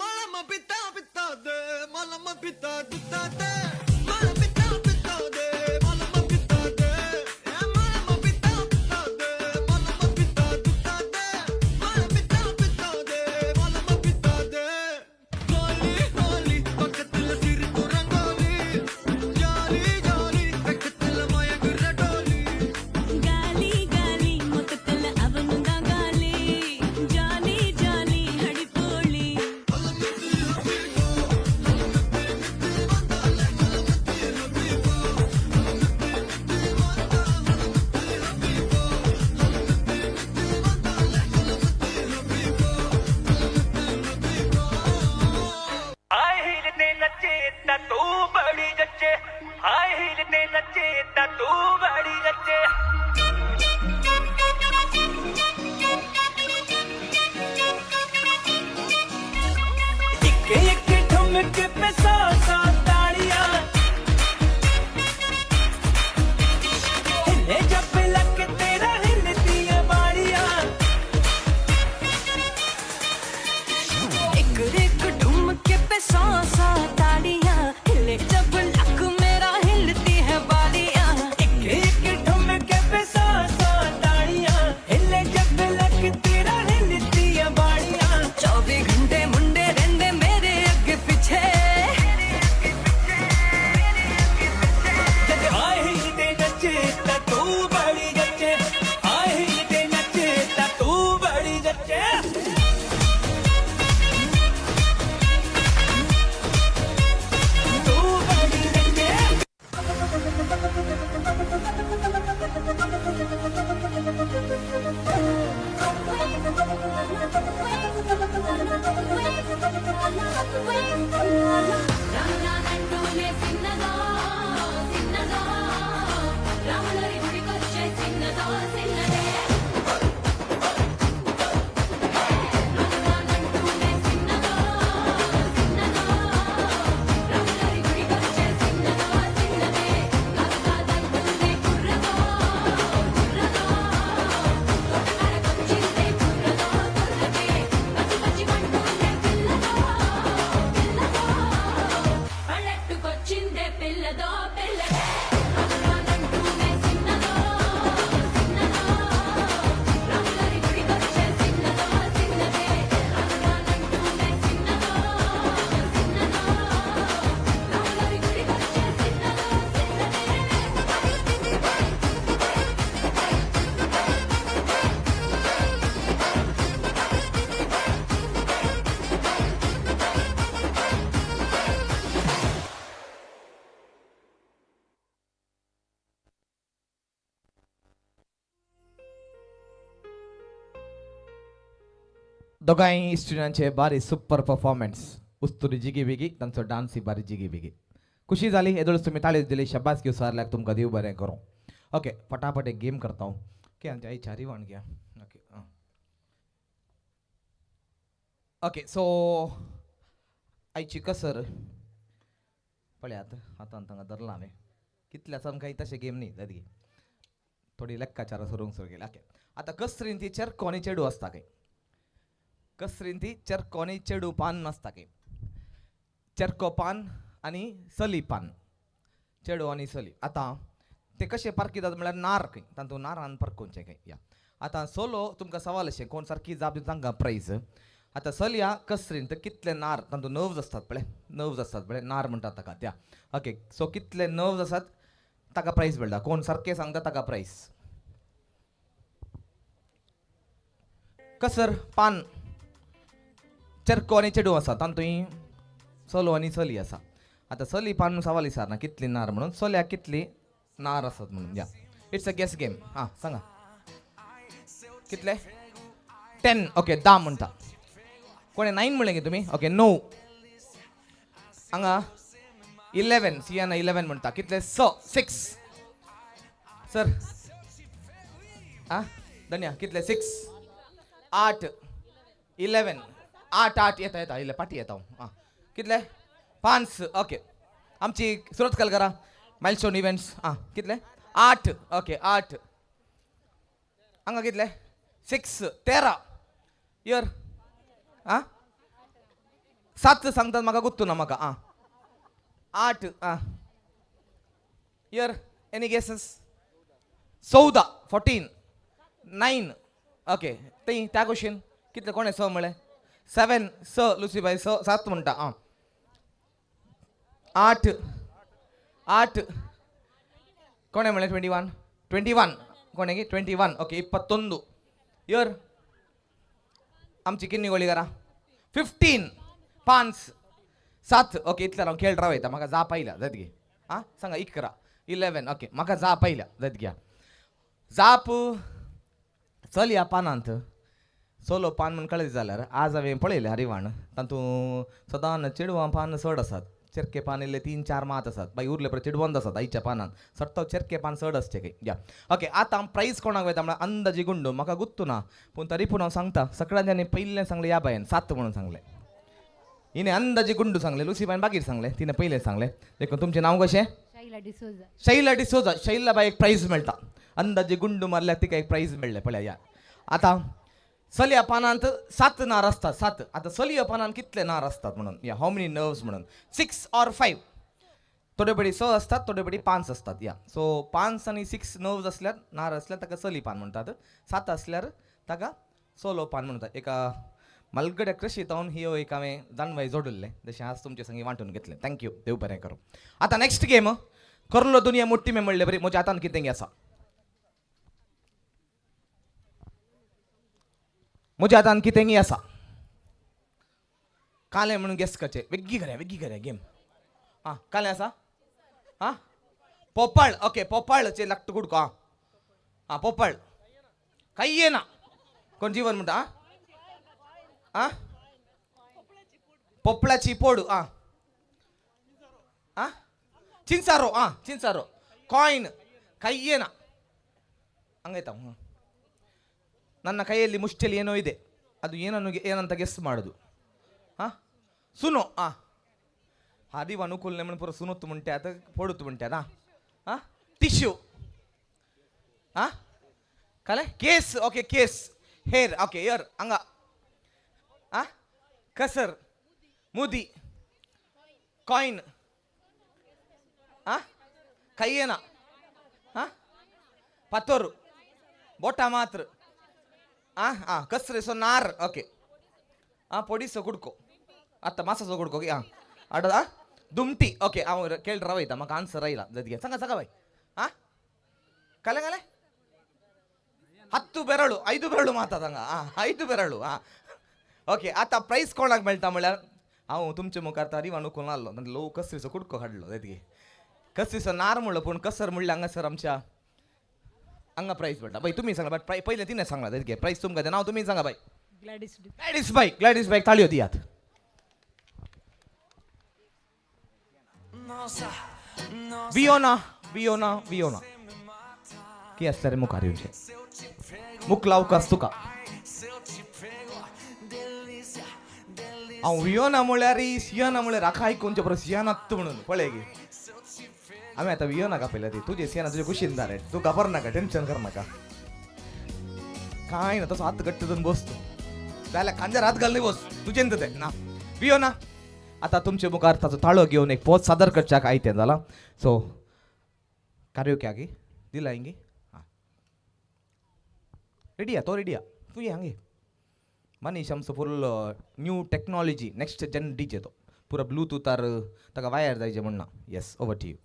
मलम पिता पिता दे मलम पिता दुता दे मलम पिता पिता दे मलम पिता दे मलम पिता पिता दे मलम पिता दुता दे मलम पिता पिता दे मलम पिता दे। होली होली पकतल सिर तू रंगोली जाली जाली पकतल मयंग रटोली। गाली गाली मकतल अवनुंदा गाली जाली जाली हडिपोली। ਹਾਈ ਹੀਲ ਤੇ ਨੱਚੇ ਤਾਂ ਤੂੰ ਬੜੀ ਜੱਚੇ, ਹਾਈ ਹੀਲ ਤੇ ਨੱਚੇ ਤਾਂ ਤੂੰ ਬੜੀ ਜੱਚੇ। 100-100 ताड़ियां। हिले जब लक तेरा हिलती है बाड़ियां। एक एक ठुमके पे 100-100 ताड़ियां, हिले जब लक मेरा हिलती है बालियां। एक एक ठुमके पे 100-100 ताड़ियां, हिले जब लक तेरा हिलती है बाड़ियां। 24 घंटे मुंडे रहंदे मेरे अगे पिछे। जद हाई हील ते नचे ता तू बड़ी जचे, हाई हील ते नचे ता तू बड़ी जचे। तू बड़ी जचे। రానానంటూనే చిన్నదో చిన్నదో, రాములరి గుడికొచ్చే చిన్నదో చిన్నదే. హనుమానంటూనే చిన్నదో చిన్నదో, రాములరి గుడికొచ్చే చిన్నదో చిన్నదే. కాదు కాదంటూనే కుర్రదో కుర్రదో, తోటకాడకొచ్చిందే కుర్రదో కుర్రదే. పచ్చి పచ్చి మంటూనే పిల్లదో పిల్లదో, పళ్ళెట్టుకొచ్చిందే పిల్లదో పిల్లదే. హనుమానంటూనే చిన్నదో చిన్నదో, రాములరి గుడికొచ్చే చిన్నదో చిన్నదే. హనుమానంటూనే చిన్నదో చిన్నదో, రాములరి గుడికొచ్చే చిన్నదో చిన్నదే. दोगांय स्टुडंटांचे बारी सुपर परफॉर्मन्स, उस्तुरी जिगी बिगी, तांचो डान्सय बारी जिगी बिगी. खुशी जाली येदोळच तुमी ताळी दिली, शाबासकी सारल्याक तुमकां देव बरें करूं. ओके, फटाफट एक गेम करता हांव. ओके, आमच्या आई चारी वाण घ्या. ओके आं, ओके सो आयची कसर पळयात हातान तांकां धरलां हांवें. कितले आसा आमकां तशें गेम न्ही जात गे, थोडी लेक्काचारां सरूंक सुरू केली. ओके, आतां कसरीन ती चेरको आनी चेडू आसता खंय. कसरीन ती चेरको आनी चेडू पान नासता खंय. चेरको पान आनी सली पान, चेडू आनी सली. आतां ते कशें पारखितात म्हळ्यार नार खंय, तातूंत नारान पारखुचें खंय. या आतां सोलो तुमकां सवाल अशें, कोण सारकी जाप दिता तांकां प्रायज. आतां सलया कसरीन तर कितले नार, तातूंत नर्व्स आसतात पळय, नर्व्स आसतात पळय, नार म्हणटात ताका त्या. ओके, सो कितले नर्व्स आसात ताका प्रायज मेळटा. कोण सारकें सांगता ताका प्रायज. कसर पान चेरको आनी चेडू आसा, तातूंत चलो आनी चली आसा. आतां चली पान सवाल विचारना कितली नार म्हणून, चल्याक कितली नार आसात म्हणून. या it's a guess game. आं सांगा कितले? 10. ओके, 10 म्हणटा. कोणें 9 म्हणलें गे तुमी? ओके, 9. हांगा 11, सियाना 11 म्हणटा. कितले? 6. सर आं धन्या कितले? 6 8 11 8 8 येता येता इल्ले पाटी येता हांव. आं कितले? 5. ओके, आमची सुरत कलकरा मायलस्टोन इव्हेंट्स. आं कितले? 8. ओके 8. हांगा कितले? 6 13 यर आं 7 सांगतात म्हाका गुत्तू ना म्हाका. आं 8. आं यर एनी गेसीस? 14 14 9. ओके, ती त्या क्वेश्चन कितले? कोणें 6 म्हळें? 7 6 लुसीबाय 6 7 म्हणटा. आं 8 8 कोणें म्हणलें? 21 21 कोणें गे? 21. ओके, 21 यर आमची किन्नी गोळीकारां 15 5 7. ओके, इतल्यार हांव खेळ रावयता, म्हाका जाप आयल्या जायत गे. आं सांगा 11 11. ओके, म्हाका जाप आयल्या जायत घ्या. जाप चलया पानांत चलो पान म्हूण कळ्ळें जाल्यार आज हांवें पळयलें हरिवाण, तातूंत सदां चेडवां पान चड आसात, चेरके पान इल्ले 3 4 मात आसात, मागीर उरले पळय चेडवंत आसात आयच्या पानांत, सट्टो चेरके पान चड आसचें खंय. या ओके, आतां प्रायज कोणाक वयता म्हळ्यार अंदाजी गुंडो म्हाका गुत्तू ना, पूण तरी पूण हांव सांगता. सगळ्यांनी पयलें सांगलें ह्या बायन 7 म्हणून सांगलें. हिने अंदाजे गुंडू सांगले, लुसीबायन बाकीर सांगले, तिने पयलें सांगले. देखून तुमचें नांव कशें? शैला डिसोजा. शैला डिसोजा. शैला बाय एक प्रायज मेळटा. अंदाजे गुंडू मारल्यार तिका एक प्रायज मेळ्ळें. पळया या आतां चलया पानांत 7 नार आसतात. 7. आतां चलया पानांत कितले नार आसतात म्हणून या how many nerves म्हणून 6 ऑर 5. थोडे बडी 6 असतात, थोडे बडी 5 असतात. या सो 5 आनी 6 नर्व्स असल्यार नार असल्यार ताका चली पान म्हणटात. 7 असल्यार ताका सोलो पान म्हणटात. एका मालगड्या कृशी जावन ही एक हांवें जाणवाय जोडिल्लें जशें आज तुमचे संगी वांटून घेतलें. Thank you, देव बरें करूं. आतां नेक्स्ट गेम करलो दुनिया मोठी में म्हणले बरी म्हज्या हातान कितें आसा, म्हज्या हातान कितें आसा कालें म्हणून गेस करचें. वेग्गी करया, वेग्गी करया गेम. आं कालें आसा. आं पोपाळ. ओके पोपाळचें लागता कुडको. आं आं पोपाळ कांय येना. कोण जीवन म्हणटा? आं आं पोपळाची पोड. आं आं चिंचारो. आं चिंचारो ಕಾಯಿನ್ ಕೈಯೇನ ಹಂಗಾಯ್ತಾ? ನನ್ನ ಕೈಯಲ್ಲಿ ಮುಷ್ಟಿಯಲ್ಲಿ ಏನೋ ಇದೆ, ಅದು ಏನನ್ನು ಏನಂತ ಗೆಸ್ ಮಾಡೋದು. ಹಾಂ ಸುನೋ. ಹಾಂ ಹರಿವ ಅನುಕೂಲ ಪೂರ ಸುನೊತ್ತು ಮುಂಟೆ ಅದು ಪೊಡುತ್ತು ಮುಂಟೆ ಅದಾ. ಹಾಂ ಟಿಶ್ಯೂ. ಹಾಂ ಕಲೆ case. Okay case hair. Okay ear ಹಂಗ. ಹಾಂ ಕಸರ್ ಮುದಿ ಕಾಯಿನ್. ಹಾಂ ಕೈಯೇನ. ಹಾಂ ಪತ್ತೋರು ಬೋಟ ಮಾತ್ರ. ಹಾಂ ಹಾಂ ಕಸ್ರೆ ಸೊ ನಾರ್. ಓಕೆ ಹಾಂ ಪೊಡಿಸೋ ಕುಡ್ಕೋ ಅತ್ತ ಮಾಸೋ ಕುಡ್ಕೋ. ಹಾಂ ಅಡ ದುಮ್ಟಿ. ಓಕೆ ಅವ ಕೇಳಿ ರವ ಐತ ಮಗ ಆನ್ಸರ್ ಇಲ್ಲ ಜೊತೆಗೆ ಸಂಗ ಸಂಗ ಬಾಯ್. ಹಾಂ ಕಲೆ ಕಲೆ 10 ಬೆರಳು 5 ಬೆರಳು ಮಾತಾದಂಗ. ಹಾಂ 5 ಬೆರಳು. ಹಾಂ ಓಕೆ ಆತ ಪ್ರೈಸ್ ಕೊಡಕ್ಕೆ ಮೇಳ್ತಾ म्हळ्यार हांव तुमचे मुखार तारीफ अनुकूल नासलो लो कसरीचो कुडको हाडलो तेतकी कसरीचो नार म्हणलो पूण कसर म्हणल्यार हांगासर आमच्या हांगा प्रायज मेळटा. बाय तुमी सांगला बट पयलें तिणें सांगला तेतके प्रायज तुमकां नांव तुमी सांगा बाय. ग्लॅडीस. ग्लॅडीस बाय. ग्लॅडीस बायक ताळयो दियात. वियोना वियोना वियोना की आसल्यार रे मुखार येवचें. मुख लावकास तुका. हांव वियोना म्हळ्यार सियाना म्हळ्यार आका आयकुनचें बरो सियानात म्हणून पळय गे. आमी आतां वियोना कापयल्या ती तुजे सियाना तुजे कुशीन दारे तूं घाबर नाका, टेन्शन कर नाका, कांय ना. तसो हात घट्ट धरून बस तूं, जाल्यार खांद्यार हात घालून बस तुजेन तें ना. वियोना आतां तुमचे मुखार ताचो ताळो घेवन एक पोत सादर करच्याक आयतें जालां. सो कारियोके आगे दिला हिंगी. हां रेडी आ तो रेडी आ तूं ये हांगे. मनीश आमचो full new technology next gen DJ तो पुरा ब्लूटूथार ताका वायर जायचे म्हण ना. Yes over to you.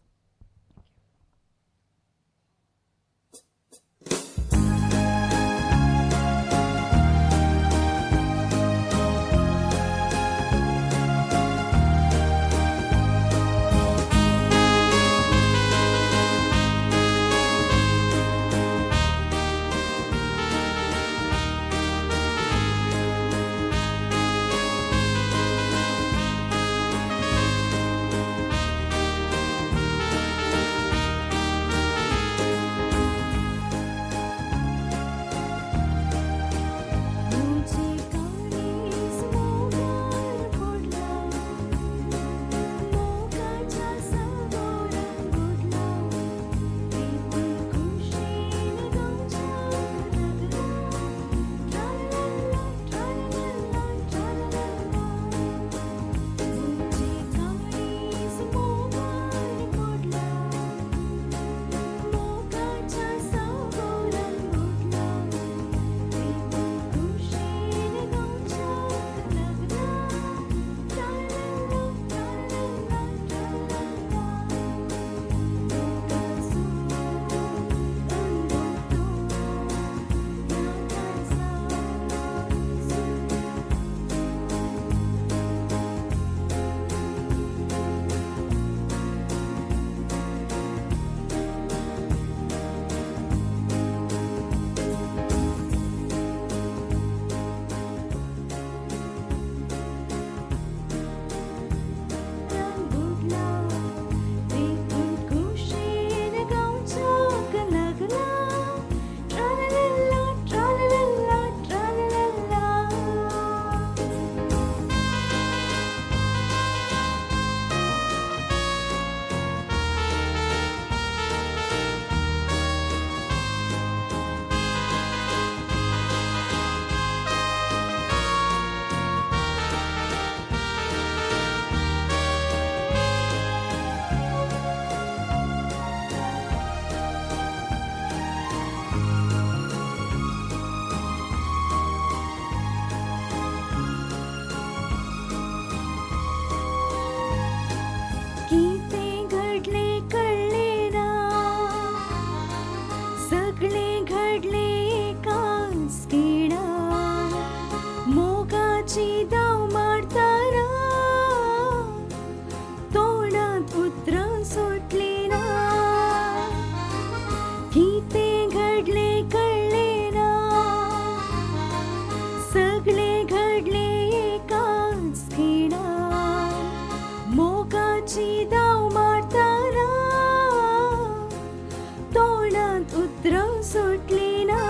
सुटली ना.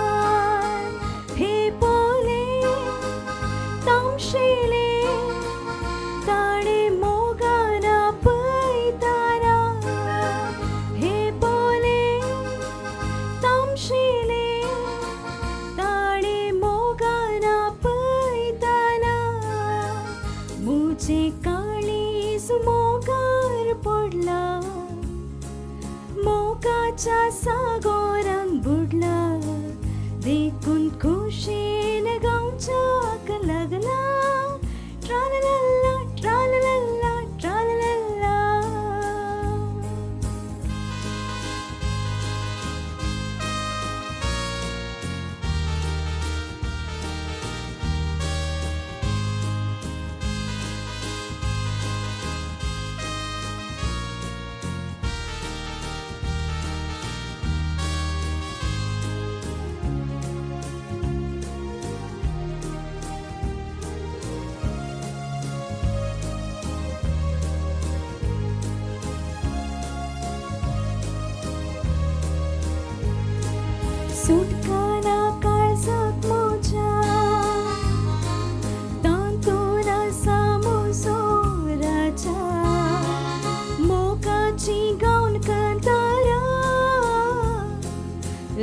हे पोले तामशेले ताणे मोगान आपयताना. हे पोले तामशेले ताणे मोगान आपयताना. मुझे काळीज मोगार पडला, मोगाच्या सागोरान बुडला. देखून खुशेन गावच्याक लागला. ट्रालला ट्रालला ट्रालला. सुटकाना काळजाक म्हज्या, तातूंत आसा म्हजो राजा. मोगाची गावन कांतारा,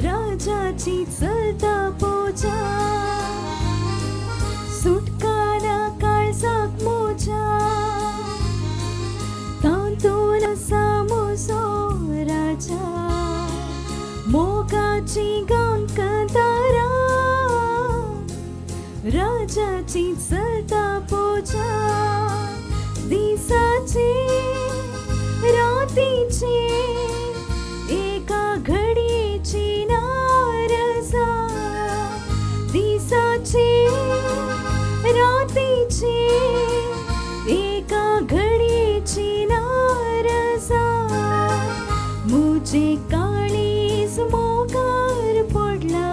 राजाची चलता पुजा. सुटकाना काळजाक म्हज्या, तातूंत आसा म्हजो राजा. मोगाची गावन कांतारा, राजाची चलता पुजा. दिसाचे रातीचे एका घडयेची नारजा. दिसाचे रातीचे एका घडयेची नारजा. मुझे काळीज मोगार पडला,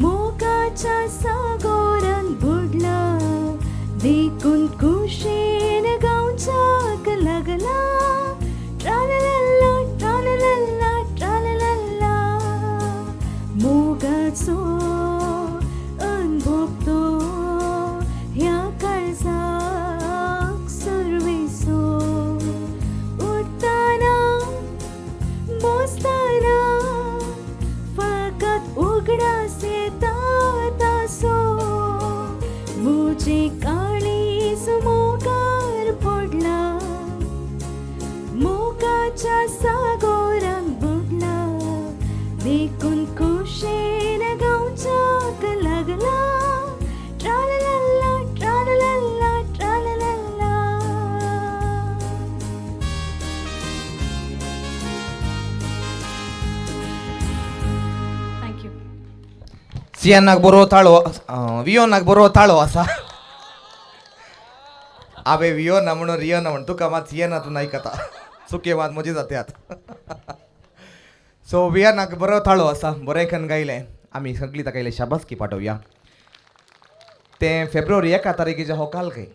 मोगाच्या सागोरान बुडला. देखून खुशेन गावच्याक लागला. ट्रालला ट्रालला ट्रालला. मोगाचो अनुभव तो ह्या काळजाक सुरवेसो. उठताना बसताना फकत उगडास येता तासो. मुझे काळीज मोगार पडला, मोगाच्या सागोरान बुडला. देखून खुशेन गावच्याक लागला. ट्रालला ट्रालला ट्रालला. Thank you. सियानाक बरो ताळो, वियोनाक बरो ताळो आसा. आबे वियोना म्हणून रियोना म्हण तुका मात सियना तूं आयकता, चुके मात म्हजी जात्यात. सो वियानाक बरो ताळो आसा, बरें कन गायलें. आमी सगळीं ताका इल्लें शाबासकी पाठोवया. तें फेब्रुवारी 1 तारखेचें हो काल खंय,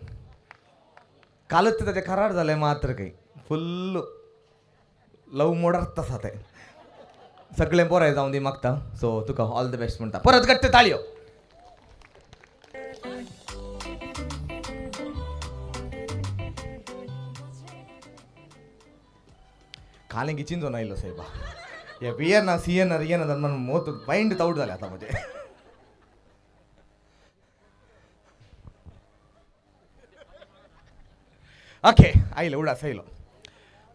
कालच तें ताचें करार जालें मात्र खंय, फुल्ल लव मोडार आसा तें. सगळें बरें जावं दी मागता. सो तुका ऑल the best म्हणटा. परत घट्ट ताळयो. कालें गिचिंजो आयलो सायबा. हे वियना सियना रियना म्हणून मोत मायंड आउट जालें आतां म्हजें. ओके आयलो उडास आयलो.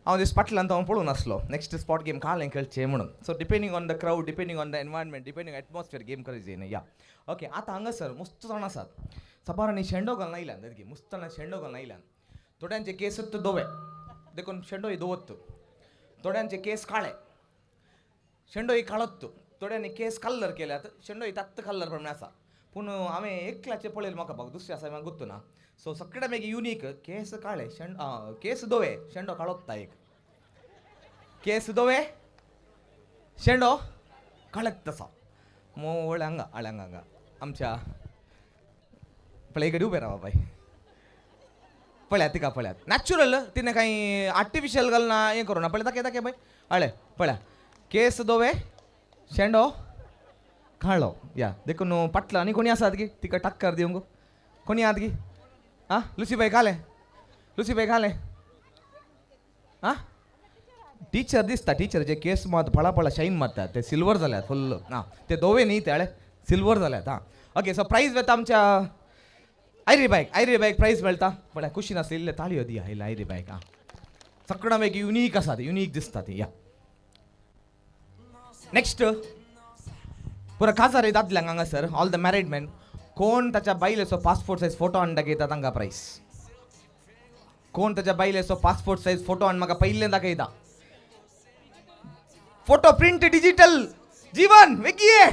हांव दीस फाटल्यान तो हांव पळोवन आसलो नेक्स्ट स्पॉट गेम कालें खेळचें म्हणून. So depending on the crowd, depending on the environment, depending atmosphere game करायची न्ही. या ओके आतां हांगासर मस्त जाण आसात. साबारांनी शेंडो घालून आयल्यान, दरगी मस्त जाणां शेंडो घालून आयल्यान. थोड्यांचे केस धवे देखून शेंडोय दवरत, थोड्यांचे केस काळे, शेंडोय काळत, थोड्यांनी केस कलर केल्यात, शेंडोय तात्त कलर प्रमाणे आसा. पूण हांवें एकल्याचें पळयलें म्हाका बाग दुसरें आसा म्हाका गुत्तू ना. सो सगळ्या मागीर युनीक केस काळे केस धवे शेंडो काळोत्ता एक, केस धवे शेंडो काळत आसा. मोवळ हांगा हांगा हांगा आमच्या पळय कडेन उबें रावा बाय. पळयात तिका, पळयात नॅचरल, तिणें कांय आर्टिफिशियल घालना हें करूं ना. पळय दाखय दाखय बाय, हळे पळया केस धवे शेंडो काळो या देखून पाटलो. आनी कोणी आसात की तिका टक्कर दिवंक कोणी आहात की? आं लुसीबाई घालें, लुसीबाई घालें. आं टिचर दिसता, टिचरचे केस मात फळा फळा शायन मारतात, ते सिल्वर जाल्यात फुल्ल. आं ते दोवे न्ही ते सिल्वर जाल्यात. आं ओके सो प्रायज वता आमच्या आयरी बायक, आयरी बायक प्रायज मेळटा. पळय कुशीन आसलेले ताळयो दिया आयले आयरी बायक. आं सगळ्यां पैकी युनीक आसा ती, युनीक दिसता ती. या नेक्स्ट पुरा काजारी दादल्यांक हांगासर ऑल the married man कोण ताच्या बायलेचो पासपोर्ट सायज फोटो हाडून दाखयता तांकां प्रायज. कोण ताच्या बायलेचो पासपोर्ट सायज फोटो हाडून म्हाका पयलें दाखयता. फोटो प्रिंट डिजिटल जीवन वेगीये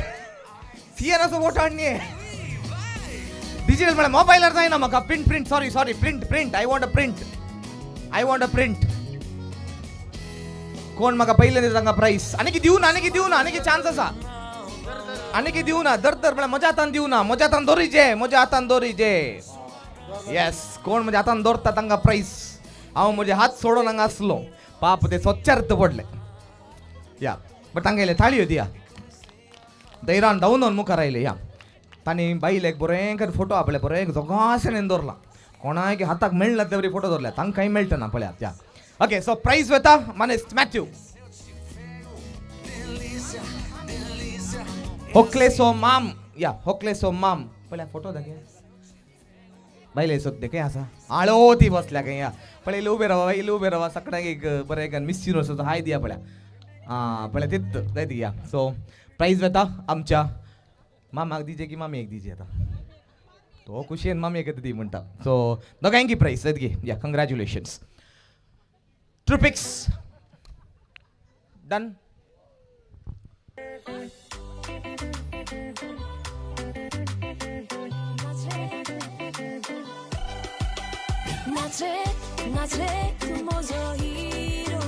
सिएनाचो फोटो हाडणी डिजिटल म्हळ्यार मोबायलार जायना म्हाका. Print print sorry sorry print print I want a print, I want a print. कोण म्हाका पयलें दिता तांकां प्रायज. आनी की दिवना, आनी की दिवना, आनी की चान्स आसा, आनी की दिवना. दर दर म्हळ्यार म्हज्या हातान दिवना, म्हज्या हातान दवरिजे, म्हज्या हातान दवरिजे. येस कोण म्हज्या हातान दवरता तांकां प्रायज. हांव म्हजे हात सोडून हांगा आसलो पाप ते सोच्चार्थ पडले. या बट तांकां येयले थाळयो दिया, धैरान धांवन मुखार आयले. या तांणी बायलेक बरें कर फोटो आपले बरें जोगासणेन दवरला, कोणाक हाताक मेळना ते बरी फोटो दवरल्या, तांकांय मेळटा ना पळयात. या ओके सो प्रायज वता मानेस्त मॅथ्यू होकलेसो माम. या होकलेसो माम पळया फोटो दाखय बायले सोदते खंय आसा आळो ती बसल्या खंय. या पळय इल्लें उबें रावा, इल्लें उबें रावा. सगळ्यांक एक बरें एक मिस युनिवर्साचो हाय दिया पळया. आं पळय तित जायत. या सो प्रायज वता आमच्या मामाक दिजे की मामी एक दिजे. आतां तो खुशयेन मामी एक दी म्हणटा. सो दोगांयकी प्रायज जायत गी. या कंग्रॅच्युलेशन्स. ट्रुपिक्स डन. नाचे नाचे तूं म्हजो हिरो,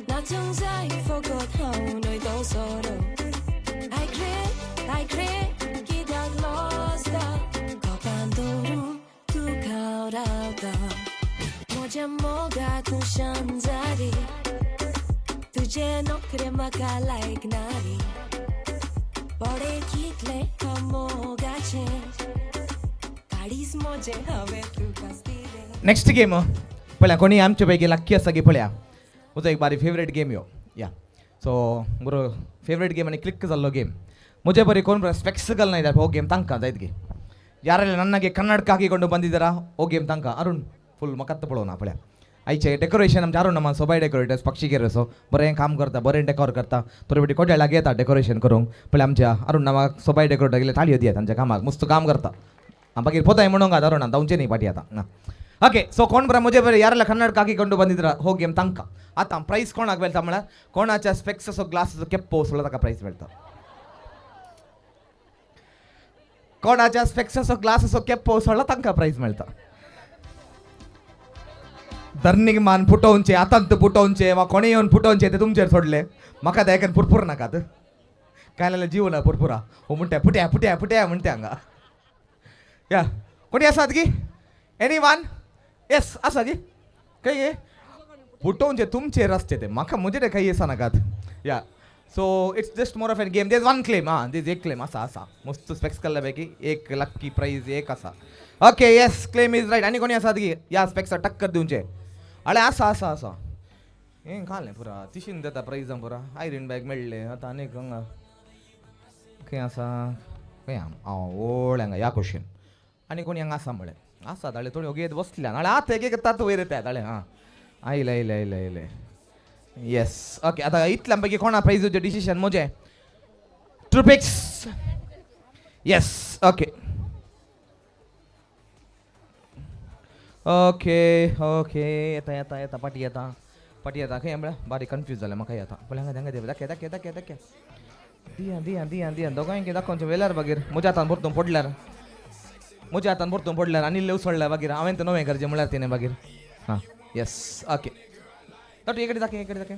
नाचूंक जाय फकत हांव न्हय तो सोरो. आयक रे आयक रे कित्याक लजता, कोपान दवरून तुका हांव रावता. म्हज्या मोगा तूं शांत जा रे, तुजे नोकरे म्हाका लायक ना रे. पडे कितले हांव मोगाचें, काडीच म्हजें हांवें तुकाच दिलें. नेक्स्ट गेम पळया कोणी आमचे पैकी लक्की आसा की पळया. म्हजो एक बारी फेवरेट गेम यो. या सो बरो फेवरेट गेम आनी क्लिक जाल्लो गेम. म्हजे बरी कोण बरो स्पेक्स घालना जाल्यार हो गेम तांकां जायत गे. ಯಾರೆಲ್ಲ ನನಗೆ ಕನ್ನಡಕ ಹಾಕಿಕೊಂಡು ಬಂದಿದ್ದಾರಾ हो गेम तांकां. अरुण फूल मकात पळोवना पळया. आयचे डेकोरेशन आमचे अरुण नमा सोबाय डेकोरेटर्स पक्षीगेर सो बरें काम करता, बरें डेकोर करता. थोडे बेटी कोट्या लागीं येता डेकोरेशन करूंक. पळय आमच्या अरुण नामाक सोबाय डेकोरेटर गेले ताळयो दियात तांच्या कामाक, मस्त काम करता. मागीर पोताय म्हणूंक अरुण धांवचें न्ही फाटीं आतां ना. ओके सो कोण बरें म्हजे बरें यारेला कन्नडक हाकिಕೊಂಡು ಬಂದಿದ್ರ हो गेम तांकां. आतां प्रायज कोणाक मेळटा म्हळ्यार कोणाच्या स्पेक्साचो ग्लासाचो केप्पो उसळो ताका प्रायज मेळटा. कोणाच्या स्पेक्साचो ग्लासाचो केप्पो उसळ्ळो तांकां प्रायज मेळटा. धरणीक मान फुटोवचें, आतांत फुटोवचें वा कोणें येवन फुटोवचें तें तुमचेर सोडलें. म्हाका तें एकान पुरपूर नाकात, काय जाल्यार जीव ना पुरपुरा हो म्हणटा फुट्या फुट्या फुट्या म्हणटा हांगा. या कोणी आसात की एनी वन? येस आसा की खंय गे फुटोवचें तुमचेर आसचें तें, म्हाका म्हजें तें खंय आसा नाकात. Yeah so it's just more of an game. There's one claim. आं देज एक क्लेम आसा, आसा मस्त स्पेक्स काडल्या पैकी एक लक्की प्रायज एक आसा. Okay yes claim is right. आनी कोणी आसात की ह्या स्पेक्सा टक्कर दिवचें? अळे आसा आसा आसा. हें घालें पुरा तिशीन दिता प्रायजां पुरा. आयरीन बॅग मेळ्ळें आतां आनीक हांगा खंय आसा खंय आं व्हडलें हांगा ह्या क्वेश्चन. आनी कोणी हांगा आसा म्हळें आसा ताळे थोडी ओगेत बसल्या नाळे आतां एक एक तात वयर येता ताळे. आं आयले आयले आयले आयले. येस ओके आतां इतल्या पैकी कोणा प्रायज दिवचें डिसिशन म्हजें. ट्रुपिक्स येस ओके ओके ओके येता येता येता फाटीं येता फाटीं येता. खंय म्हळ्यार बारीक कन्फ्यूज जालें म्हाका. येता पळय हांगा हांगा दाखय दाखय दाखय दाखय दिया दिया दिया दिया दोगांयकी दाखोवचें वेल्यार मागीर म्हज्या हातान परतून पडल्यार, म्हज्या हातान परतून पडल्यार आनी इल्लें उसळ्ळ्यार मागीर हांवें तें नवें करचें म्हळ्यार तिणें मागीर. आं येस ओके दाखय इकडे दाखय इकडे दाखय.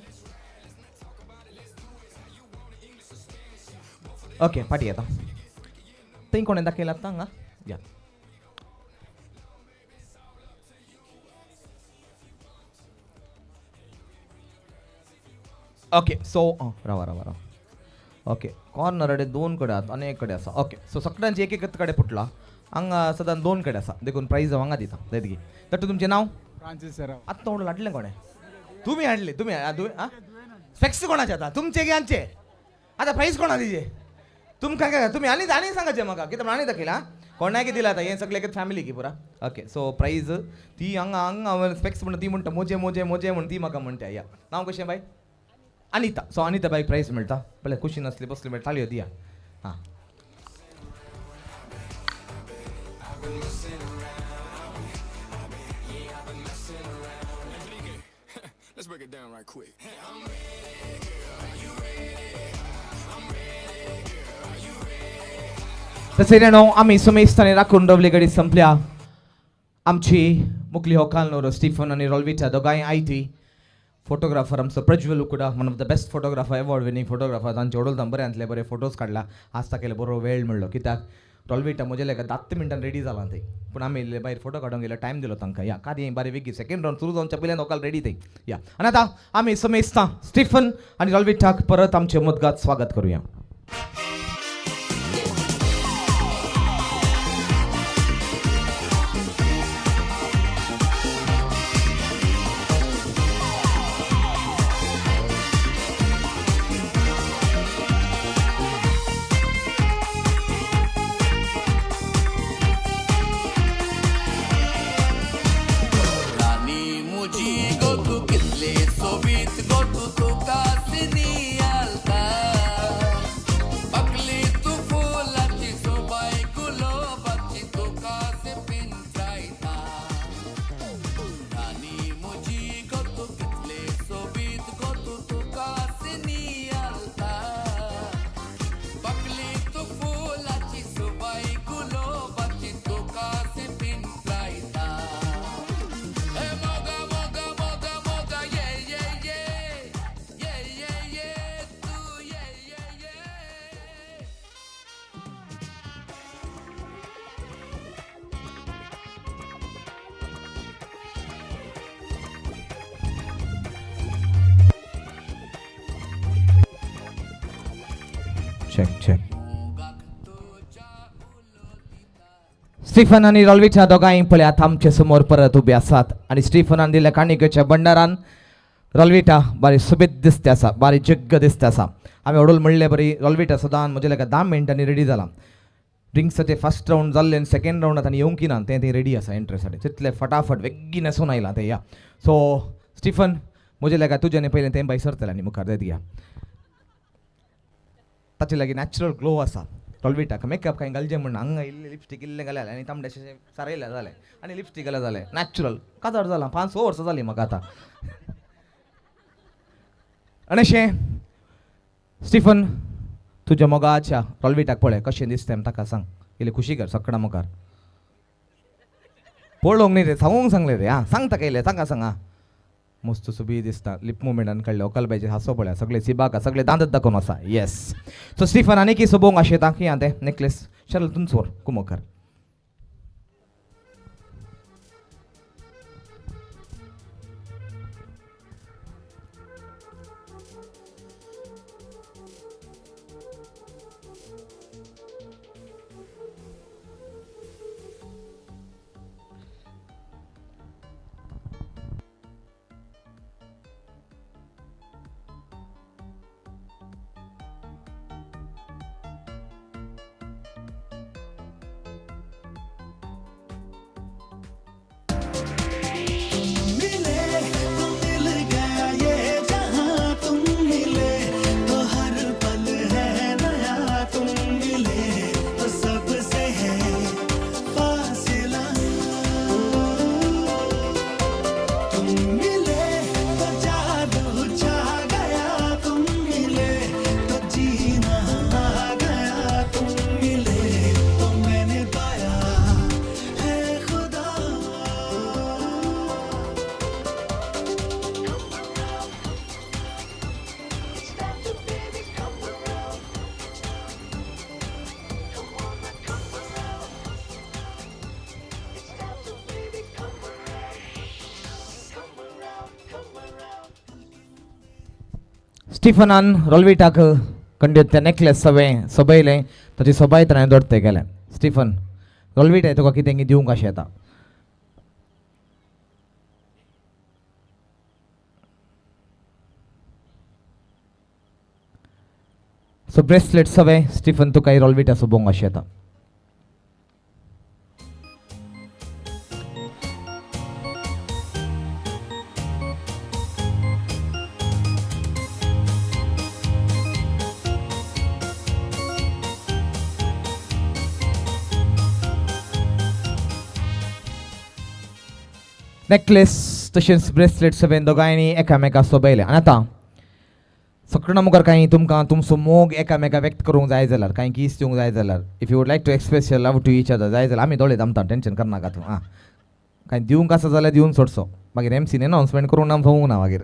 ओके फाटीं येता थंय कोणें दाखयलां आतां हांगा. या ओके सो रावा रावा रावा. ओके कॉर्नर कडेन दोन कडेन आसा आनी एक कडेन आसा. ओके सो सगळ्यांचे एक एकच कडेन फुटला हांगा सदां दोन कडेन आसा देखून प्रायज हांव हांगा दिता जायत की. तट्टू तुमचें नांव? फ्रांसीस सेराव. आत्तां म्हणून हाडलें कोणें? तुमी हाडले? तुमी आं स्पेक्स कोणाचे आतां तुमचे की आमचे? आतां प्रायज कोणा दिजे तुमकां? काय तुमी आनी आनी सांगाचें म्हाका कितें म्हण आनी दाखयला कोणाक दिला आतां हें सगळें एकच फॅमिली की पुरा. ओके सो प्रायज ती हांगा हांगा स्पेक्स म्हणटा ती म्हणटा मोजे मोजे मोजे म्हण ती म्हाका म्हणटा. या नांव कशें बाय? अनिता. सो अनिता बायक प्रायज मेळटा. पळय खुशी नासली बसली मेळटा ताळयो दिया. हां Let's break it down right quick. तशें न्हू आमी सुमेस्तांनी राखून दवरले गडी संपल्या आमची मुखली होकाल स्टीफन आनी रॉल्विटा दोगांय आयती. फोटोग्राफर आमचो Prajwal Ukuda, one of the best photographer, award winning photographer. तांचे ओडोलता बऱ्यांतले बरे फोटोज काडला. आज ताका बरो वेळ मेळ्ळो कित्याक रॉल्विटा म्हजे लेखा 10 मिनटान रेडी जालां तें, पूण आमी इल्ले भायर फोटो काडूंक गेले टायम दिलो तांकां. या कार्य बरें वेगीं सेकंड रावंड सुरू जावच्या पयल्यान होकाल रेडी तें. या आनी आतां आमी समेस्तां स्टीफन आनी रॉल्विटाक परत आमचे मुदगात स्वागत करुया. Check check. Stephen आनी रॉल्विटा दोगांय पळयात आमचे समोर परत उबे आसात आनी स्टीफनान दिल्या काणिकेच्या भंडारान रॉल्विटा बारी सुबेद दिसते आसा, बारी जग्ग दिसते आसा. आमी ओडोल म्हणले बरी रॉल्विटा सदां म्हजे लेखा 10 मिनटांनी रेडी जाला. ड्रिंक्साचे फर्स्ट रावंड जाल्ले आनी सेकंड रावंड आतां येवंक ना तें तें रेडी आसा एंट्रेसाठी तितले फटाफट बेगीन आसून आयलां तें. या सो स्टीफन म्हजे लेखा तुज्यानी पयलें तें भायर सरतलें आनी मुखार जायत या. ताचे लागीं नॅचरल ग्लो आसा. रॉल्विटाक मेकअप कांय घालचें म्हण हांगा इल्लें लिपस्टीक इल्लें घालें आनी तांबडें सारयलें जालें आनी लिपस्टीक घालें जालें नॅचरल काजार जालां. 5-6 वर्सां जालीं म्हाका आतां. आनी अशें स्टीफन तुज्या मोगाच्या रॉल्विटाक पळय कशें दिसता ताका सांग, इल्लें खुशी कर सगळ्या मुखार पळोवंक न्ही रे सांगूंक सांगलें रे. आं सांग ताका इल्लें तांकां सांग. आं मस्त सुबी दिसता लिप मुवमेंटान काडले व्हंकल हांसो पळया सगळे सिबाका सगळे दांत दाखोवन आसा. येस सो स्टीफन आनी की सोबोवंक आशेता की आं तें नेकलेस शरल तुमचोर कुमोकर. स्टीफनान रॉल्विटाक कंडीत तें नेकलेस सगळें सोबयलें, ताची सोबाय तर हांवें दोडते गेलें. स्टिफन रोलवीट तुका कितें दिवंक अशें येता. सो ब्रेसलेट सगळें स्टिफन तुका रोलविटा सोबोवंक अशें येता. नेकलेस तशेंच ब्रेसलेट सगळें दोगांयनी एकामेका सोबयलें. आनी आतां सगळ्यां मुखार कांय तुमकां तुमचो मोग एकामेका व्यक्त करूंक जाय जाल्यार, कांय कीस दिवंक जाय जाल्यार, if you would like to express your love to each other जाय जाल्यार आमी दोळे दामता, टेंशन करनाका तूं. आं कांय दिवंक आसा जाल्यार दिवन सोडचो, मागीर एमसीन अनावन्समेंट करूंक ना सोंपूंक ना मागीर.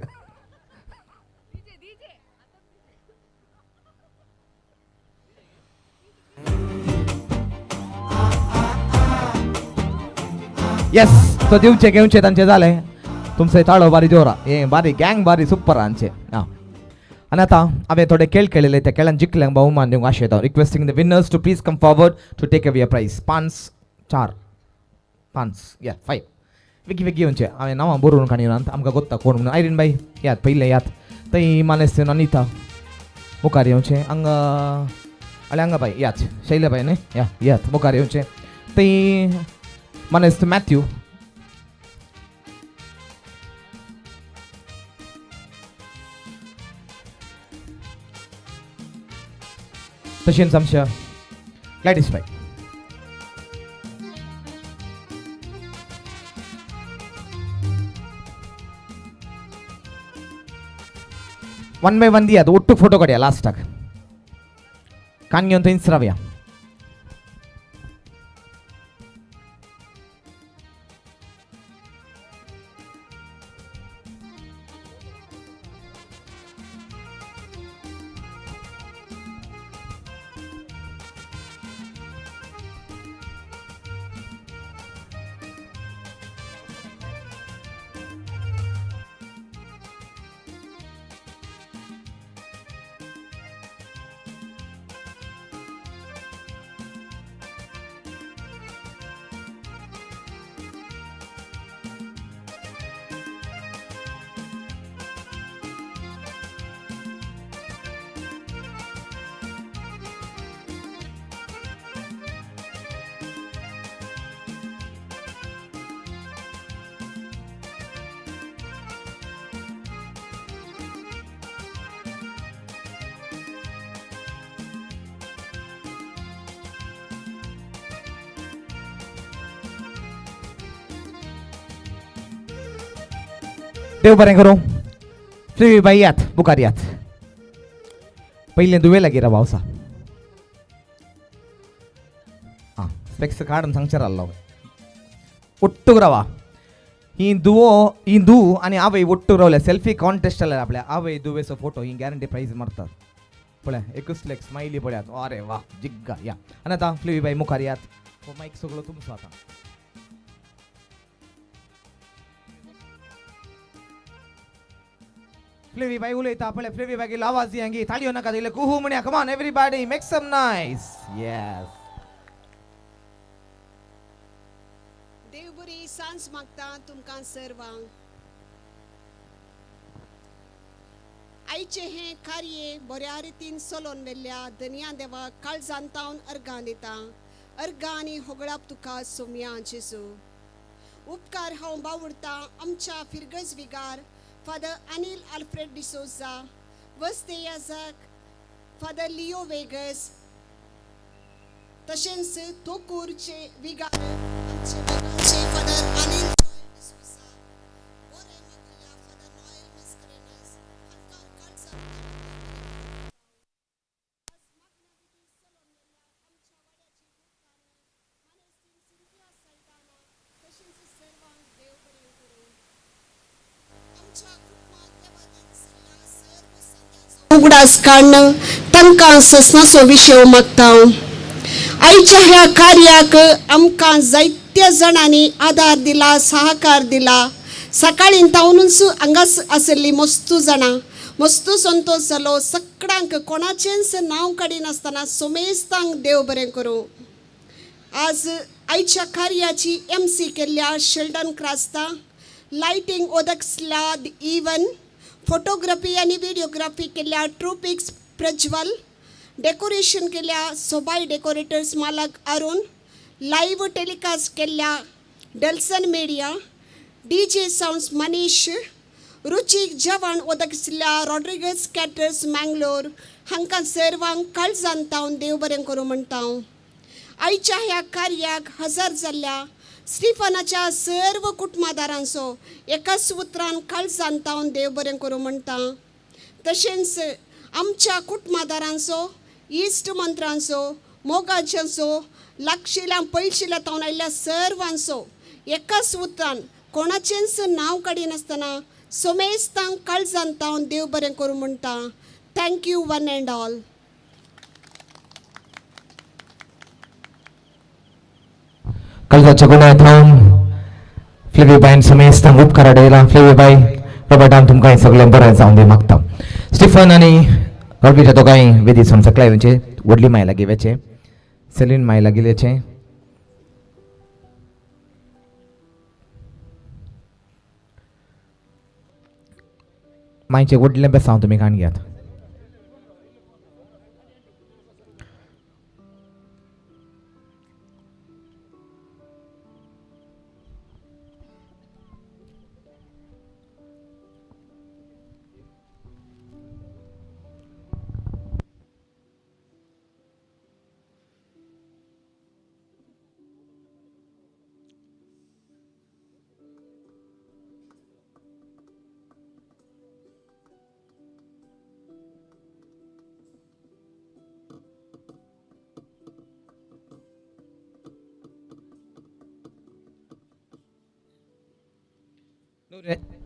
येस, सो दिवचे घेवचे तांचे जालें. तुमचो ताळो बारी जोरा, हे बारी गँग बारी सुपर आमचे. आं आनी आतां हांवें थोडे खेळ खेळिल्ले, त्या खेळान जिखल्यांक भोवमान दिवंक आशेता. Requesting the winners to please come forward to take away a prize. 5 4 5 या 5 वेगीं वेगीं येवचें. हांवें नांवां बरोवन काणी आमकां गोत्ता कोण म्हणून. आयरीन बाई याद पयलें याद थंय मानेस्त अनिता मुखार येवचें. हांगा आनी हांगा बाय याद शैला बाय न्हय या याद मुखार येवचें. थंय मानेस्त मॅथ्यू तशेंच आमच्या ग्लॅडीस बाय. वन बाय वन दियात, ಒಟ್ಟು फोटो काडया लास्टाक. कान घेवन थंयच रावया. देव बरें करूं. फ्री बाई यात मुखार यात. पयलें दुवे लागीं राव पावसा. आं स्पेक्स काडून सांगचें रावलो. ಒಟ್ಟು रावा. ही दुवो ही दू आनी आवय ಒಟ್ಟು रावल्या. सेल्फी कॉन्टेस्ट जाल्यार आपल्या आवय दुवेचो फोटो ही गॅरंटी प्रायज मारतात. पळय एकूच लेक स्मायली पळयात. अरे वा जिग्गा या. आनी आतां फ्लिवी बाई मुखार यात. हो मायक सगळो तुमचो आतां. फ्लेवी बाई उलयता पळय. फ्लेवी बाई आवाज दी ताळयो नाका दिले कुहू म्हणया. Come on everybody make some noise. Yes. देव बरी सांज मागता तुमकां सर्वांक. आयचें हें कार्य बऱ्या रितीन चलोवन व्हेल्ल्या धनया देवाक काळजान तावन अर्गां दिता. अर्गां आनी होगळाप तुका सोमया जेजू. उपकार हांव बावुडता आमच्या फिरगज विगार फादर अनिल आल्फ्रेड डिसोजा, वस्ते याजाक फादर लिओ वेगस, तशेंच तोकूरचे विगार आमचे वेगाचे फादर अनिल डिसोजा, बरें मागल्या फादर नॉयल मस्करेनस हांकां काळजान. तशेंच सर्वांक देव बरें करूं. आमच्या उगडास काडून तांकां ससनाचो विशय मागता. आयच्या ह्या कार्याक आमकां जायत्या जाणांनी आदार दिला, सहकार दिला. सकाळीं तावनूच हांगाच आशिल्ली मस्तू जाणां मस्तू संतोश जालो. सगळ्यांक कोणाचेंच नांव काडिनासतना सोमेस्तांक देव बरें करूं. आज आयच्या कार्याची MC केल्ल्या शेल्डन क्रास्ता, लायटींग ओदक्सल्या इवन, फोटोग्राफी आनी व्हिडिओग्राफी केल्ल्या ट्रुपिक्स प्रज्वल, डेकोरेशन केल्या सोबाय डेकोरेटर्स मालक अरुण, लायव्ह टेलिकास्ट केल्ल्या Delson media, DJ sounds Manish, रुचीक जेवण ओदक्सल्या रॉड्रिगस कॅटर्स मँगलोर हांकां सर्वांक काळजान तावन देव बरें करूं म्हणटा. आयच्या ह्या कार्याक हजर जाल्ल्या स्टिफनाच्या सर्व कुटुंबादारांचो एकाच उतरान काळजान तावन देव बरें करूं म्हणटा. तशेंच आमच्या कुटुंबादारांचो, इश्ट मंत्रांचो, मोगाच्यांचो, लागशिल्या पयशिल्या तावन आयिल्ल्या सर्वांचो एकाच उतरान कोणाचेंच नांव काडिनासतना सोमेस्तांक काळजान तावन देव बरें करूं म्हणटा. Thank you one and all. काळजाच्या गुण्यात हांव फ्लेवीबायन समेस्तांक उपकार आडयला. फ्लेवीबाय, रॉबर्टान तुमकां हें सगळें बरें जावन दी मागता. स्टिफन आनी रॉबीच्या दोगांय वेदी सून सकला येवचे, व्हडली माय लागीं वेचे, सेलीन माय लागीं वेचे. मायचें व्हडलें बेसांव तुमी काण घेयात.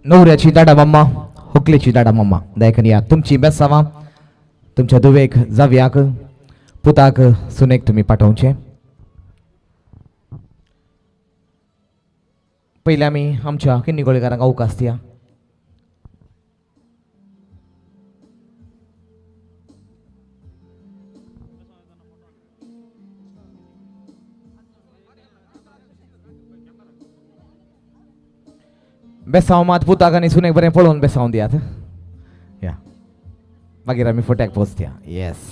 नवऱ्याची दाडा मम्मा, होकलेची दाडा मम्मा, दयाकन या तुमची बेसावां तुमच्या धुवेक, जावयाक, पुताक, सुनेक तुमी पाठोवचे. पयलीं आमी आमच्या किन्नी गोळेकारांक अवकाश दिया. बेसांव मात पुताक आनी सुनेक बरें पळोवन बेसांव दियात. या मागीर आमी फोट्याक पोचत्या. येस,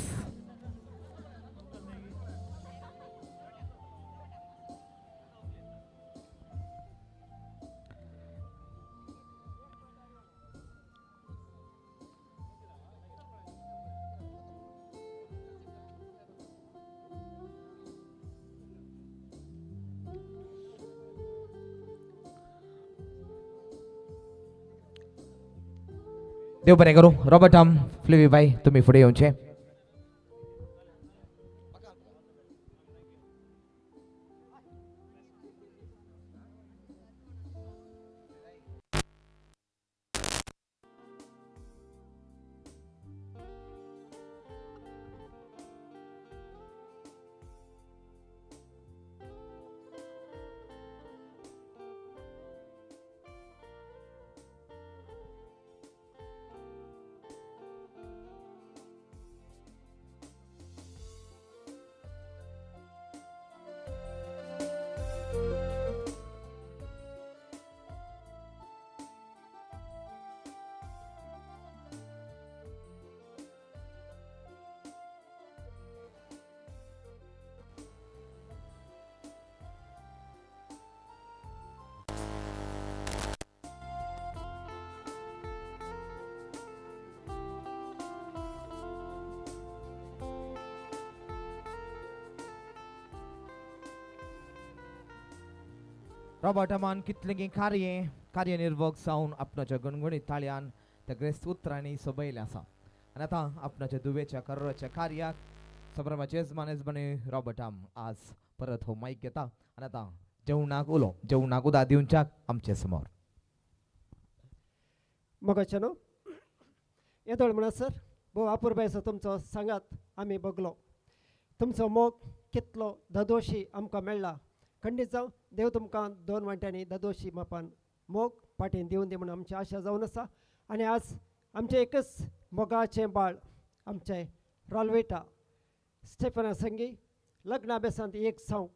देव बरें करूं. रॉबर्ट आम, फ्लेवी बाय, तुमी फुडें येवचे. रॉबर्ट अमान कितलें कार्य कार्यनिर्वक जावन आपणाच्या गणगणीत ताळयान त्या ग्रेस्त उतरांनी सोबयलें आसा. आनी आतां आपणाच्या दुवेच्या करोराच्या कार्याक संभ्रमाचे येजमान येजमानी रॉबर्ट आम आज परत हो मायक घेता आनी आतां जेवणाक उलो, जेवणाक उदा दिवच्याक आमचे समोर. मोगाचें न्हू येदोळ म्हणसर भोव अपुरबायेचो तुमचो सांगात आमी बगलो. तुमचो मोग कितलो ददोशी आमकां मेळ्ळा. खंडीत जावं देव तुमकां दोन वांट्यांनी ददोशी मापान मोग पाटीन दिवन दी म्हूण आमची आशा जावन आसा. आनी आज आमचें एकच मोगाचें बाळ आमचें रॉलवेटा स्टेफना संगी लग्ना बेसांत एक जावं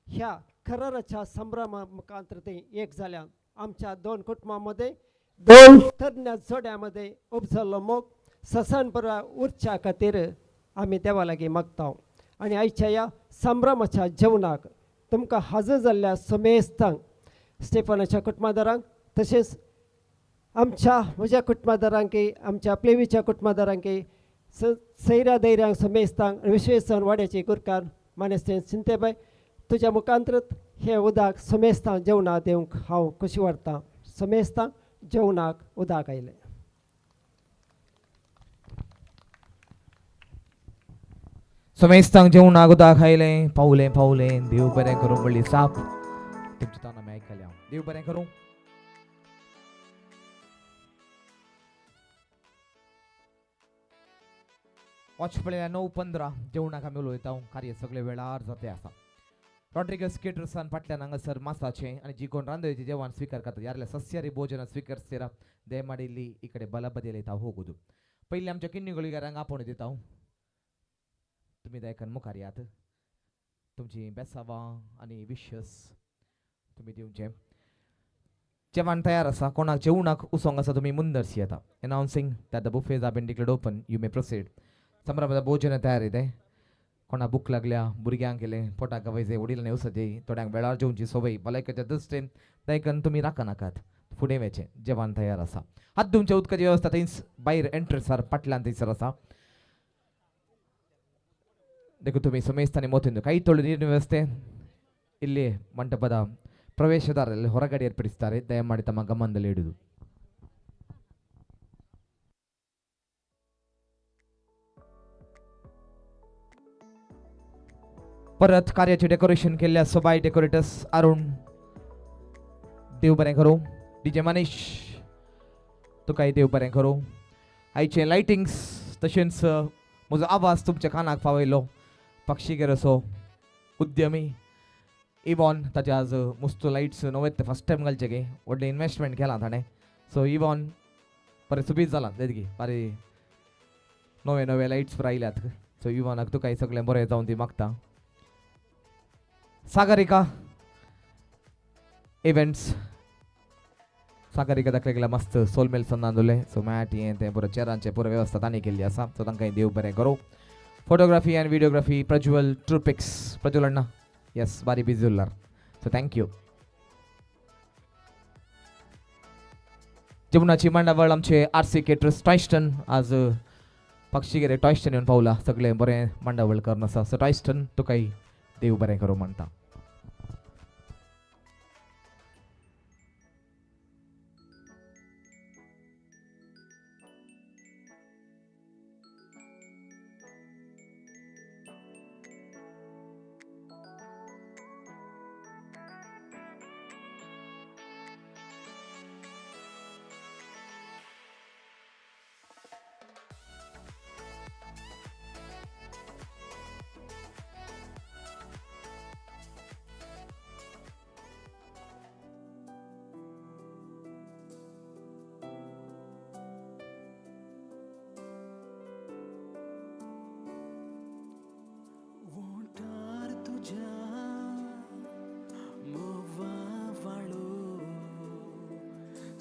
ह्या खराराच्या संभ्रमा मुखांतर ते एक जाल्यान आमच्या दोन कुटुंबां मदें दोन तरण्या जोड्यां मदें उपजल्लो मोग ससान बरा उरच्या खातीर आमी देवा लागीं मागता. आनी आयच्या ह्या संभ्रमाच्या जेवणाक तुमकां हाजर जाल्ल्या समेस्तांक स्टेफनाच्या कुटुंबादारांक तशेंच आमच्या म्हज्या कुटुंबादारांक आमच्या प्लेवीच्या कुटुंबादारांक सैऱ्या दैऱ्यांक समेस्तांक विशेश जावन वाड्याची गुरकार मानेस्तें सिंतेबाय तुज्या मुखांतरत हें उदक समेस्तांक जेवणाक दिवंक हांव खोशी वाडटा. समेस्तांक जेवणाक उदक आयलें. समेस्तांक जेवणाक उदक आयलें. पावलें पावलें देव बरें करूं म्हणली साप तुमच्या तोंडान आमी आयकल्या. देव बरें करूं. वॉच पळयल्या 9:15 जेवणाक आमी उलयता. कार्य सगळे वेळार जाते आसा. रॉड्रिगस केटर्सान फाटल्यान हांगासर मासाचें आनी जी कोण रांदोळेचें जेवण स्वीकार करता यारल्या सस्यारी भोजन स्वीकारसेरा ದಯಮಾಡಿ ಈ ಕಡೆ ಬಲಬದಿಯಲ್ಲಿ ತಾವು ಹೋಗುದು. पयलीं आमच्या किन्नी आपोवणें दिता. तुमी दयकन मुखार यात. तुमची बेसावां आनी विशस तुमी दिवचें. जेवण तयार आसा. कोणाक जेवणाक उसोंक आसा तुमी मुंदरसी येता. Announcing that the buffets are been declared open, you may proceed. संभ्रमाचं भोजन तयार येते. कोणाक भूक लागल्या भुरग्यांक केलें पोटाक वयचे वडिलांनी वचचे थोड्यांक वेळार जेवची संवय भलायकेच्या दृश्टीन दयकन तुमी राखनाकात. फुडें वचें जेवण तयार आसा. हात धुवच्या उदकाची वेवस्था थंयच भायर एंट्रन्सार फाटल्यान थंयसर आसा. देखून तुमी समेस्तांनी मोतीन काही थोडी ನೀರಿನ ವ್ಯವಸ್ಥೆ ಇಲ್ಲಿ ಮಂಟಪದ ಪ್ರವೇಶದಾರರಲ್ಲಿ ಹೊರಗಡೆ ಏರ್ಪಡಿಸ್ತಾರೆ. ದಯಮಾಡಿ ತಮ್ಮ ಗಮನದಲ್ಲಿ ಇಡುವುದು. परत कार्याचे डेकोरेशन केल्ल्या सोबाय डेकोरेटर्स अरुण देव बरें करूं. डीजे मनीष तुकाय देव बरें करूं. आयचे लायटिंग्स तशेंच म्हजो आवाज तुमच्या कानाक पावयलो पक्षीगेर असो उद्यमी इवॉन ताचे आज मुस्तो लायट्स नवेत ते फर्स्ट टायम घालचे गे व्हडलें इन्वेस्टमेंट केलां ताणें. सो इवॉन बरें सुबीत जालां तेदगी बारी नवे नवे लायट्स आयल्यात. सो इवॉनाक तुकाय सगळें बरें जावन ती मागता. सागरिका इव्हेंट्स सागरिका दाखले गेल्या मस्त सोलमेल संदान सो मॅट हें तें पुरो चेरांचें पुरो वेवस्था तांणी केल्ली आसा. सो तांकां देव बरें करूं. फोटोग्राफी आनी व्हिडियोग्राफी प्रज्वल ट्रुपिक्स. प्रज्वल अण्णा येस बारी बिजी उरलार. So thank you. जेवणाची मांडावळ आमचे आर सी केटर्स टॉयस्टन आज पक्षीगेरे टॉयस्टन येवन पावला. सगळें बरें मांडावळ करून आसा. सो टॉयस्टन तुकाय देव बरें करूं म्हणटा.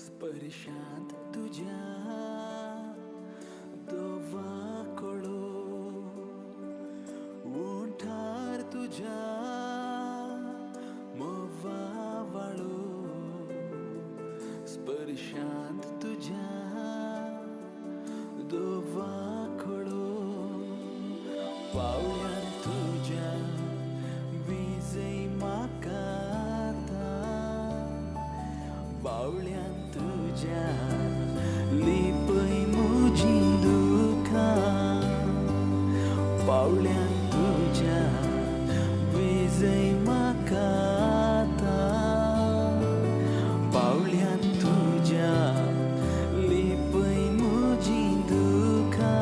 स्पर्शांत तुझ्या दोवा कळो ओंठार तुझ्या मोवा वाळो स्पर्शांत तुझ्या दोवा कळो पावळ्यान तुझ्या विजय म्हाका बावळ्यान तुझ्या लिपय म्हजीं दुखां पावळ्यान तुझ्या विजय म्हाका बावळ्यान तुझ्या लिपय म्हजीं दुखां.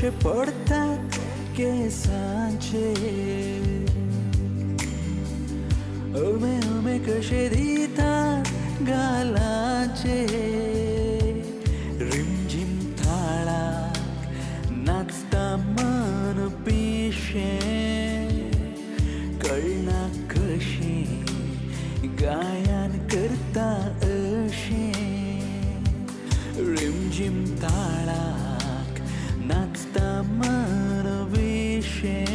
कशे पडतात केसांचेर, उमे उमे कशे दितात गालाचेर. रिमझिम थाळाक नाचता मन पिशें, कळना कशें गायन करता अशें. रिमझिम ताळाक नाचता मन पिशें,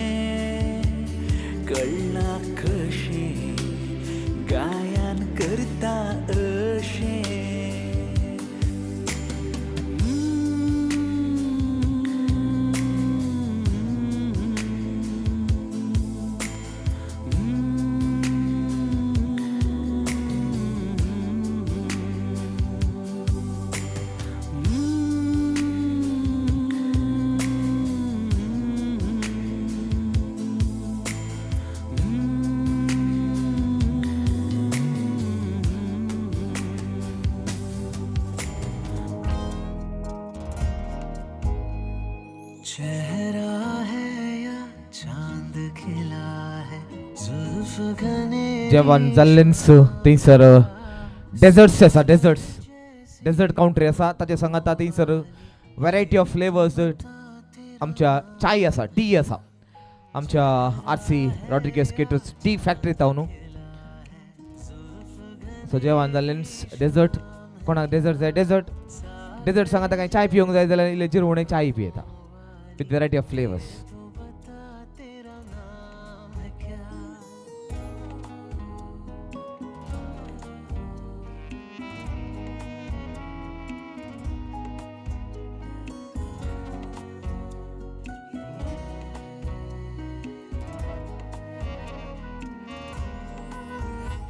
कळना कशें गायन करता अशें. चेहरा है या चांद खिला है, जुल्फ घने. जेवण जाल्लेंच थंयसर डेजर्ट्स आसा, डेजर्ट्स डेजर्ट कावंटर आसा. ताचे सांगाता थंयसर वेरायटी ऑफ फ्लेवर्स आमच्या चाय आसा, टी आसा आमच्या RC Rodrigues caterers tea factory न्हू. सो जेवण जाल्लेंच डेजर्ट, कोणाक डेजर्ट जाय डेजर्ट, डेजर्ट सांगाता कांय चाय पिवंक जाय जाल्यार इल्लें जिरवणे चाय पियेता विथ वेरायटी ऑफ फ्लेवर्स.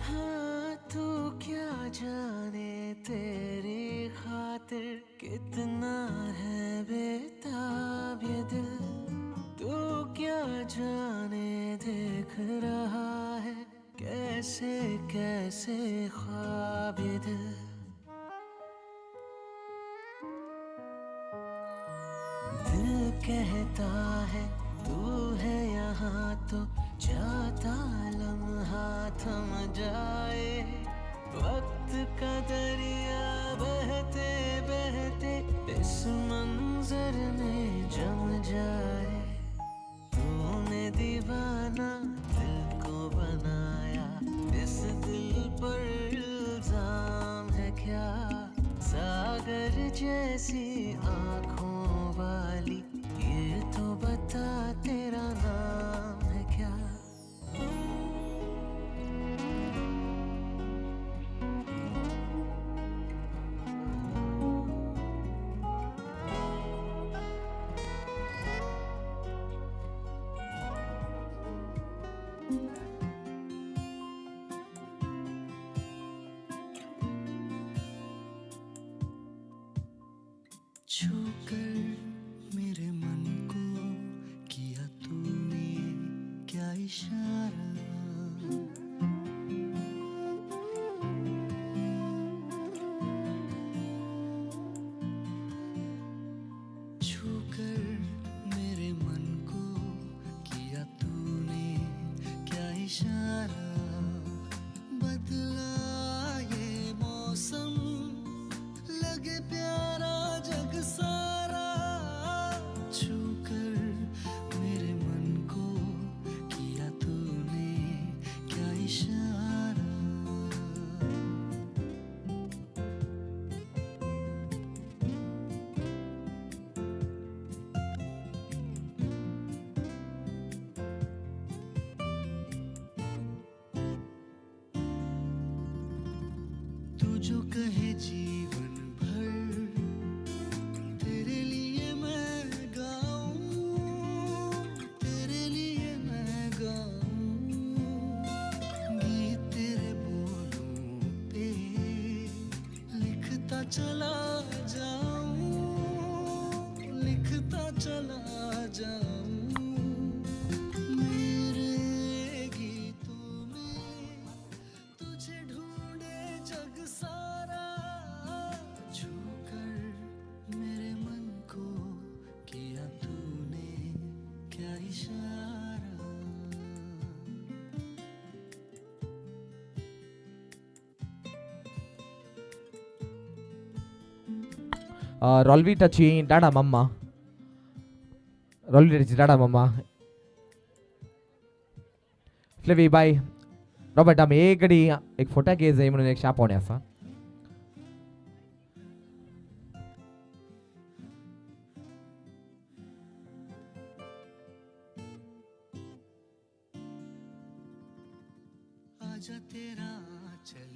हाँ तू क्या जाने तेरी खातिर कितना है बेताब ये दिल, तू क्या जाने देख रहा है कैसे कैसे ख्वाब ये दिल. दिल कहता है तू है यहाँ तो जाता लम्हा थम जाए, वक्त का दरिया बहते बहते इस मंजर में जम जाए. तूने दीवाना दिल को बनाया, इस दिल पर इल्जाम है क्या, सागर जैसी आँखों वाली ये तो बता तेरा नाम है क्या. छूकर मेरे मन को किया तूने क्या इशारा, छूकर मेरे मन को किया तूने क्या इशारा, बदला ये मौसम लगे प्यारा जग सारा, छूकर मेरे मन को किया तूने क्या इशारा. तू जो कहे जीवन भर तेरे लिए मैं गाऊं, तेरे लिए मैं गाऊं, गीत तेरे बोलों पे लिखता चला जाऊं, लिखता चला जाऊं, मेरे गीतों में तुझे ढूंढे जग सारा, छूकर मेरे मन को किया तूने रॉलविटाची डाडा मम्मा, रॉलविटाची डाडा मम्मा फ्लेवी बाय रॉबर्ट आमी एक घडी एक फोटो घे जाय म्हणून एक शापोवणी आसा. आजा तेरा चल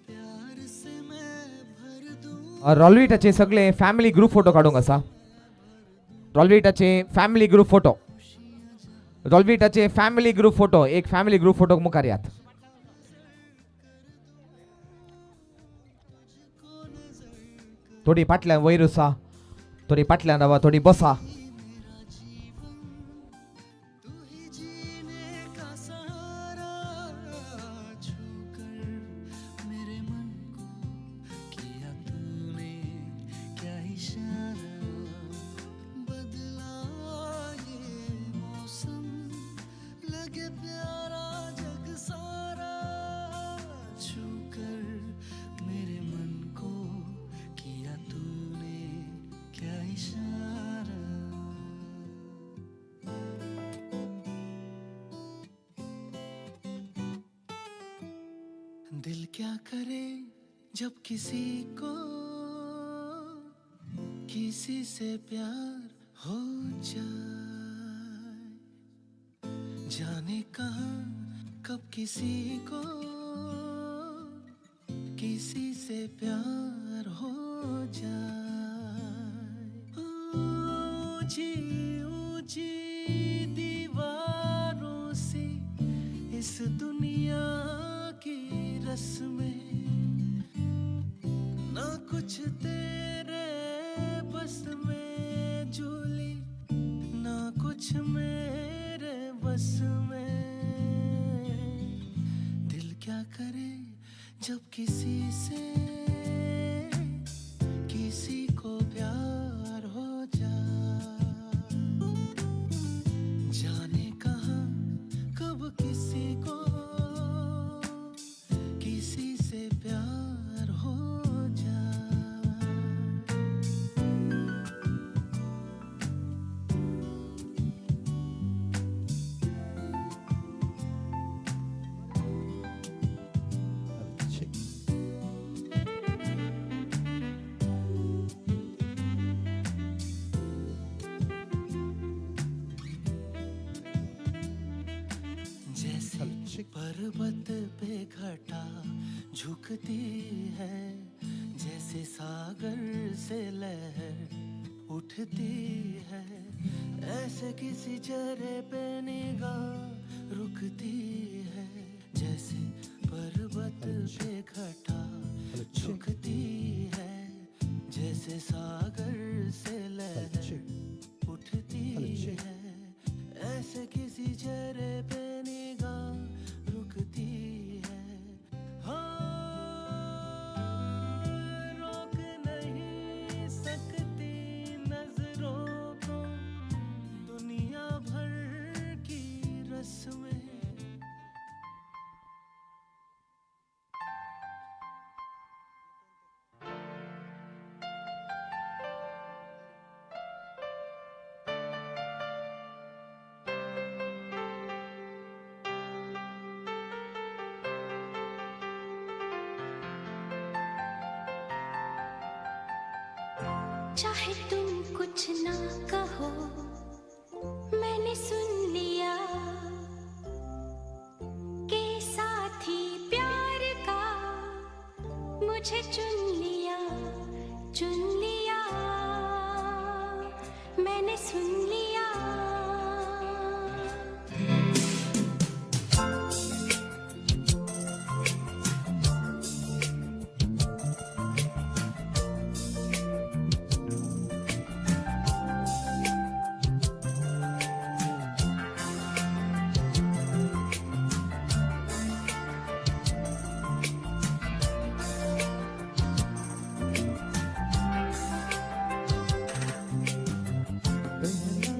प्यार से मैं भर दूं. रॉलविटाचे सगळे फॅमिली ग्रुप फोटो काडूंक आसा. रॉलविटाचे फॅमिली ग्रुप फोटो, रॉलविटाचे फॅमिली ग्रुप फोटो, एक फॅमिली ग्रुप फोटो मुखार यात. थोडी फाटल्यान वयर आसा, थोडी फाटल्यान रावा, थोडी बसा. दिल क्या करे जब किसी को किसी से प्यार हो जाए, जाने कहाँ कब किसी को किसी से प्यार हो जाए। ऊंची ऊंची दीवारों से इस दुनिया की रस्में, ना कुछ तेरे बस में झूली, ना कुछ मेरे बस में। दिल क्या करे जब किसी से किसी को प्यार हो जाए, जाने कहाँ कब किसी को किसी से प्यार हो जाए। जैसे पर्वत पे घटा झुकती है, जैसे सागर से लहर उठती है, ऐसे किसी चेहरे पे निगाह रुकती है। जैसे पर्वत पे घटा झुकती है, जैसे सागर से लहर उठती है, ऐसे किसी चेहरे पे निगाह रुकती है। हाँ, रोक नहीं सकती नजरों को दुनिया भर की रस्में। चाहे तुम कुछ ना कहो, मैंने सुन लिया के साथी प्यार का मुझे चुन लिया, चुन लिया, मैंने सुन लिया। पहला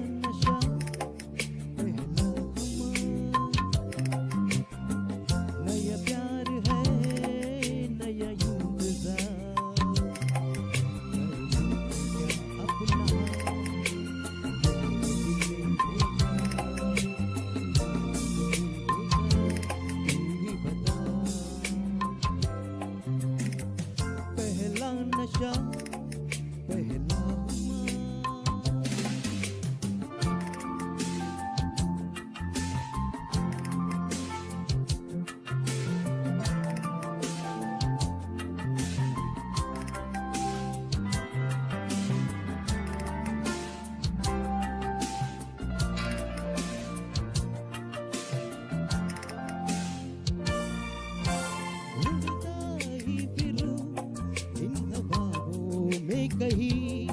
कहीं,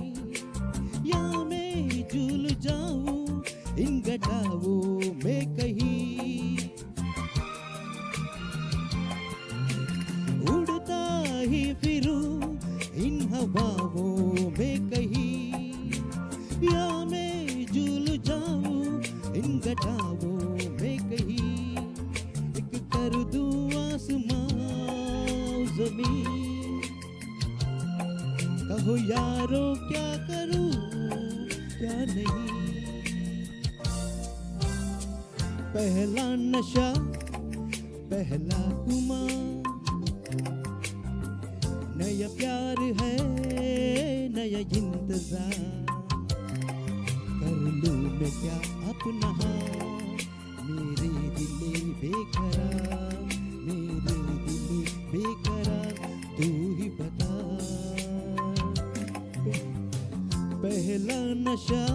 या मैं झूल जाऊं इन घटाओं में कहीं। उड़ता ही फिरूं इन हवाओं में कहीं, या मैं झूल जाऊं इन घटाओं में कहीं। एक कर दूं आसमां ज़मीन, कहो यारो क्या करूं क्या नहीं। पहला नशा पहला खुमार, नया प्यार है नया इंतजार। कर लूं मैं क्या अपना हाल, मेरे दिले बेकरार, मेरे दिले बेकरार, तू ही बता। पहला नशा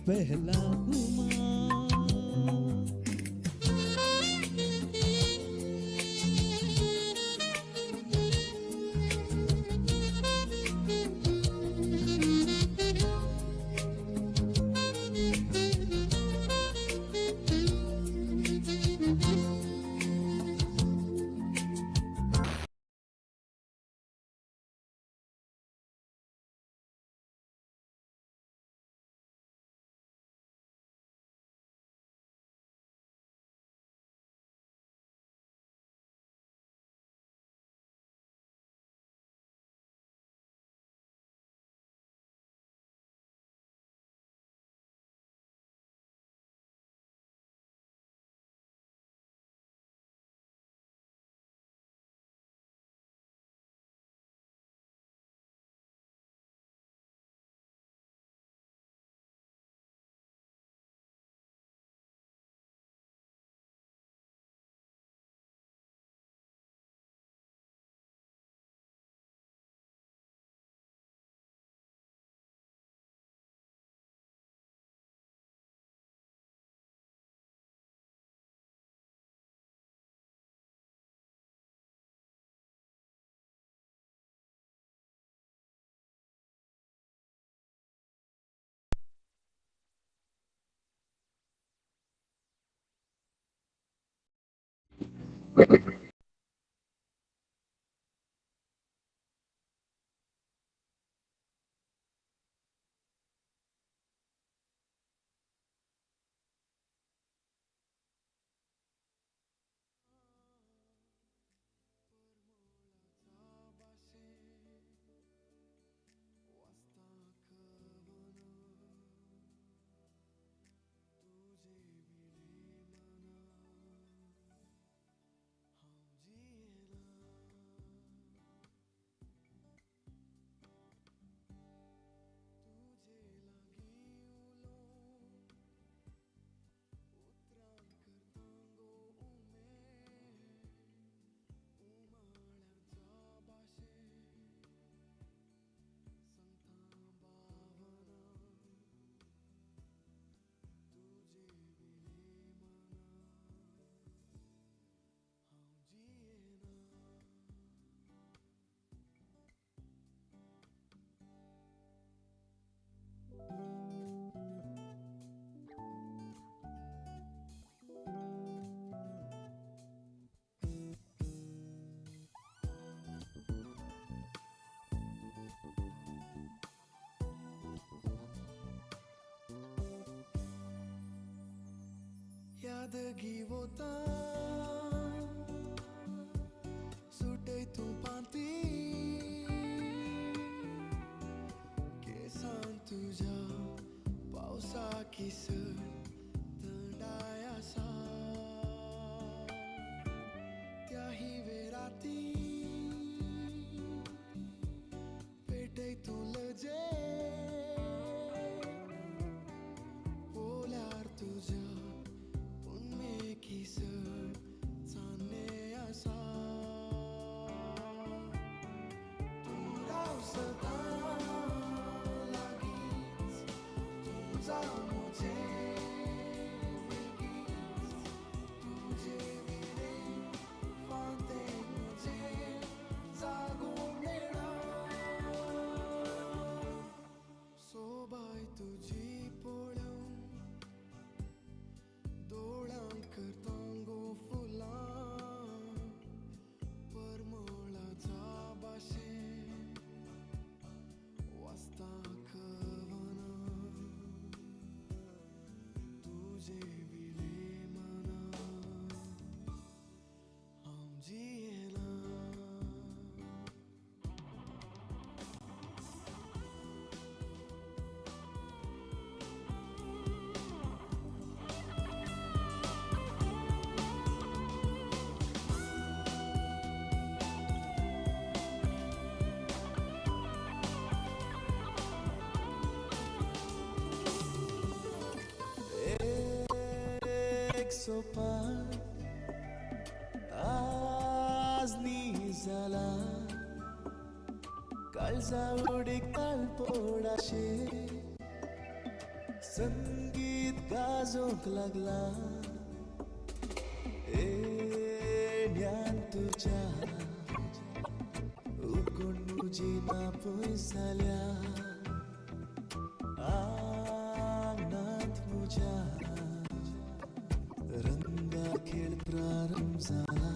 पहला खुमार। यादगी वो सुटय तूं पांती केसान तुझ्या पावसा किसर थंडाय आसा त्या हिवे राती पेटय तूं लजे पोल्यार तुझ्या किसर चान्ने आसा तूं राव सदां लागींच तूं जाव म्हजे वेगींच तुजे विणें फांतें म्हजें सोपान आज न्ही जाला काळजा उडीक ताळपोडाशे संगीत गाजोवंक लागला ए ज्ञान तुज्या उगून म्हजी ना पयस जाल्या आंगणांत म्हज्या रंगा खेळ प्रारंभ जाला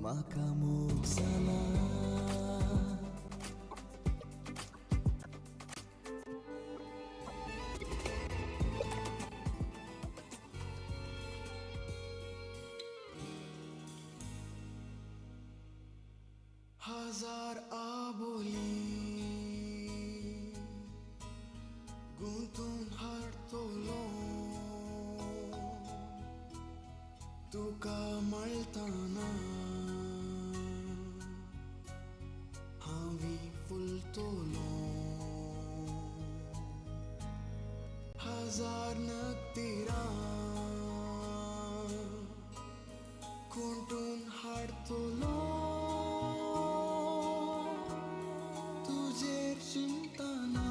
म्हाका मोग जाला. हजार आबोली गुंतून हाडतलो तुका मेळतना हांवी फुलतलो हजार नकतिरां खुंटून हाडतलो तुजेर शिमतना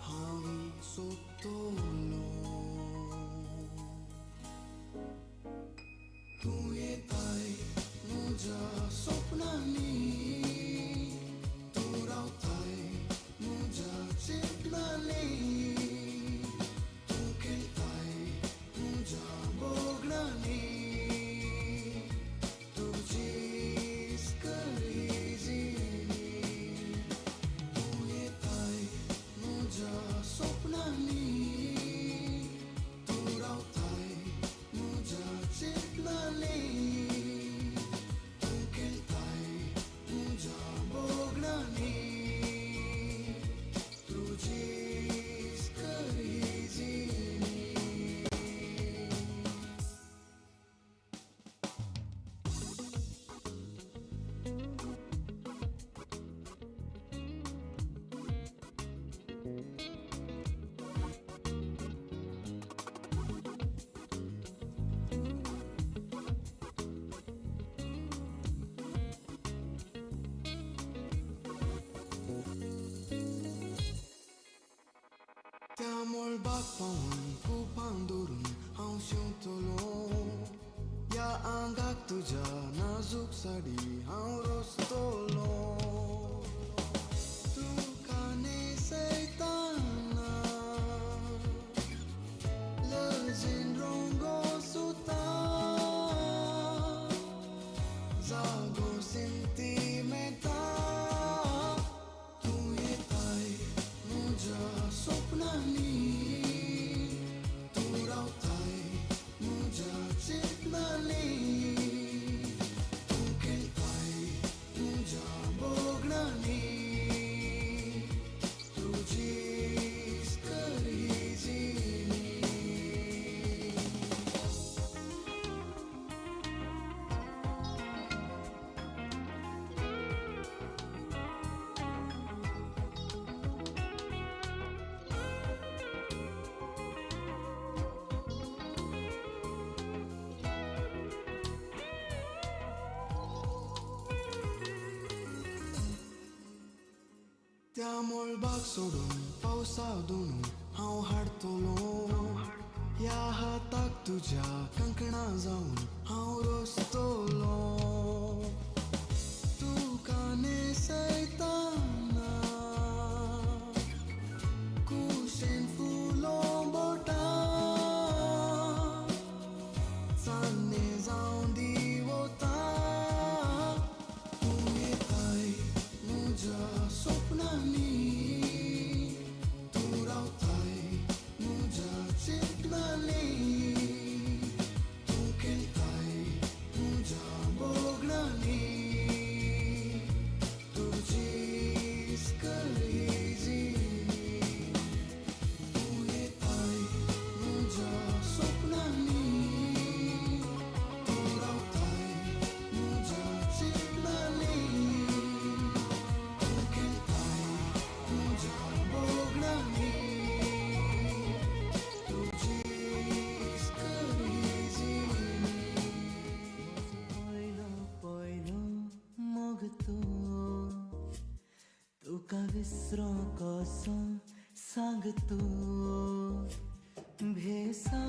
हांवी सोदतलो. तूं येताय म्हज्या सपनांनी तूं रावताय म्हज्या चिंतनांनी तूं खेळटाय म्हज्या भोगणांनी तुजीच करी जिणी. तूं येताय म्हज्या सपनांनी तूं रावताय म्हज्या चिंतनांनी तूं खेळटाय म्हज्या भोगणांनी तुजीच करी जिणी. त्या मळबाक पावून कुपां दवरून हांव शिंवतलो ह्या आंगाक तुज्या नाजूक साडी हांव रोसतलो. तुका न्हेसयतना लजेन रंगो सुता जागो सिंतिमेंता. तूं येताय म्हज्या सपनांनी तूं रावताय म्हज्या चिंतनांनी तूं खेळटाय म्हज्या भोगणांनी तुजीच करी जिणी. त्या मळबाक सोडून पावसा दोनू हांव हाडतलो ह्या हाताक तुज्या कंकणा जावन हांव रोसतलो. तुका न्हेसयतना कुशेन फुलों बोटां चान्नें जावन दिवोता. तूं येताय म्हज्या सपनांनी तूं रावताय म्हज्या चिंतनांनी तूं खेळटाय विसरो कसो सांग तूं भेसा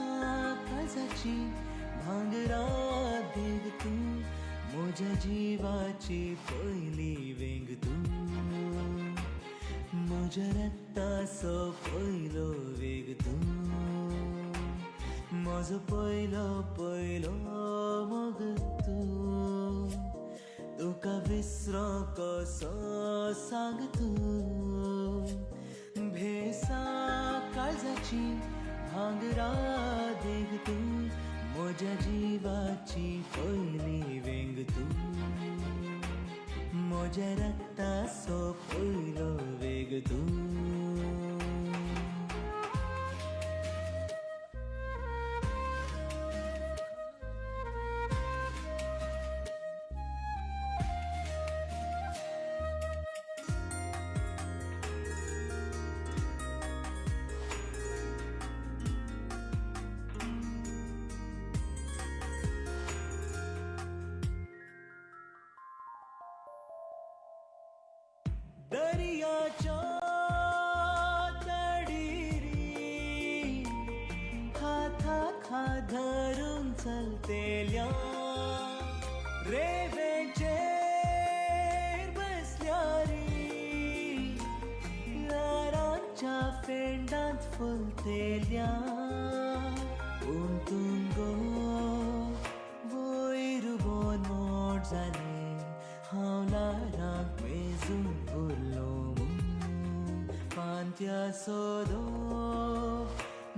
काळजाची भांगरा देग तूं म्हज्या जिवाची पयली वेंग तूं म्हज्या रक्ताचो पयलो वेग तूं म्हजो पयलो पयलो मोग तूं तुका विसरो कसो सांग तूं भेसा काळजाची भांगरा देग तूं म्हज्या जिवाची पयली वेंग तूं म्हज्या रक्ताचो पयलो वेग तूं. दर्याच्या तडीरी हाताक हात धरून चलतेल्या रेवेचेर बसल्यारी ल्हारांच्या फेंडांत फुलतेल्या पूण तूं गो वयर उबोन मोड जालें हांव ल्हारांक मेजून उरलो पांत्या सोदो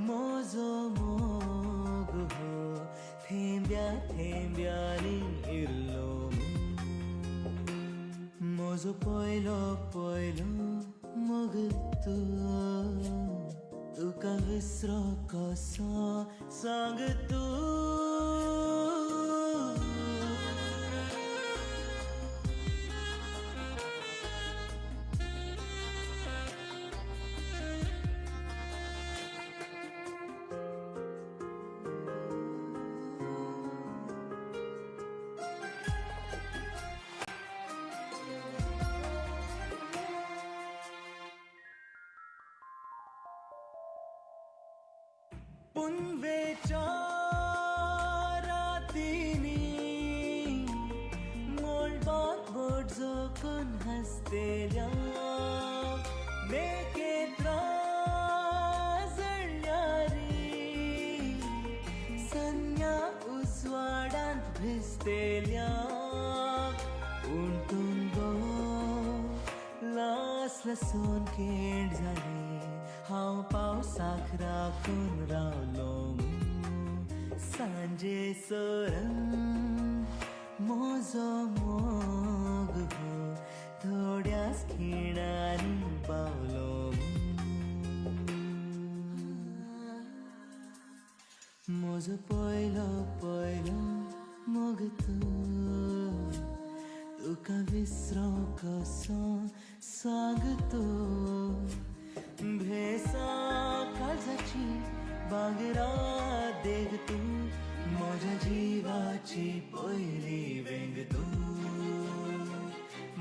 म्हजो मोग हो थेंब्या थेंब्यांनी इरलो म्हजो पयलो पयलो मोग तूं तुका विसरो कसो सांग तूं. पुनवेच्या रातींनी मळबाक बोट जोखून हसतेल्या नखेत्रां जळ्ळ्यारी संज्ञा उजवाडांत भिजतेल्या पूण तूं गो लास लसून केंड जालें हांव पावसाक राखून रावलो सांजे सोरन म्हजो मोग हो थोड्याच खिणांनी पावलो म्हजो पयलो पयलो मोग तूं तुका विसरो कसो सांग तूं भेसा काळजाची भांगरा देग तूं म्हज्या जिवाची पयली वेंग तूं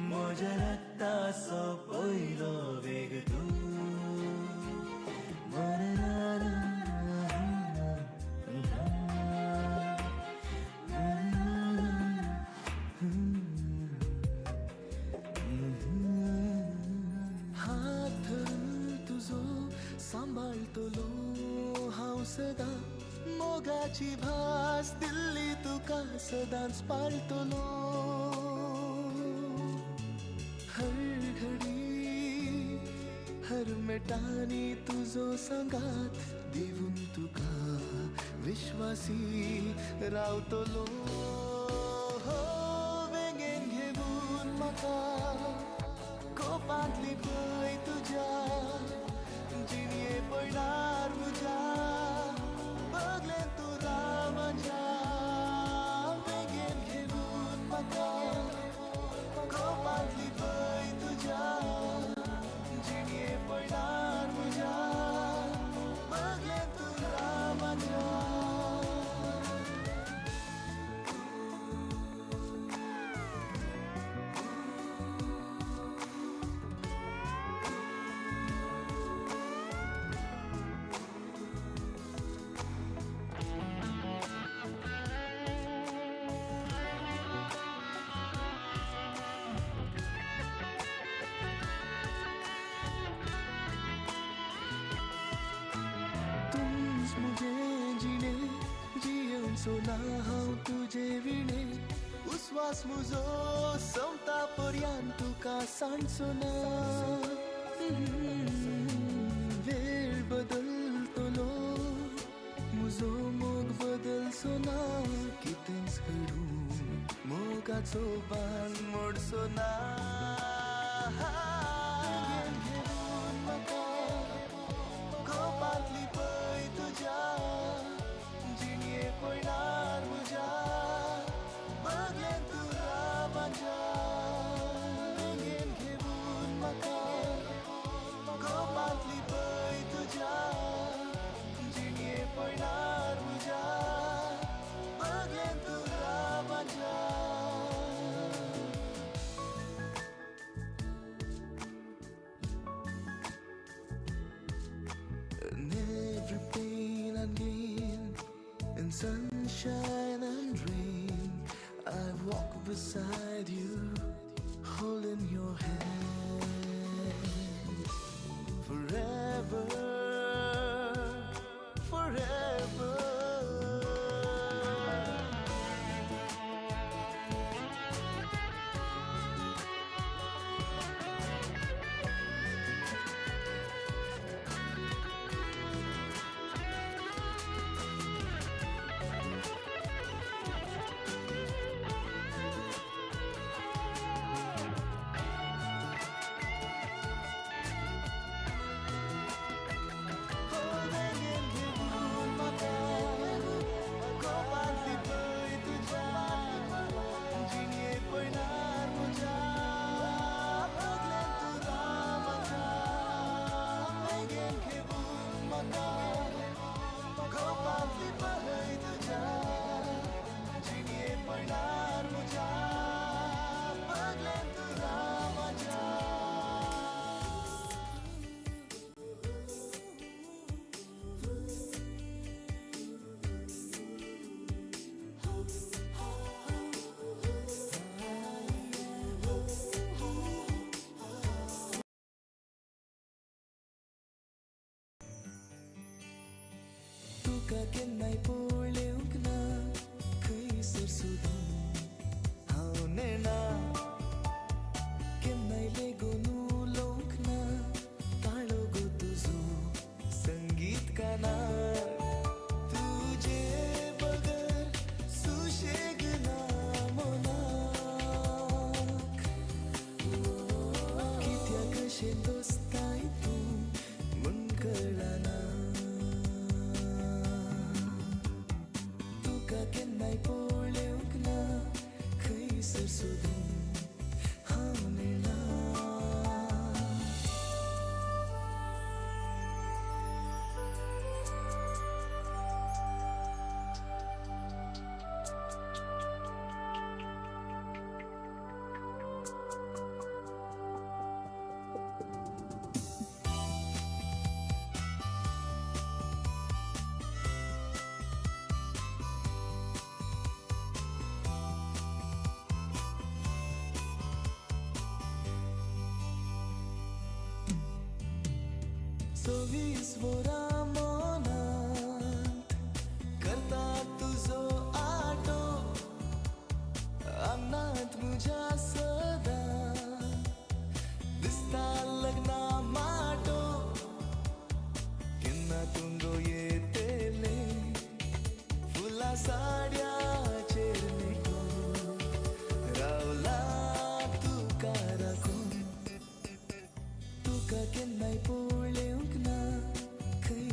म्हज्या रक्ताचो पयलो वेग तूं. हात तुजो सांबाळटलो हांव सदां मोगाची भास दिल्ली तुका सदांच पाळटलो हर घडी हर मिटांनी तुजो सांगात दिवन तुका विश्वासी रावतलो वेंगेन घेवन म्हाका कोपांतली पळय तुज्या जिणये पडल्यार म्हज्या बगलेन तूं राव म्हज्या वेंगेन घेवन म्हाका कोपांतली पळय तुज्या जिणये पडल्यार म्हज्या बगलेन तूं राव म्हज्या. मेळचो ना हांव तुजे विणे, उस्वास मुजो सोंपता पर्यान तुका सांडचो ना. वेळ बदलतलो मुजो मोग बदलचो ना, कितेंच घडूं मोगाचो बाण मोडचो ना. घेवन म्हाका गोपांतली पय तुज्या, जिणये पयणार म्हज्या बगलेन तूं राव म्हाज्या. बेगीन घेवन म्हाका गोपांतली पय तुज्या, जिणये पयणार म्हज्या बगलेन तूं राव म्हाज्या. In every pain and gain, in sunshine and rain, I walk beside you, holding your hand. Forever, forever. तुका केन्नाय पळोवंक ना खंयसर सुद्दां हांव नेणा, केन्नाय लेगून उलोवंक ना ताळो गो तुजो संगीत कानार. तुजे बगर सुशेग ना मनाक, कित्याक अशें दोस्ताय तूं म्हूण कळना. तुका केन्नाय पळोवंक ना खंयसर सुद्दां हांव नेणा. चोवीस वरां मनांत करता तुजो आटो, आंगणांत म्हज्या सदां दिसता लग्ना माटो. केन्ना तूं गो येतले फुलां साड्याचेर नेटून रावला तुका राखून. तुका केन्नाय पळोवंक ना खंय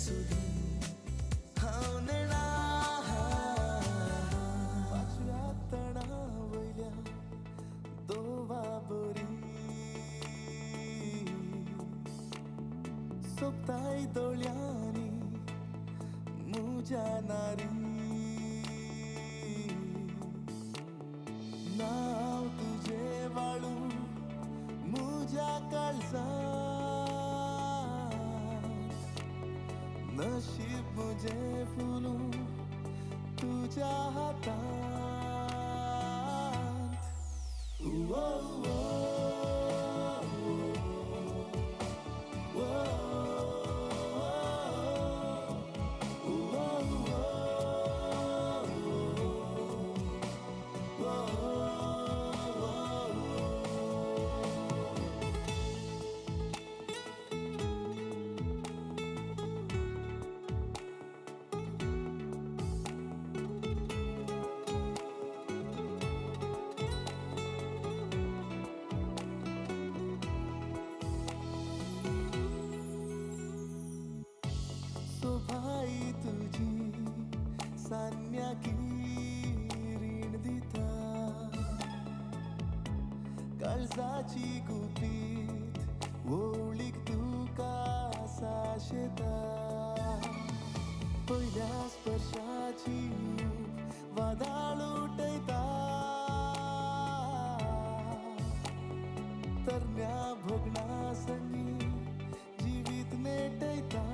सुदी हांव नेणा. पांचव्या तणा वयल्या दोवा बरी सोबताय दोळ्यांनी मुज्या नारी. नांव तुजें वाळू मुज्या काळजांत, नशीब मुजें फुलूं तुज्या हातांत. ओ सोभाई तुजी सान्या किरीण दिता, काळजाची गुपीत ओळीक तुका साशेता. पयल्या स्पर्शाची वादाळ उठयता, तरण्या भोगणा संगी जिवीत नेटयता.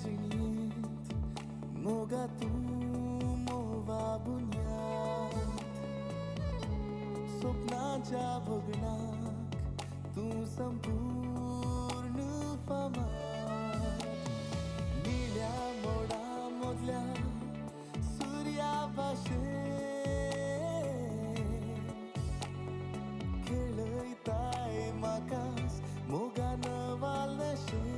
जिणेंत मोगा तूं मोवा बुन्याद, स्वप्नाच्या भोगणाक तूं संपूर्ण फामाद. निळ्या मोडा मदल्या सुर्या भाशेन खेळयताय म्हाकाच मोगा नवाल नशेन.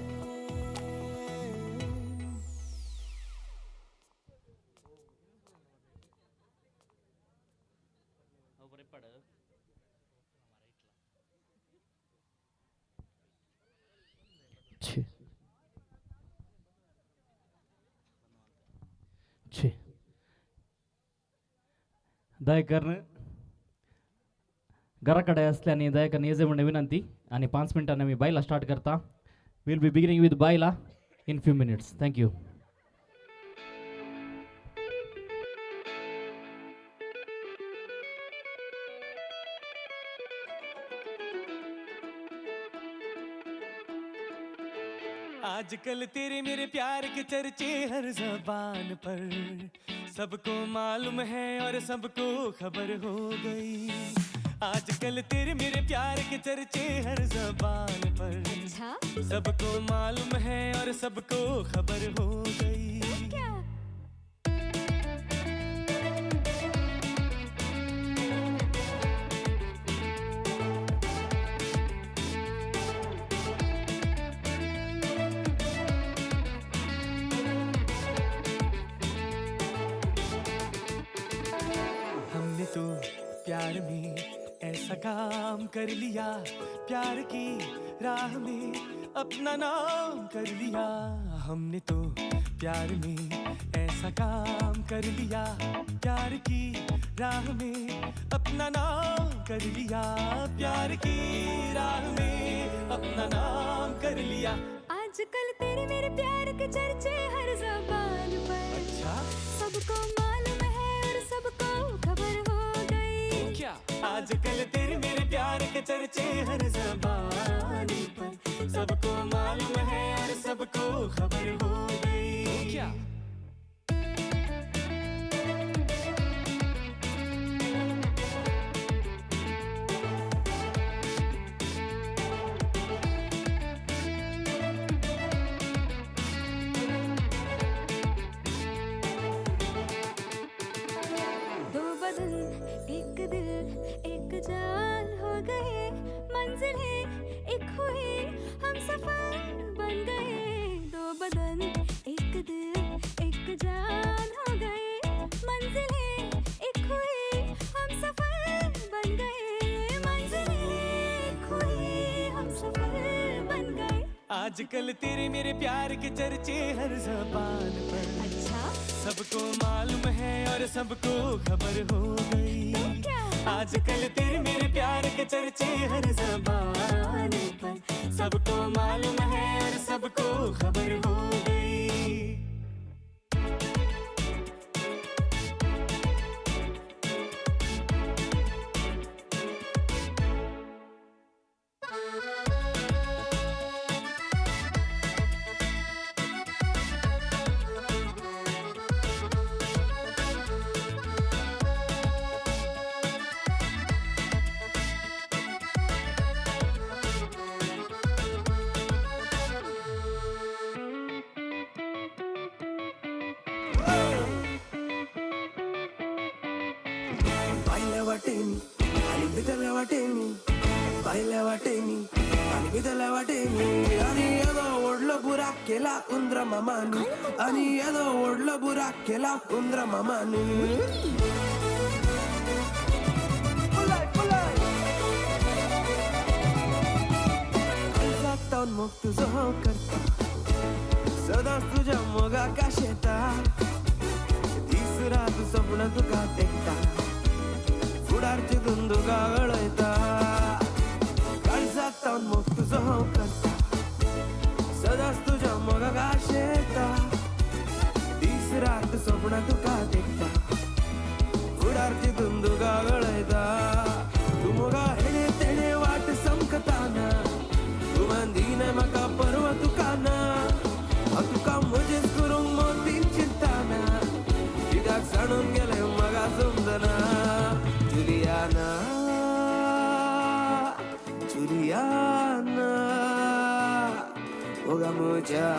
दयाकरन घराकडे असल्याने दयाकरन येजे म्हणून विनंती आणि 5 मिनिटांनी मी बायला स्टार्ट करता. Will be beginning with बायला in few minutes. Thank you. आजकल तेरे मेरे प्यार के चर्चे हर जबान पर, सबको मालूम है और सबको खबर हो गई. आजकल तेरे मेरे प्यार के चर्चे हर जबान पर, अच्छा? सबको मालूम है और सबको खबर हो गई. तो क्या? तो प्यार में ऐसा काम कर लिया, प्यार की राह में अपना नाम कर लिया. हमने तो प्यार में ऐसा काम कर लिया, प्यार की राह में अपना नाम कर लिया, प्यार की राह में अपना नाम कर लिया. आजकल तेरे मेरे प्यार के चर्चे हर ज़बान पर, अच्छा? सबको मालूम है और सबको खबर हो गई. क्या? आजकल तेरे मेरे प्यार के चर्चे हर ज़बान पर, सबको मालूम है और सबको खबर हो गई. क्या? बदन एक दिल एक जान हो गए, मंजिलें एक हुई हम सफर बन गए। दो बदन एक दिल एक जान हो गए, मंजिलें एक हुई हम सफर बन गए, मंजिलें एक हुई हम सफर बन गए। आजकल तेरे मेरे प्यार के चर्चे हर ज़बान पर, अच्छा सबको मालूम है और सबको खबर हो गई। आजकल तेरे मेरे प्यार के चर्चे हर ज़बान पर, सबको मालूम है और सबको खबर हो गई। भायल्या वाटेनी आनी भितरल्या वाटेनी, भायल्या वाटेनी आनी भितरल्या वाटेनी, आनी येदो व्हडलो बुराक केला उंदरा मामानी, आनी येदो व्हडलो बुराक केला उंदरा मामानी। काळजांत मोग तुजो हांव करता, सदांच तुज्या मोगाक आशेता, दीस रात सपनां तुका देखता, फुडार चिंतून तुका गळयता। काळजांत मोग तुजो हांव करता, सदांच तुज्या मोगाक आशेता, दीस रात सपनां तुका देखता, फुडार चिंतून तुका गळयता। तूं मोगा हेणे तेणे वाट समकता ना, तूं बांदिना म्हाका परवा तुका ना, हांव तुका म्हजेच करूंक मोतीन चिंता ना, कित्याक सांडून गेलें म्हाका समजना। जुलियाना जुलियाना मोगा म्हज्या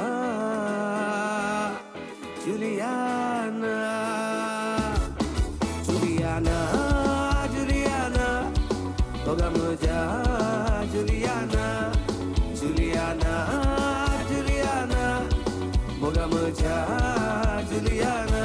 जुलियाना, जुलियाना जुलियाना मोगा म्हज्या जुलियाना, जुलियाना जुलियाना मोगा म्हज्या जुलियाना।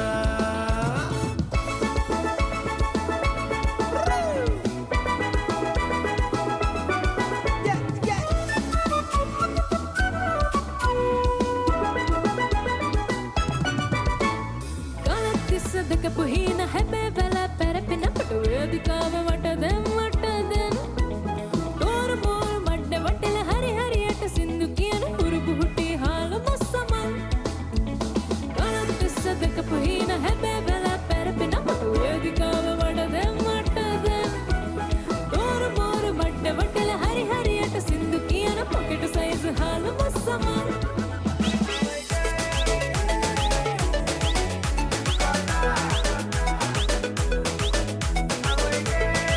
පුහීන හැබේ බැල පැරපෙන පටු වේදිකාව වට දැන් වට දැන් තෝර මෝර මඩ වටල හරි හරියට සින්දු කියන පුරුබු හුටි හාල මස්සමන් කලත් සදක පුහීන හැබේ බැල පැරපෙන පටු වේදිකාව වට දැන් වට දැන් තෝර මෝර මඩ වටල හරි හරියට සින්දු කියන පොකට් සයිස් හාල මස්සමන්. Away.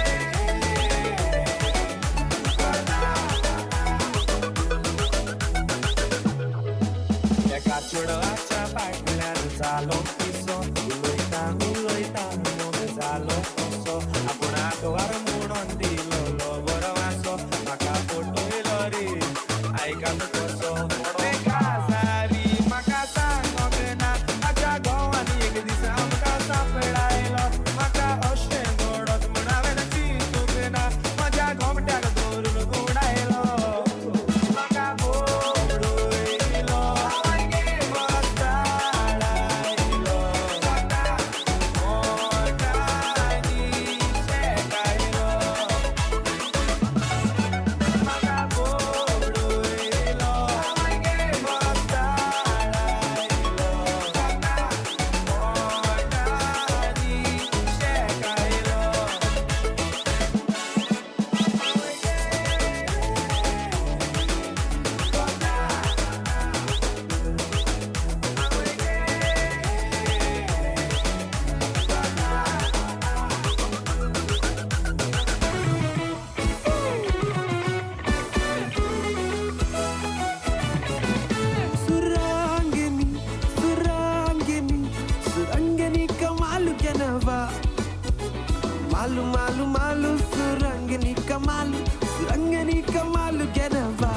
मालू मालू मालू सुरंगनी कमालू सुरंगनी कमालू केनवा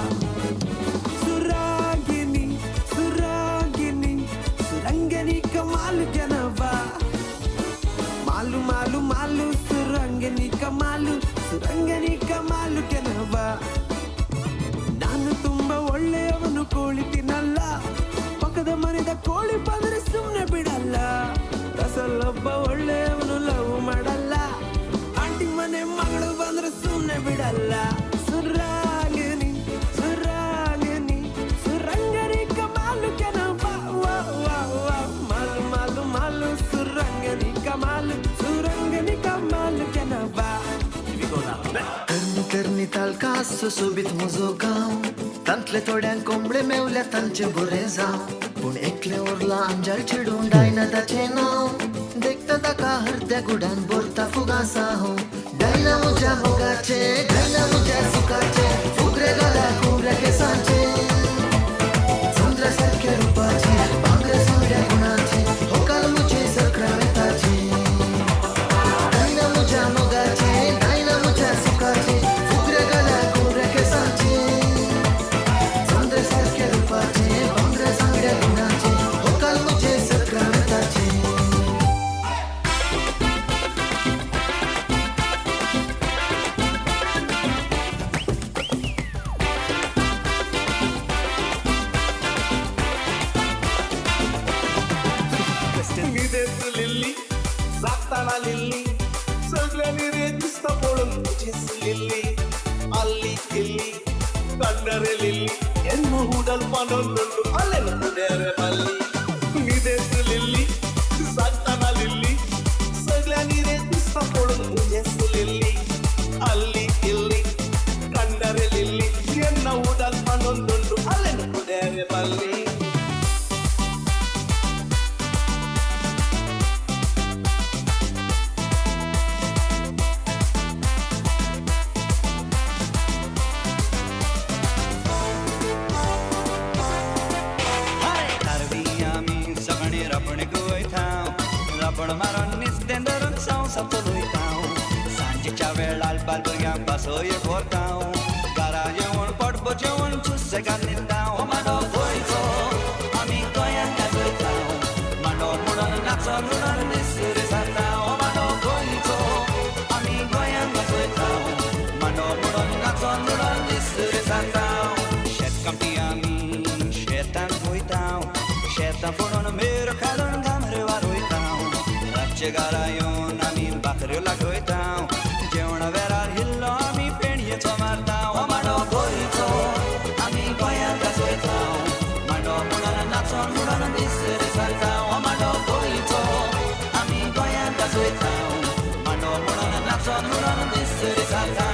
सुरागिनी सुरागिनी सुरंगनी कमालू केनवा मालू मालू मालू सुरंगनी कमालू ಸುರಂಗನಿ ಕಮಾಲು ಕೆನವ ನಾನು ತುಂಬಾ ಒಳ್ಳೆಯವನು ಕೋಳಿ ತಿನ್ನಲ್ಲ ಪಕ್ಕದ ಮನೆದ ಕೋಳಿ ಬಂದ್ರೆ ಸುಮ್ಮನೆ ಬಿಡಲ್ಲ ರಸಲ್ಲೊಬ್ಬ ಒಳ್ಳೆಯವನು ಲವ್ ಮಾಡಲ್ಲ ಆಂಟಿ ಮನೆ ಮಗಳು ಬಂದ್ರೆ ಸುಮ್ಮನೆ ಬಿಡಲ್ಲ ಸುರಾಗಿನಿ ಸುರಾಗಿನಿ ಸುರಂಗನಿ ಕಮಾಲು ಕೆನವ ವಾ ವಾ ವಾ ಮಾಲು ಮಾಲು ಮಾಲು ಸುರಂಗನಿ ಕಮಾಲು ಸುರಂಗನಿ ಕಮಾಲು ಕೆನವ करनी करनी तालका सुसोबीत म्हजो गांव तांतले थोड्यांक कोंबडे मेवल्या तांचे बरें जावं पूण एकलें उरलां आंजाल चेडूं डायना ताचें नांव देखता ताका हरद्या गुडान भरता फुगासां हांव डायना म्हज्या मोगाचें डायना म्हज्या सुखाचें फुगरे गळ्या कुमऱ्या केसांचें चंद्रा सारक्या रुपाचें भांगरा सोंड्या गुणाचें होकाल म्हजें सक्रामेताचें डायना म्हज्या मोगाचें डायना म्हज्या सुखाचें फुगरे गळ्या कुमऱ्या केसांचें चंद्रा सारक्या रुपाचें भांगरा सांगड्या गुणाचें होकाल म्हजें सक्रामेताचें. लिल्ली जागताना लिल्ली सगळ्यांनी रे दिसता पळोवन तुजीच लिल्ली अल्ली किल्ली कण्णरे लिल्ली ಎನ್ನು ಹೂಡಲ್ ಪನೊಂದುಂಡು ಅಲ್ಲೆನು ಕುದೇರೆ ಬಲ್ಲಿ ನಿದೇಸ್ ಲಿಲ್ಲಿ ಸಾಕ್ತಾನ ಲಿಲ್ಲಿ ಸಗಳ್यांनी रे दिसता पळोवन तुजेच लिल्ली ಅಲ್ಲಿ ಇಲ್ಲಿ ಕಂಡರೆ ಲಿಲ್ಲಿ ಎನ್ನ ಉಡಲ್ ಪನೊಂದುಂಡು ಅಲ್ಲೆನು ಕುದೇರೆ ಬಲ್ಲಿ. रापण मारून नुस्तें धरून संवसार चलयता सांजेच्या वेळार बाल भुरग्यांक पासयेक व्हरता घरा येवन पोटभर जेवण सुसेगाद न्हिदता. मांडो गोंयचो आमी गोंयांत गाजयता मांडो म्हणून नाचोन म्हणून दीस जाता. मांडो गोंयचो आमी गोंयांत गाजयता मांडो म्हणून नाचोन म्हणून दीस जाता. शेतकामती आमी शेतांत वयता शेतां फोडून मेरो घालून गामरे वारयता रातचे घरा येवन आमी भाकऱ्यो लागयता जेवणा वेळार इल्लो आमी पेणयेचो मारता. मांडो गोंयचो आमी गोंयांत गाजयता मांडो म्हणून नाचोन म्हणून दीस जाता. मांडो गोंयचो आमी गोंयांत गाजयता मांडो म्हणून नाचोन म्हणून दीस जाता.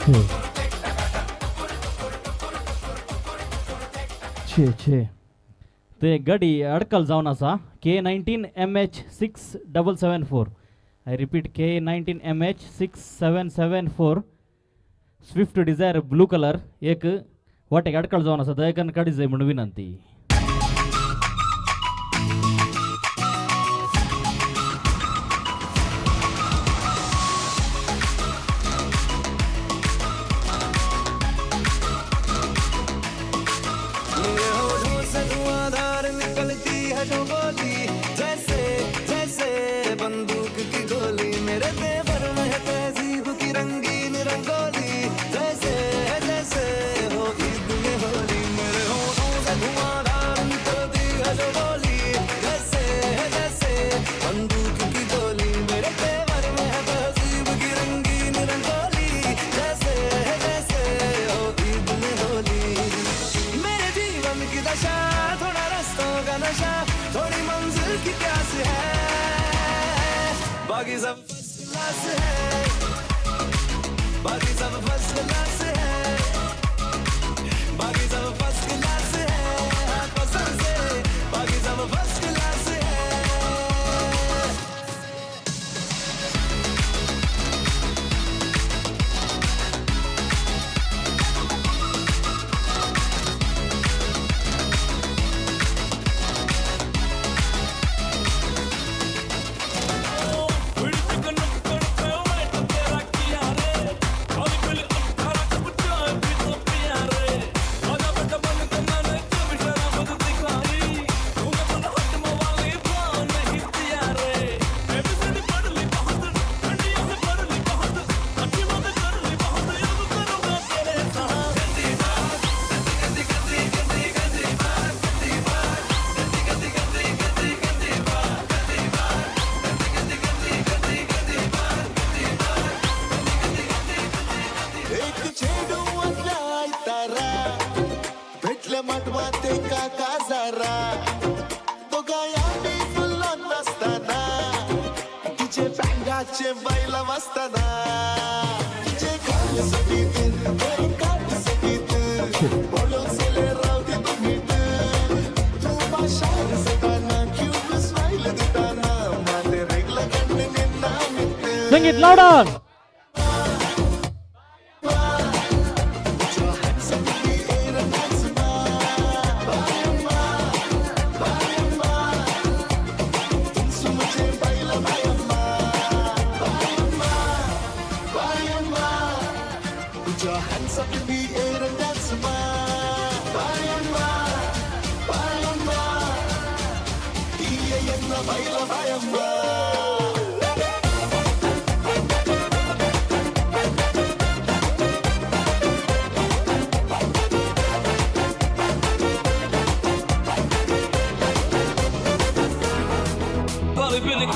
छे छे ते गाडी अडकल जावन आसा. K 19 MH 6774. I repeat, K 19 MH 6774 Swift Dzire blue colour एक वाटेक अडकल जावन आसा. दयाकन काडी जाय म्हणून विनंती. मेरे होठों से धुआंधार निकलती है जो बोली, जैसे जैसे बंदूक की गोली. मेरे तेवर में है तहजीब की रंगीन रंगोली, जैसे जैसे हो ईद में होली. मेरे होठों से धुआंधार निकलती है जो बोली, जैसे जैसे बंदूक की गोली. मेरे तेवर में है तहजीब की रंगीन रंगोली, जैसे जैसे हो ईद में होली. मेरे जीवन की दशा, थोड़ा रस्तों का नशा, थोड़ी मंजिल की प्यास है, बाकी सब फर्स्ट क्लास है, बाकी सब फर्स्ट क्लास है, बाकी सब फर्स्ट क्लास है, हाँ, कसम से बाकी सब फर्स्ट क्लास है. एक चेडू तारा भेटले माटवात एका काजारा, दोगांयांनी फुल्लो नासतना तिचे बँगाचे बैल वाजतना, तिचे खाल सोबीत काट सोबीत पळोवंक चले रावती तुमीत, तूं भाशार जाताना क्यूट स्मायल दिताना माते रेगला कण्ण निन्ना मित. Sing it louder. Put your hands up in the air and dance, ma. Bayamma, bayamma. Iyayenna baila bayamma.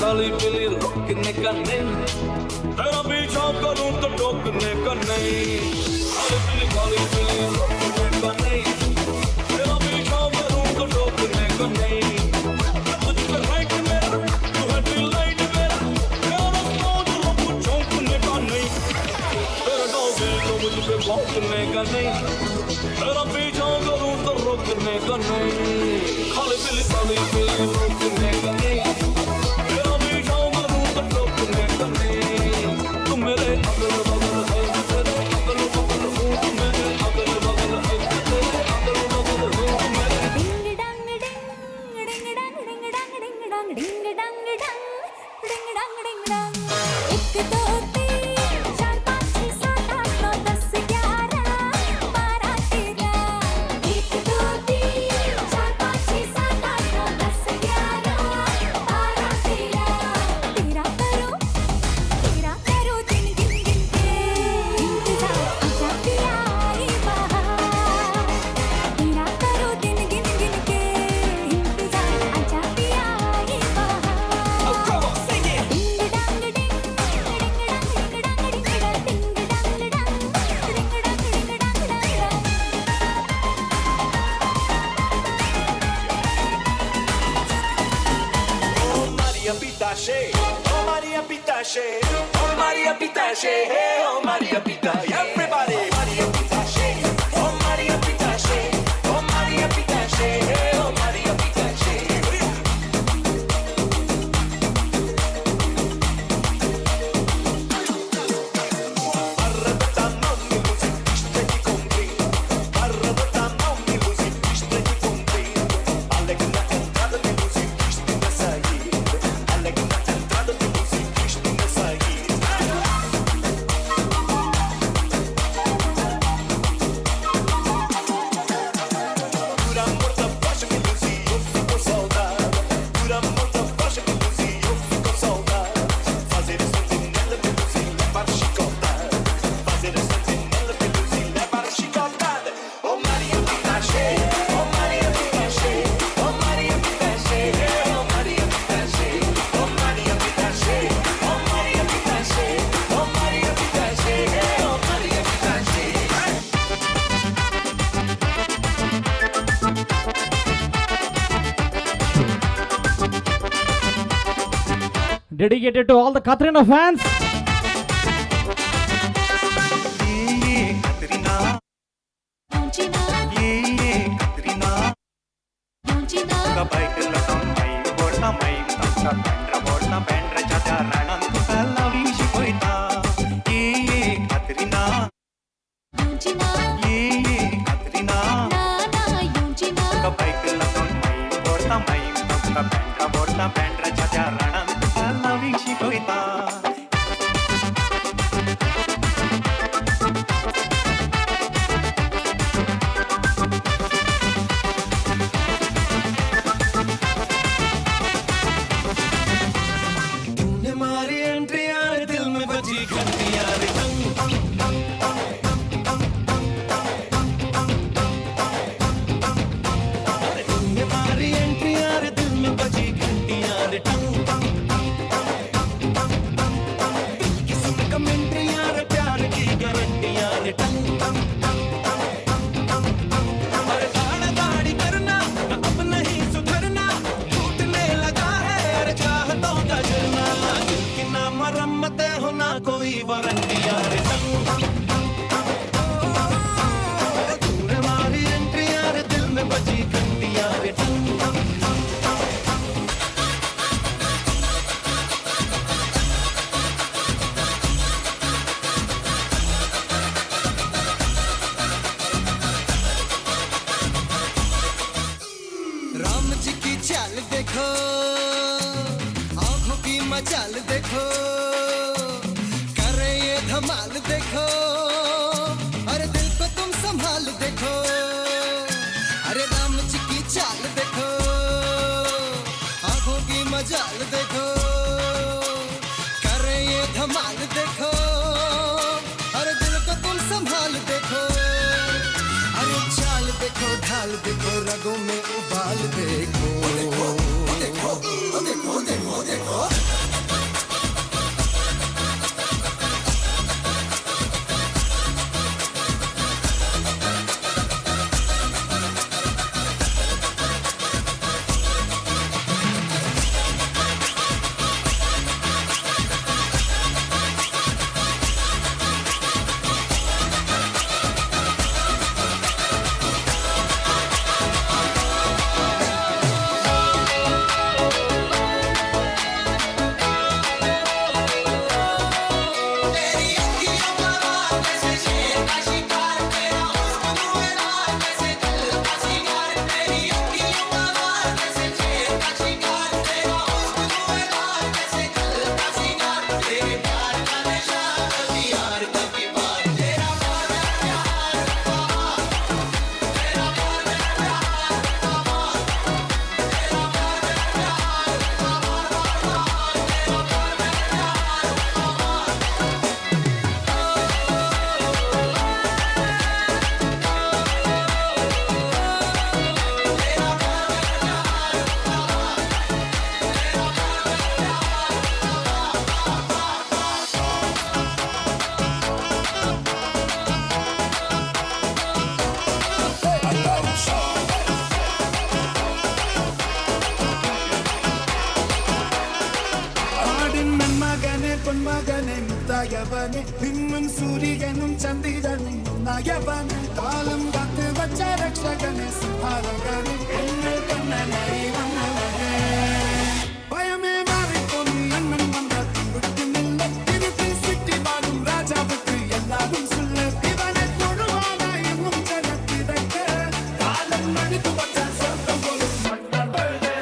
काली पीली रोकने का नहीं, तेरा पीछा करूं तो टोकने का नहीं. काली पीली रोकने का नहीं, तेरा पीछा करूं तो टोकने का नहीं. तुझ पे राइट मेरा, तू है डिलाइट मेरा, तेरा सोच लो चौंकने का नहीं, तेरा डोगे तो मुझ पे भौंकने का नहीं, तेरा पीछा करूं तो रोकने का नहीं. काली पीली रोकने का नहीं, तेरा पीछा करूं तो टोकने का नहीं. तू मेरे अगल बगल है, तेरे अगल बगल हूँ, तू मेरे अगल बगल है, तेरे अगल बगल हूँ, तू मेरे ding dong ding ding dong ding dong ding dong ding dong dong ding dong ding dong. 1 2 3 4 5 6 7 8 9 10 11 12 13. 1 2 3 4 5 6 7 8 9 10 11 12 13. तेरा करो दिन गिन गिन के इंतजार, आजा पिया आई बहार. तेरा करो दिन गिन गिन के इंतजार, आजा पिया आई बहार. Ding dong ding ding dong ding dong ding dong ding dong dong ding dong ding dong dong dong. Oh Maria Pitache, oh Maria Maria Pitache, oh Maria Pitache, hey, oh Maria Pitache, everybody. Maria Pitache, oh Maria Pitache, oh Maria Pitache, hey, oh Maria Pitache. Dedicated to all the Katrina fans. तूने मारी entry यार दिल में बजी घंटी यार टंग टंग टंग टंग टंग टंग टंग टंग टंग टंग टंग। अरे तूने मारी entry यार दिल में बजी घंटी यार टंग टंग टंग टंग टंग टंग टंग। दिल की सुन कमेंट्री यार प्यार की गारंटी यार टंग टंग टंग टंग टंग टंग टंग। अरे दाड़ दाड़ी करना ना अब नहीं सुधरना, टूटने लगा है अरे चाहतों का झरना। दिल की ना मरम्मत हो ना कोई वारंटी यार टंग टंग टंग टंग टंग। अरे तूने मारी एंट्री यार दिल में बजी घंटी यार टंग टंग टंग टंग टंग। राम जी की चाल देखो, आंखों की मचाल देखो, करे ये धमाल देखो, अरे दिल को तुम संभाल देखो। अरे राम जी की चाल देखो, आंखों की मजाल देखो, करे ये धमाल देखो, अरे दिल को तुम संभाल देखो। अरे चाल देखो ढाल देखो, रगों में उबाल देखो, देखो देखो देखो देखो देखो। നായകവനെ നിന്നും സൂര്യനും ചന്ദ്രനും നായവനെ കാലം കാത്ത് വച്ച രക്ഷകനെ സംഹാരകനെ എന്നെ കണ്ണനായി വന്നവനെ பயமே மாறிப்போம் அண்ணன் வந்தால் விட்டு நில்ல திருப்பி சிட்டி வாழும் ராஜாவுக்கு எல்லாரும் சொல்ல இவனை தொழுவானா இன்னும் ஜனத்திடக்க காலம் மடித்து வச்ச சொர்க்கம் போலும் மன்னர்களே.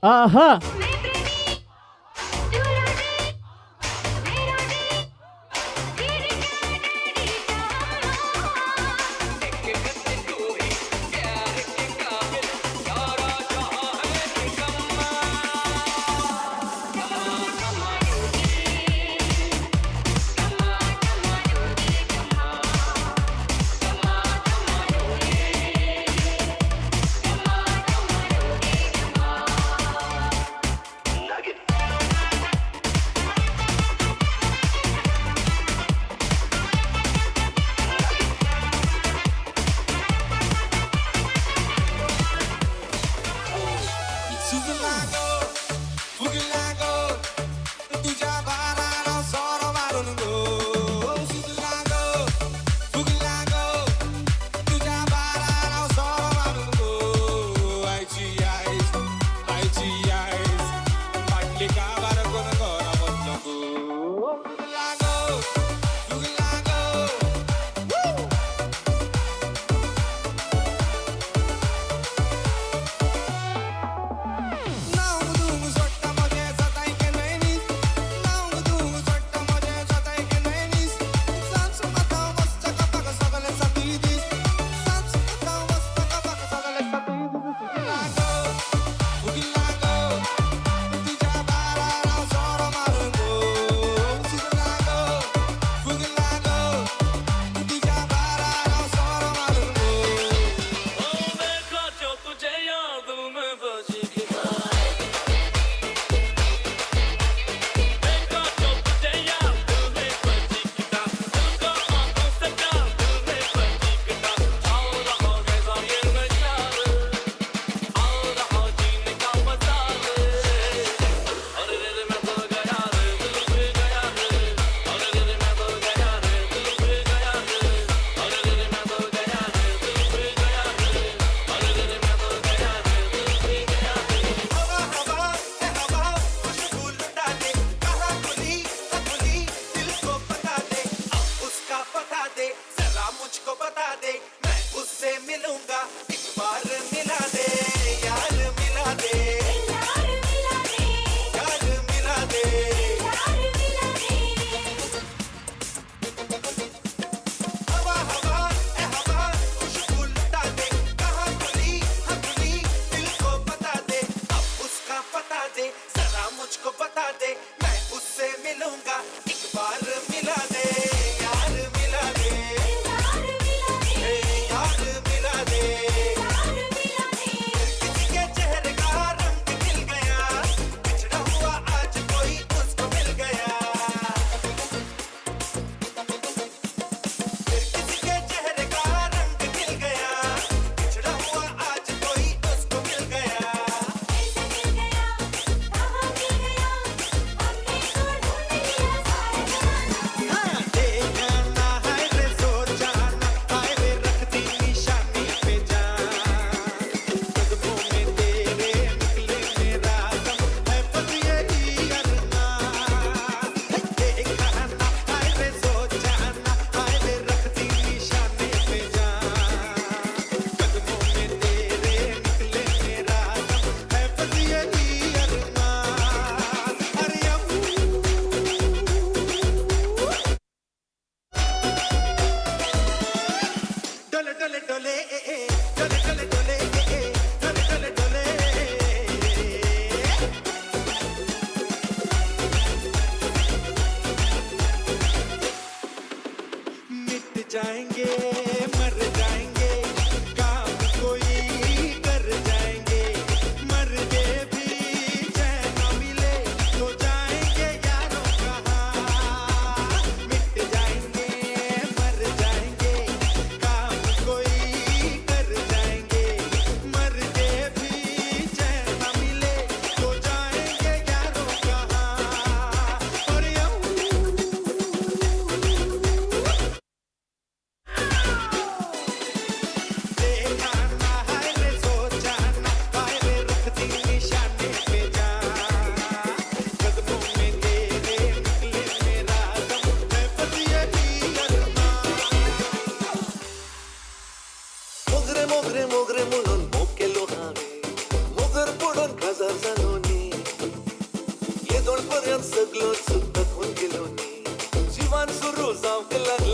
आहा.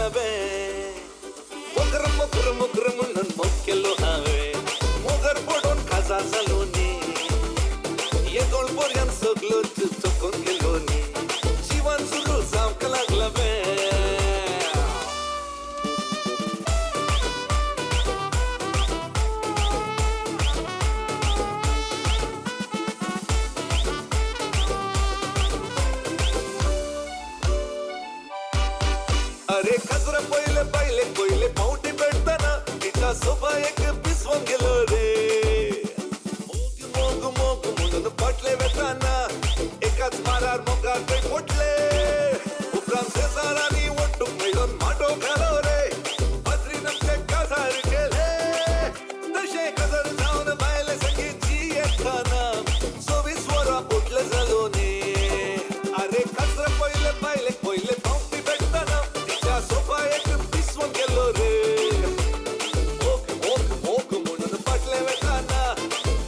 लागला बे मोगर मोगर मोगर म्हणून मोग केलो हांवें मोगर पडून काजार जालो न्ही येदोळ पर्यंत सगलोच चुकून गेलो न्ही जिवन सुरू जावंक लागला बे. अरे कजरा पहिले पहिले पहिले पावटी पेटताना तिच्या सोबा एक पिसवून गेलो रे मोग मोग मोग म्हणून फाटले वेताना एकाच मारार मोगार ते पोटले उपरांत शेजारांनी वट्टूक मेळून माटो घालो रे पत्रीन आमचे काजार केले तशें काजार जावन बायले संगीत जियेताना 24 वरां पोटले जालो न्ही. अरे कजरा पहिले पहिले पहिले पावटी पेटताना तिच्या सोबा एक पिसवून गेलो रे मोग मोग मोग म्हणून फाटले वेताना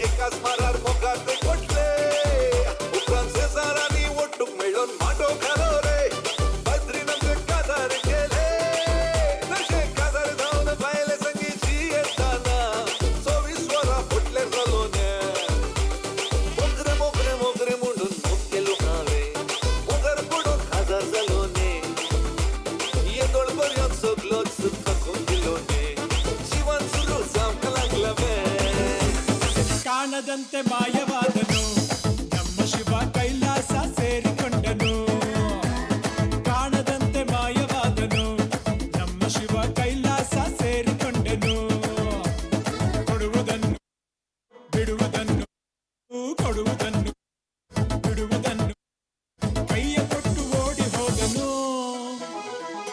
एकाच मारार मोगार ते पोटले उपरांत शेजारांनी वट्टूक मेळून माटो घालो रे पत्रीन आमचे काजार केले तशें काजार जावन बायले संगीत जियेताना 24 वरां पोटले जालो न्ही. मोगरे मोगरे मोगरे म्हणून मोग केलो हांवें मोगर पडून काजार जालो न्ही येदोळ पर्यंत सगलोच थकून गेलो न्ही जिवन सुरू जावंक लागला बे. ಕಾಣದಂತೆ ಮಾಯವಾದನು ನಮ್ಮ ಶಿವ ಕೈಲಾಸ ಸೇರಿಕೊಂಡನು. ಕಾಣದಂತೆ ಮಾಯವಾದನು ನಮ್ಮ ಶಿವ ಕೈಲಾಸ ಸೇರಿಕೊಂಡನು. ಕೊಡುವುದನ್ನು ಬಿಡುವುದನ್ನು ಕೊಡುವುದನ್ನು ಬಿಡುವುದನ್ನು ಕೈಯ ಕೊಟ್ಟು ಓಡಿ ಹೋದನು.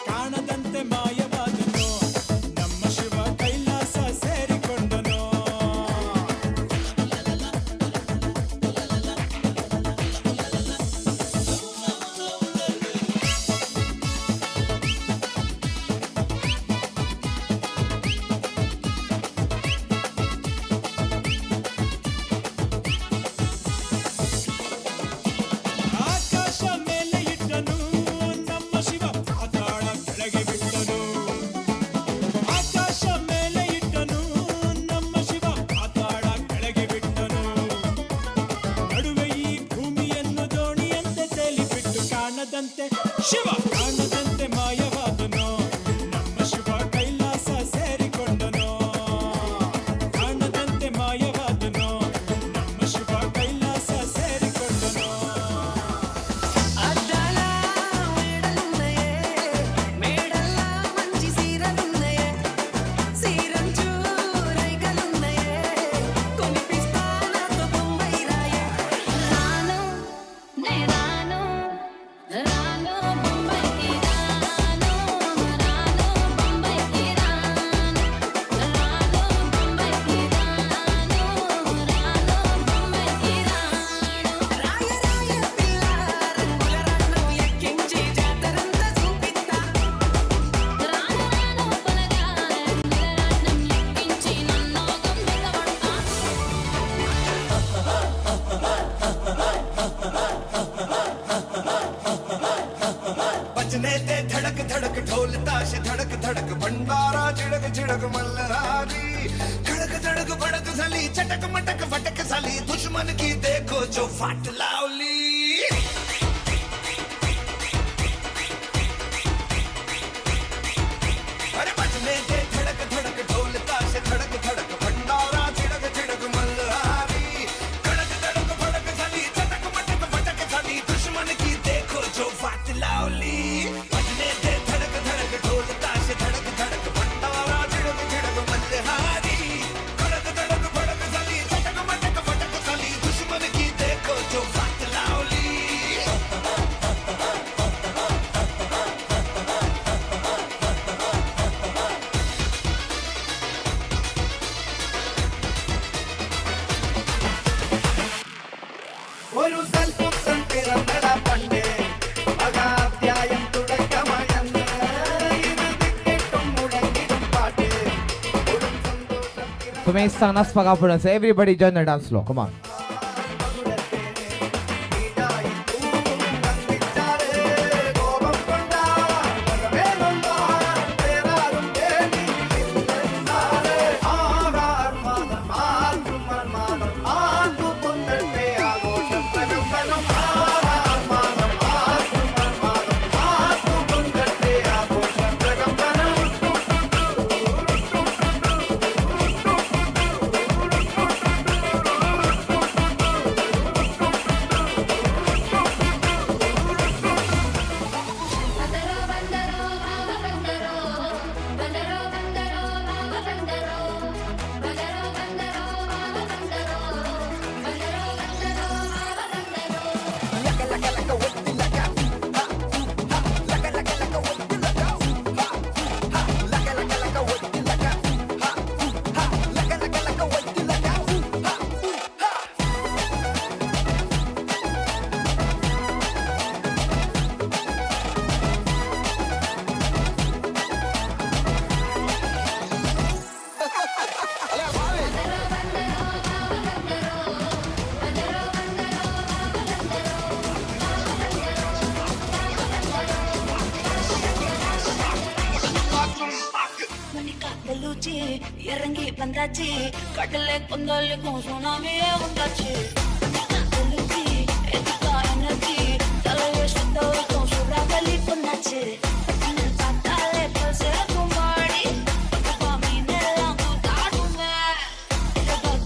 ಕಾಣದಂತೆ ಮಾಯವಾದನು ನಮ್ಮ ಶಿವ ಕೈಲಾಸ ಸೇರಿಕೊಂಡನು. ಆಕಾಶ ಮೇಲೆ ಇಟ್ಟನು ನಮ್ಮ ಶಿವ ಪಾತಾಳ ಕೆಳಗೆ ಬಿಟ್ಟನು. ಆಕಾಶ ಮೇಲೆ ಇಟ್ಟನು ನಮ್ಮ ಶಿವ ಪಾತಾಳ ಕೆಳಗೆ ಬಿಟ್ಟನು. ನಡುವೆ ಈ ಭೂಮಿಯನ್ನು ದೋಣಿಯಂತೆ ತೇಲಿಬಿಟ್ಟು ಕಾಣದಂತೆ ಶಿವ ಕಾಣದಂತೆ ಮಾಯವಾದನು ನಮ್ಮ ಶಿವ ಕೈಲಾಸ ಸೇರಿಕೊಂಡನು. ಕಾಣದಂತೆ ಮಾಯವಾದನು ನಮ್ಮ ಶಿವ ಕೈಲಾಸ ಸೇರಿಕೊಂಡನು. అద్దాల మేడలున్నాయే మేడల్లా మంచి సీరలున్నాయే సీరంచు రైకలున్నాయే కొనిపిస్తా నాతో బొంబాయి రాయే. రాను నే రాను రాను బొంబాయికి రాను రాను బొంబాయికి రాను రాను బొంబాయికి రాను రాను బొంబాయికి రాను. రాయ రాయ పిల్ల రంగుల రాట్నం ఎక్కించి జాతరంతా చూపిస్తా. రాను రాను పలగా రంగుల రాట్నం ఎక్కించి నన్నోగం వెతబడతా. बजने ते धड़क धड़क ढोल ताश धड़क धड़क भंडारा झिड़क झिड़क मल्हारी खड़क धड़क भड़क झाली चटक मटक फटक झाली दुश्मन की देखो जो फाट लावली. अरे बजने ते धड़क धड़क ढोल ताश धड़क धड़क भंडारा झिड़क झिड़क मल्हारी खड़क धड़क भड़क झाली चटक मटक फटक झाली दुश्मन की देखो जो फाट लावली. बजने ते धड़क धड़क ढोल ताश धड़क धड़क भंडारा झिड़क झिड़क मल्हारी खड़क धड़क भड़क झाली चटक मटक फटक झाली दुश्मन की देखो जो फाट लावली. ഒരു സൽപുത്രൻ പിറന്നട പണ്ട് മഹാധ്യായം തുടക്കമായെന്ന് ഇത് ദിക്കിട്ടും മുഴങ്ങിടും പാട്ട്. सुमेस्तान नाचपाक आपोवणें. Everybody join the dance floor. Come on. കോപം കൊണ്ടാ வந்தாச்சு, இறங்கி வந்தாச்சு, கடலே கொந்தாலுக்கும் சுனாமியே வந்தாச்சு. எனர்ஜி எதுக்கா எனர்ஜி, தலையை சுத்த வைக்கும் சூறாவளி பொண்ணாச்சு. பார்த்தாலே பசக்கும் பாடி, மீனெல்லாம் கூத்தாடுமே.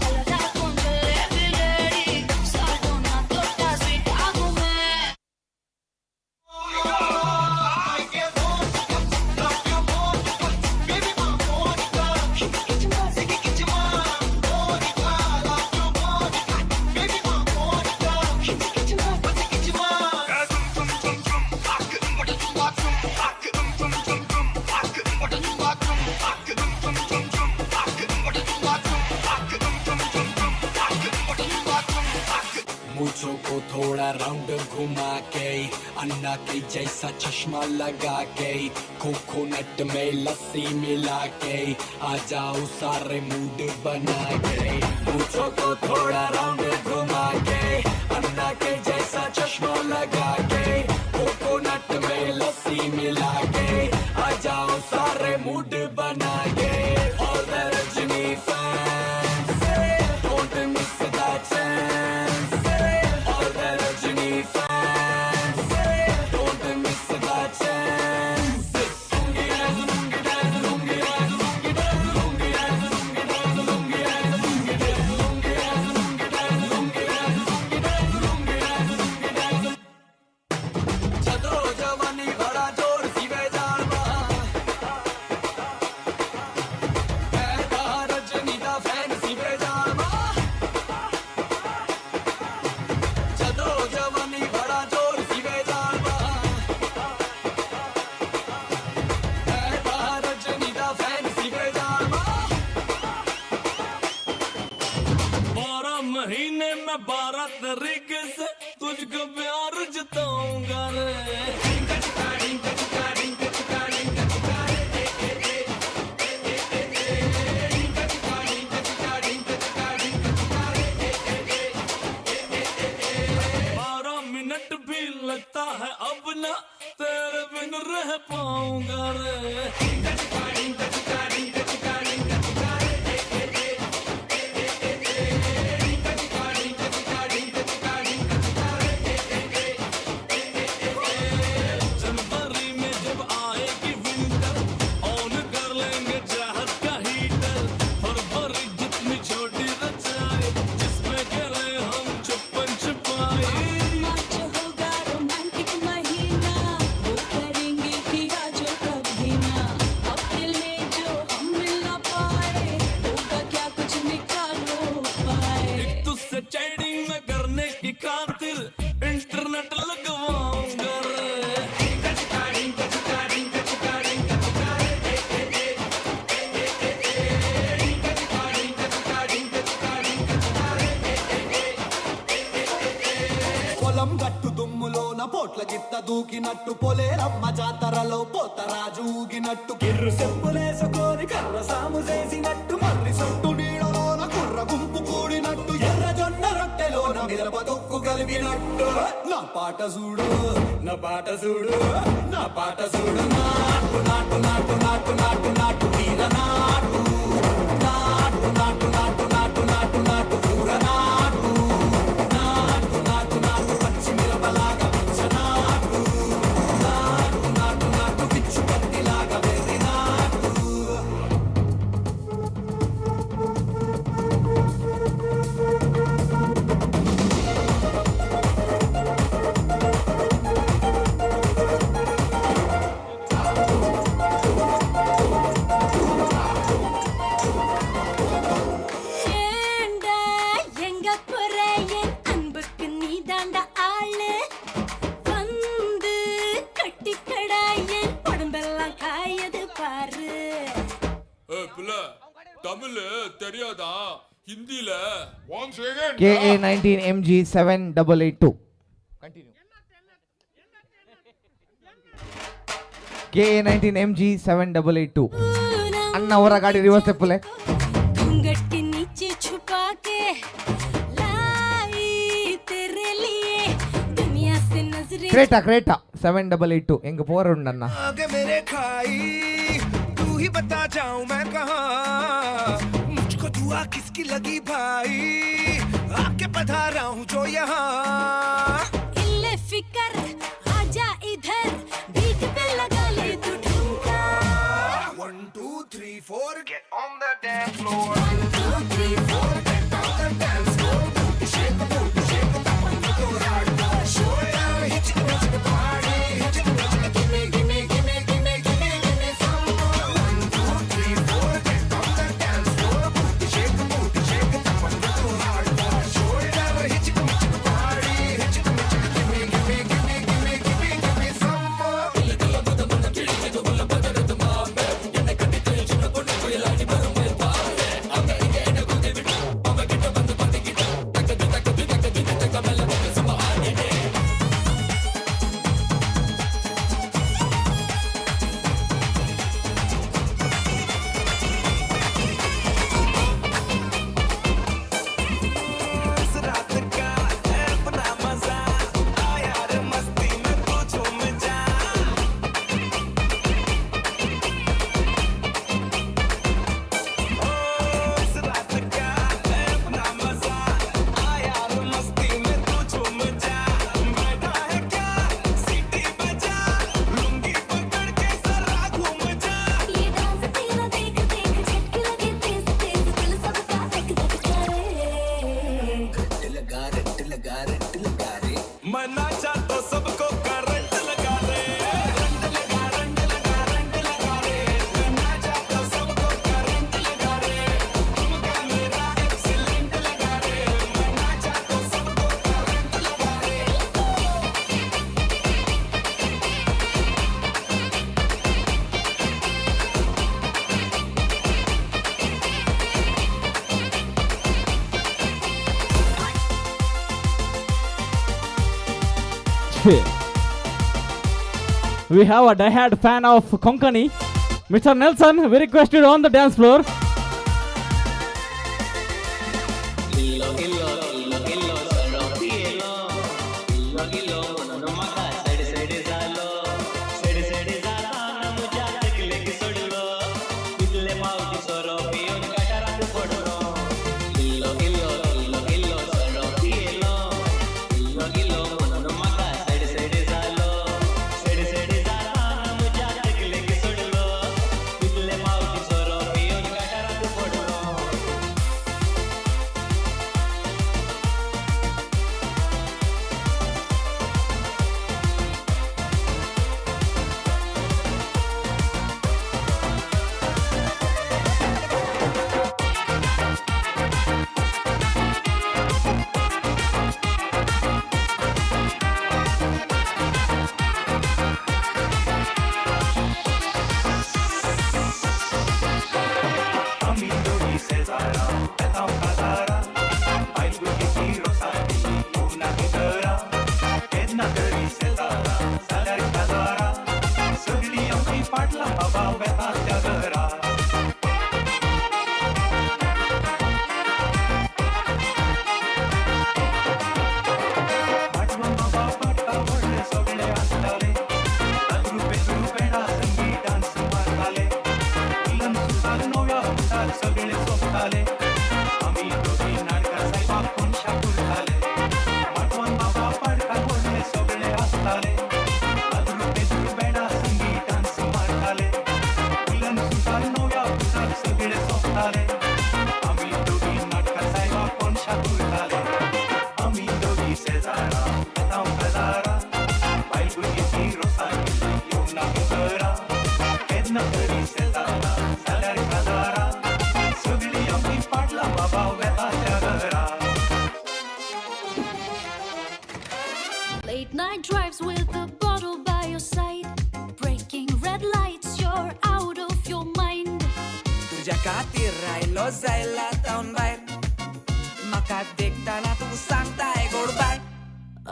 கலராக்கும் ஜிலேபி லேடி, சாப்பிட்டோம் நான் தொட்டா ஸ்வீட் ஆகுமே. मूछों को थोड़ा राउंड घुमा के, अन्ना के जैसा चश्मा लगा के, कोकोनट में लस्सी मिला के, आ जाओ सारे मूड बना के। मूछों को थोड़ा राउंड घुमा के, अन्ना के जैसा चश्मा लगा के, कोकोनट में लस्सी मिला के, आ जाओ सारे मूड बना K. All the Rajini fans, don't miss the chance. All the Rajini fans, don't miss the chance. Lungi dance, lungi dance, lungi dance, lungi dance, lungi dance, lungi dance, lungi dance, lungi dance, lungi dance, lungi dance, lungi dance, lungi dance, lungi dance, lungi dance. जदों जवानी बड़ा जोर सीवे जालवा, मैं तां रजनी दा fan सीवे जालवा। जदों जवानी बड़ा जोर सीवे जालवा, मैं तां रजनी दा फैन सीवे जालवा। 12 महीने में 12 तरीके से तुझको प्यार जताऊंगा रे। बारह मिनट भी लगता है अब ना तेरे बिन रह पाऊंगा रे। जनवरी में जब आएगी विंटर, ऑन कर लेंगे चाहत का हीटर। फरवरी जितनी छोटी रजाई, जिसमें खेले हम छुपन छुपाई। मार्च होगा रोमांटिक महीना, वो करेंगे किया जो कभी ना। अप्रैल में जो हम मिल ना पाए, होगा क्या कुछ निकालो पाए। एक तुझसे चैटिंग में करने की खातिर इंटरनेट लगवाऊंगा रे। పొలం గట్టు దుమ్ములోన పోట్ల గిత్త దూకినట్టు, పొలేరమ్మ జాతరలో పోతరాజు ఊగినట్టు, కిర్రు సెప్పులేసుకొని కర్ర సాము చేసినట్టు, మర్రి సొట్టు నీడలోన కుర్ర గుంపు కూడినట్టు, ఎర్ర జొన్న రొట్టెలోన మిరప తొక్కు కలిపినట్టు. నా పాట చూడు, నా పాట చూడు, నా పాట చూడు, నాటు నాటు నాటు నాటు నాటు నాటు వీర నాటు, నాటు నాటు నాటు నాటు నాటు నాటు ఊర నాటు, నాటు నాటు నాటు పచ్చి మిరపలాగా పచ్చ నాటు, నాటు నాటు నాటు పిచ్చు పత్తిలాగా వెర్రి నాటు. ஏண்டா எங்க போற, என் அன்புக்கு நீ தாண்டா ஆளு, வந்து கட்டிக்கடா என் உடம்பெல்லாம் காயது பாரு. பிள்ளை தமிழ் தெரியாதா? ஹிந்தில KA 19 MG 7882. Continue. KA 19 MG 7882. ಅಣ್ಣ ಅವರ ಗಾಡಿ ರಿವರ್ಸ್ ತೆಪ್ಪಲೆ. घूंघट के नीचे छुपा के लाई तेरे लिए दुनिया से नजरें ಕ್ರೇಟಾ ಕ್ರೇಟಾ 7882 ಹೆಂಗೆ ಪೋರ ಉಂಡಣ್ಣ. आगे मेरे खाई तू ही बता जाऊं मैं कहाँ। मुझको दुआ किसकी लगी भाई, आके पधारा हूँ जो यहाँ। इल्ले फिकर आजा इधर, बीट पे लगा ले तू ठुमका। 1 2 3 4 get on the dance floor. 1 2 3 4 get on the dance floor. Shake booty shake तपन को रात shoulder हिचक हिचक party हिचक हिचक gimme gimme gimme gimme gimme gimme some more. 1 2 3 4 get on the dance floor. Booty shake तपन को रात shoulder हिचक हिचक party हिचक हिचक gimme gimme gimme gimme gimme gimme some more. इस रात का है अपना मजा, आ यार मस्ती में तू झूम जा। ओ इस रात का है अपना मजा, आ यार मस्ती में तू झूम जा। बैठा है क्या सीटी बजा, लुंगी पकड़ के जरा घूम जा। ये डांस तेरा देख देख झटके लगे तेज तेज, दिल सबका धक धक करे। लगा रट लगा रट लगा रे, मैं नाचा तो सबको करंट लगा रे। रंट लगा रंट लगा रंट लगा रे, मैं नाचा तो सबको करंट लगा रे। तुमका मेरा एक्सीलेंट लगा रे, मैं नाचा तो सबको करंट लगा रे। We have a diehard fan of Konkani, Mr. Nelson. We request you on the dance floor. इल्लो इल्लो इल्लो इल्लो सोरो पियेलो, इल्लो इल्लो म्हणून म्हाका सड सड जालो, सड सड जाताना म्हज्या तकलेक सोडलो, इतले फावटी सोरो पिवन गटारांत पडलो। इल्लो इल्लो इल्लो इल्लो सोरो पियेलो, इल्लो इल्लो म्हणून म्हाका सड सड जालो, सड सड जाताना म्हज्या तकलेक सोडलो, इतले फावटी सोरो पिवन गटारांत पडलो। आमी दोगी शेजारा येता काजारा, बायल भुरगीं रोसांनी येवना घरा। केन्ना तरी शेजारा जाल्यार काजारा, सगळीं आमची पाटलां बाबा वेता त्या घरा। पाटलां बाबा पाटलां व्हडले सगळे आसताले, दादरू पेद्रू पेडा संगी डांस मारताले। इलन सुतार नव्या पुतार सगळे सोंपताले, आमी दोगी नाटकां सायबाक कोनशा पुरताले। माटवान बाबा पाडकार व्हडले सगळे आसताले, दादरू पेद्रू बेडा संगी डांस मारताले। इलन सुतार नव्या पुतार सगळे सोंपताले, आमी दोगी नाटकां सायबाक कोनशा पुरताले। आमी दोगी शेजारा येता काजारा, बायल भुरगीं रोसांनी येवना घरा। केन्ना तरी शेजारा जाल्यार काजारा, सगळीं आमची पाटलां बाबा वेता त्या घरा। Late night drives with a bottle by your side, breaking red lights, you're out of your mind. तुझ्या खातीर रायलो जायला तावन भायर, म्हाका देखतना तूं सांगताय गोड बाय।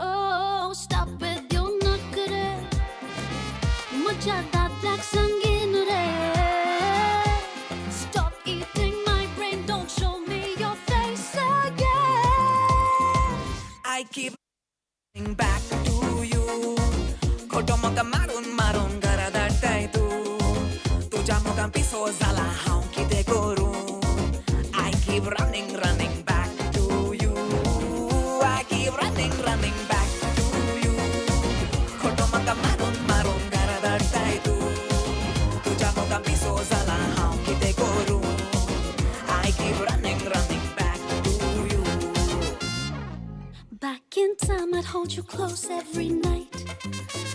Oh, stop with your नखरे, मुझ्या दादल्याक संगीन रे। Stop eating my brain, don't show me your face again. I keep back to you, खोटो म्हाका मारून मारून घरा धाडटाय तूं, तुज्या मुखार मोगान पिसो जाला हांव कितें करूं. I keep running, running back to you. I keep running, running back to you. खोटो म्हाका मारून मारून घरा धाडटाय तूं. तुज्या मोगान पिसो जाला हांव कितें करूं. I keep running, running back to you. Back in time, I'd hold you close every night.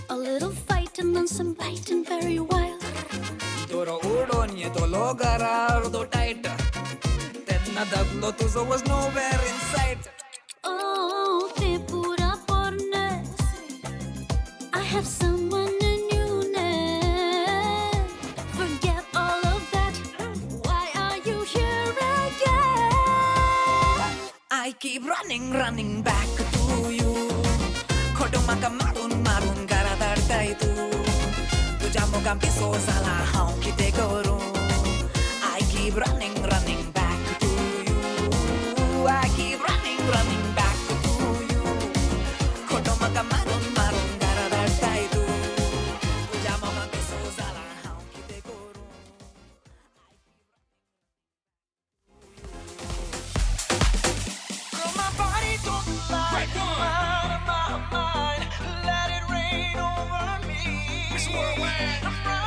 A little fight and then some biting, very wild. दोरो उडोन येतलो घरा अर्दो टायट. तेन्ना दादलो तुजो was nowhere in sight. Oh, te pura pornes. I have someone new now. Forget all of that. Why are you here again? I keep running, running back to you. खोटो म्हाका मारून मारून घरा धाडटाय तूं. तुज्या मोगान पिसो जाला हांव कितें करूं. I keep running, running back to you. I keep running, running back to you. खोटो म्हाका मारून मारून घरा धाडटाय तूं. तुज्या मोगान पिसो जाला हांव कितें करूं. Girl, my body don't lie. I'm out of my mind. Let it rain over me. I'm